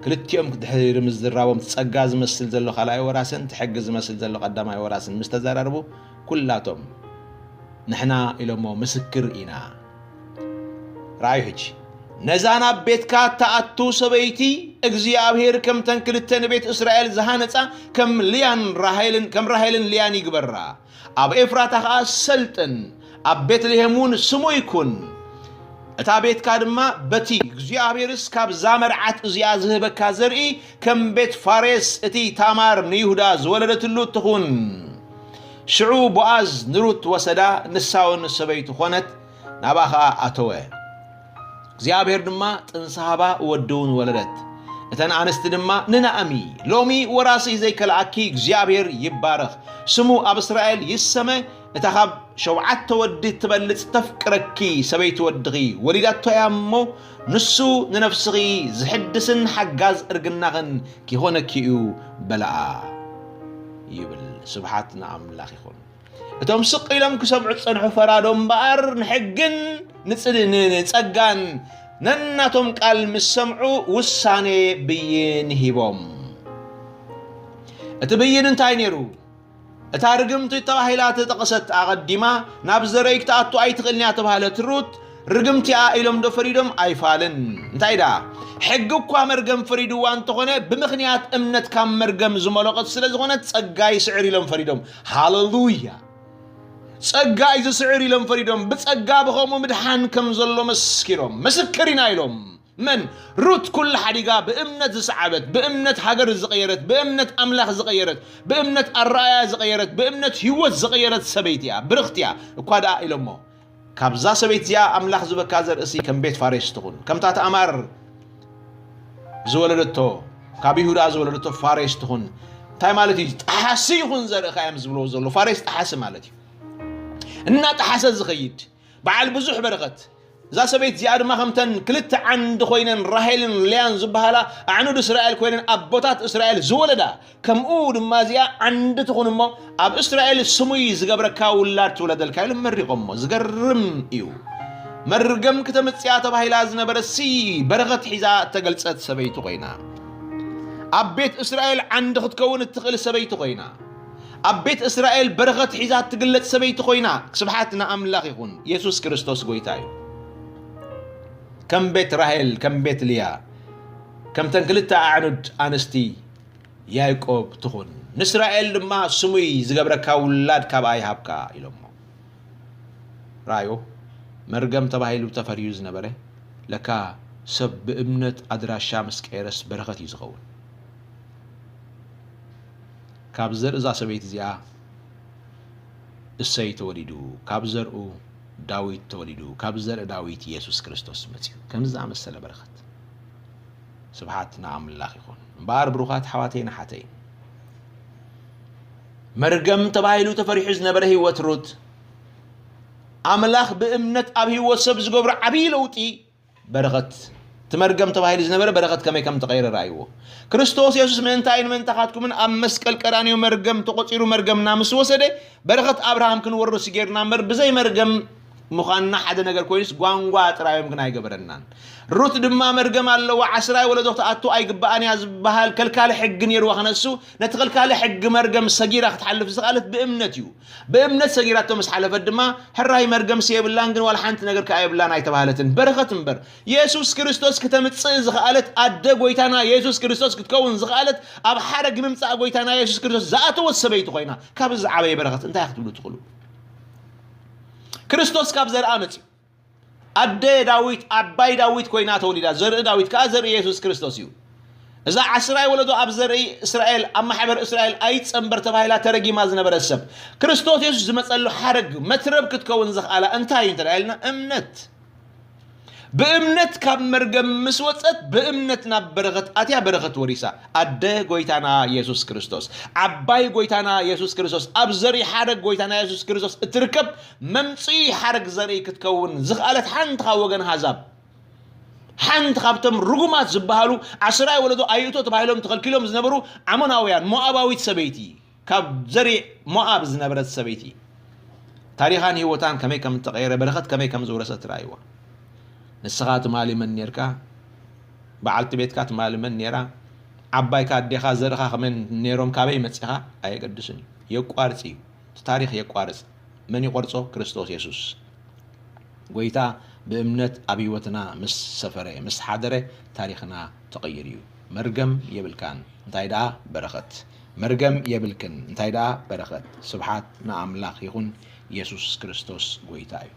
ክልቲኦም ድሕሪ ምዝራቦም፣ እቲ ጸጋ ዝመስል ዘሎ ካልኣይ ወራስን እቲ ሕጊ ዝመስል ዘሎ ቀዳማይ ወራስን ምስ ተዘራረቡ፣ ኩላቶም ንሕና ኢሎሞ ምስክር ኢና። ረኣዩ ሕጂ፣ ነዛ ናብ ቤትካ እትኣቱ ሰበይቲ እግዚኣብሔር ከምተን ክልተ ንቤት እስራኤል ዝሃነጻ ከም ልያን ራሄልን፣ ከም ራሄልን ልያን ይግበራ። ኣብ ኤፍራታ ኸኣ ሰልጥን፣ ኣብ ቤትልሔም እውን ስሙ ይኩን። እታ ቤትካ ድማ በቲ እግዚኣብሔርስ ካብዛ መርዓት እዚኣ ዝህበካ ዘርኢ ከም ቤት ፋሬስ እቲ ታማር ንይሁዳ ዝወለደትሉ ትኹን። ሽዑ ቦኣዝ ንሩት ወሰዳ፣ ንሳ እውን ሰበይቱ ኾነት፣ ናብኣ ኸኣ ኣተወ። እግዚኣብሔር ድማ ጥንሲ ሃባ ወዲ እውን ወለደት። እተን ኣንስቲ ድማ ንናእሚ፣ ሎሚ ወራሲ ዘይከልኣኪ እግዚኣብሔር ይባረኽ፣ ስሙ ኣብ እስራኤል ይሰመ፣ እታ ካብ ሸውዓተ ወዲ ትበልጽ ተፍቅረኪ ሰበይቲ ወድኺ ወሊዳቶ እያ እሞ፣ ንሱ ንነፍስኺ ዝሕድስን ሓጋዝ እርግናኽን ኪኾነኪ እዩ በልኣ ይብል። ስብሓት ንኣምላኽ ይኹን። እቶም ስቕ ኢሎም ክሰምዑ ዝጸንሑ ፈራዶ እምበኣር ንሕግን ንጽድ-፣ ን-፣ ንጸጋን ነናቶም ቃል ምስ ሰምዑ ውሳኔ ብይን ሂቦም። እቲ ብይን እንታይ ነይሩ? እታ ርግምቲ ተባሂላ ተጠቕሰት ኣቐዲማ ናብ ዘርእይ ክትኣቱ ኣይትኽእልን እያ ተባህለት ሩት፣ ርግምቲኣ ኢሎም ዶ ፈሪዶም? ኣይፋልን። እንታይ ደኣ? ሕጊ እኳ መርገም ፈሪድዋ እንተኾነ፣ ብምኽንያት እምነት ካብ መርገም ዝመለቐት ስለ ዝኾነት፣ ጸጋ ይስዕር ኢሎም ፈሪዶም። ሃሌሉያ! ጸጋ እዩ ዝስዕር ኢሎም ፈሪዶም። ብጸጋ ብኸምኡ ምድሓን ከም ዘሎ መስኪሮም። ምስክር ኢና ኢሎም። መን? ሩት ኩሉ ሓዲጋ ብእምነት ዝሰዓበት፣ ብእምነት ሃገር ዝቐየረት፣ ብእምነት ኣምላኽ ዝቐየረት፣ ብእምነት ኣረኣያ ዝቐየረት፣ ብእምነት ህይወት ዝቐየረት ሰበይቲ እያ። ብርኽቲ እያ። እኳ ደኣ ኢሎሞ፣ ካብዛ ሰበይቲ እዚኣ ኣምላኽ ዝበካ ዘርእሲ ከም ቤት ፋሬስ ትኹን፣ ከምታ ተኣማር ዝወለደቶ፣ ካብ ይሁዳ ዝወለደቶ ፋሬስ ትኹን። እንታይ ማለት እዩ? ጠሓሲ ይኹን ዘርእኻ እዮም ዝብልዎ ዘሎ። ፋሬስ ጠሓሲ ማለት እዩ። እናጠሓሰ ዝኸይድ፣ በዓል ብዙሕ በረኸት። እዛ ሰበይቲ እዚኣ ድማ ከምተን ክልተ ዓንዲ ኮይነን ራሄልን ልያን ዝበሃላ ኣዕኑድ እስራኤል ኮይነን ኣቦታት እስራኤል ዝወለዳ፣ ከምኡ ድማ እዚኣ ዓንዲ ትኹን እሞ ኣብ እስራኤል ስሙይ ዝገብረካ ውላድ ትውለደልካ ኢሎም መሪቖሞ። ዝገርም እዩ። መርገም ክተምጽያ ተባሂላ ዝነበረሲ በረኸት ሒዛ እተገልጸት ሰበይቲ ኮይና፣ ኣብ ቤት እስራኤል ዓንዲ ክትከውን እትኽእል ሰበይቲ ኮይና፣ ኣብ ቤት እስራኤል በረኸት ሒዛ እትግለጽ ሰበይቲ ኮይና። ስብሓት ንኣምላኽ ይኹን። የሱስ ክርስቶስ ጎይታ እዩ። ከም ቤት ራሄል፣ ከም ቤት ልያ፣ ከምተን ክልተ ኣዕኑድ ኣንስቲ ያዕቆብ ትኹን። ንእስራኤል ድማ ስሙይ ዝገብረካ ውላድ ካብኣ ይሃብካ ኢሎሞ። ረኣዮ፣ መርገም ተባሂሉ ተፈርዩ ዝነበረ፣ ለካ ሰብ ብእምነት ኣድራሻ ምስ ቀየረስ በረኸት እዩ ዝኸውን። ካብ ዘርኢ እዛ ሰበይቲ እዚኣ እሰይ ተወሊዱ፣ ካብ ዘርኡ ዳዊት ተወሊዱ፣ ካብ ዘርኢ ዳዊት የሱስ ክርስቶስ መጺኡ። ከምዚ ዝኣመሰለ በረኸት። ስብሓት ንኣምላኽ ይኹን። እምበኣር ብሩኻት ኣሕዋተይን ኣሓተይን፣ መርገም ተባሂሉ ተፈሪሑ ዝነበረ ህይወት ሩት፣ ኣምላኽ ብእምነት ኣብ ህይወት ሰብ ዝገብሮ ዓብዪ ለውጢ በረኸት፣ እቲ መርገም ተባሂሉ ዝነበረ በረኸት ከመይ ከም ተቐይረ ረኣይዎ። ክርስቶስ የሱስ ምእንታይን ምእንታኻትኩምን ኣብ መስቀል ቀራንዮ መርገም ተቖጺሩ፣ መርገምና ምስ ወሰደ፣ በረኸት ኣብርሃም ክንወርስ ጌርና እምበር፣ ብዘይ መርገም ምዃንና ሓደ ነገር ኮይኑስ፣ ጓንጓ ጥራዮም ግን ኣይገበረናን። ሩት ድማ መርገም ኣለዋ፣ ዓስራይ ወለዶ ክትኣቱ ኣይግብኣን እያ ዝበሃል ከልካሊ ሕጊ ነይርዋ ክነሱ፣ ነቲ ከልካሊ ሕጊ መርገም ሰጊራ ክትሓልፍ ዝኸኣለት ብእምነት እዩ። ብእምነት ሰጊራቶ ምስ ሓለፈት ድማ፣ ሕራይ መርገምሲ የብላን፣ ግን ዋላ ሓንቲ ነገር ከኣ የብላን ኣይተባህለትን። በረኸት እምበር። የሱስ ክርስቶስ ክተምጽእ ዝኸኣለት ኣደ ጐይታና የሱስ ክርስቶስ ክትከውን ዝኸኣለት፣ ኣብ ሓረግ ምምጻእ ጐይታና የሱስ ክርስቶስ ዝኣተወት ሰበይቲ ኮይና። ካብዚ ዝዓበየ በረኸት እንታይ ክትብሉ ትኽእሉ? ክርስቶስ ካብ ዘርኣ መጺኡ። ኣደ ዳዊት፣ ዓባይ ዳዊት ኮይና ተወሊዳ። ዘርኢ ዳዊት ከኣ ዘርኢ የሱስ ክርስቶስ እዩ። እዛ ዓስራይ ወለዶ ኣብ ዘርኢ እስራኤል፣ ኣብ ማሕበር እስራኤል ኣይጸንበር ተባሂላ ተረጊማ ዝነበረት ሰብ፣ ክርስቶስ የሱስ ዝመጸሉ ሓረግ መትረብ ክትከውን ዝኽኣላ እንታይ እዩ እንተ ደኣ ኢልና፣ እምነት። ብእምነት ካብ መርገም ምስ ወጸት፣ ብእምነት ናብ በረኸት ኣትያ፣ በረኸት ወሪሳ። ኣደ ጐይታና የሱስ ክርስቶስ፣ ዓባይ ጐይታና የሱስ ክርስቶስ፣ ኣብ ዘርኢ ሓረግ ጐይታና የሱስ ክርስቶስ እትርከብ መምጽኢ ሓረግ ዘርኢ ክትከውን ዝኽኣለት ሓንቲ ካብ ወገን ኣሕዛብ፣ ሓንቲ ካብቶም ርጉማት ዝበሃሉ ዓስራይ ወለዶ ኣይእቶ ተባሂሎም ተኸልኪሎም ዝነበሩ ዓሞናውያን፣ ሞኣባዊት ሰበይቲ፣ ካብ ዘሪዕ ሞኣብ ዝነበረት ሰበይቲ ታሪኻን ህይወታን ከመይ ከም እተቐየረ፣ በረኸት ከመይ ከም ዝወረሰት ትረኣይዋ። ንስኻ ትማሊ መን ኔርካ? በዓልቲ ቤትካ ትማሊ መን ኔራ? ዓባይካ፣ ኣዴኻ፣ ዘርእኻ ከመይ ኔሮም፣ ካበይ መጺኻ? ኣየገድስን እዩ። የቋርጽ እዩ። እቲ ታሪኽ የቋርጽ። መን ይቆርጾ? ክርስቶስ የሱስ። ጎይታ ብእምነት ኣብ ህይወትና ምስ ሰፈረ፣ ምስ ሓደረ፣ ታሪኽና ተቐይሩ እዩ። መርገም የብልካን፣ እንታይ ደኣ በረኸት። መርገም የብልክን፣ እንታይ ደኣ በረኸት። ስብሓት ንኣምላኽ ይኹን። የሱስ ክርስቶስ ጎይታ እዩ።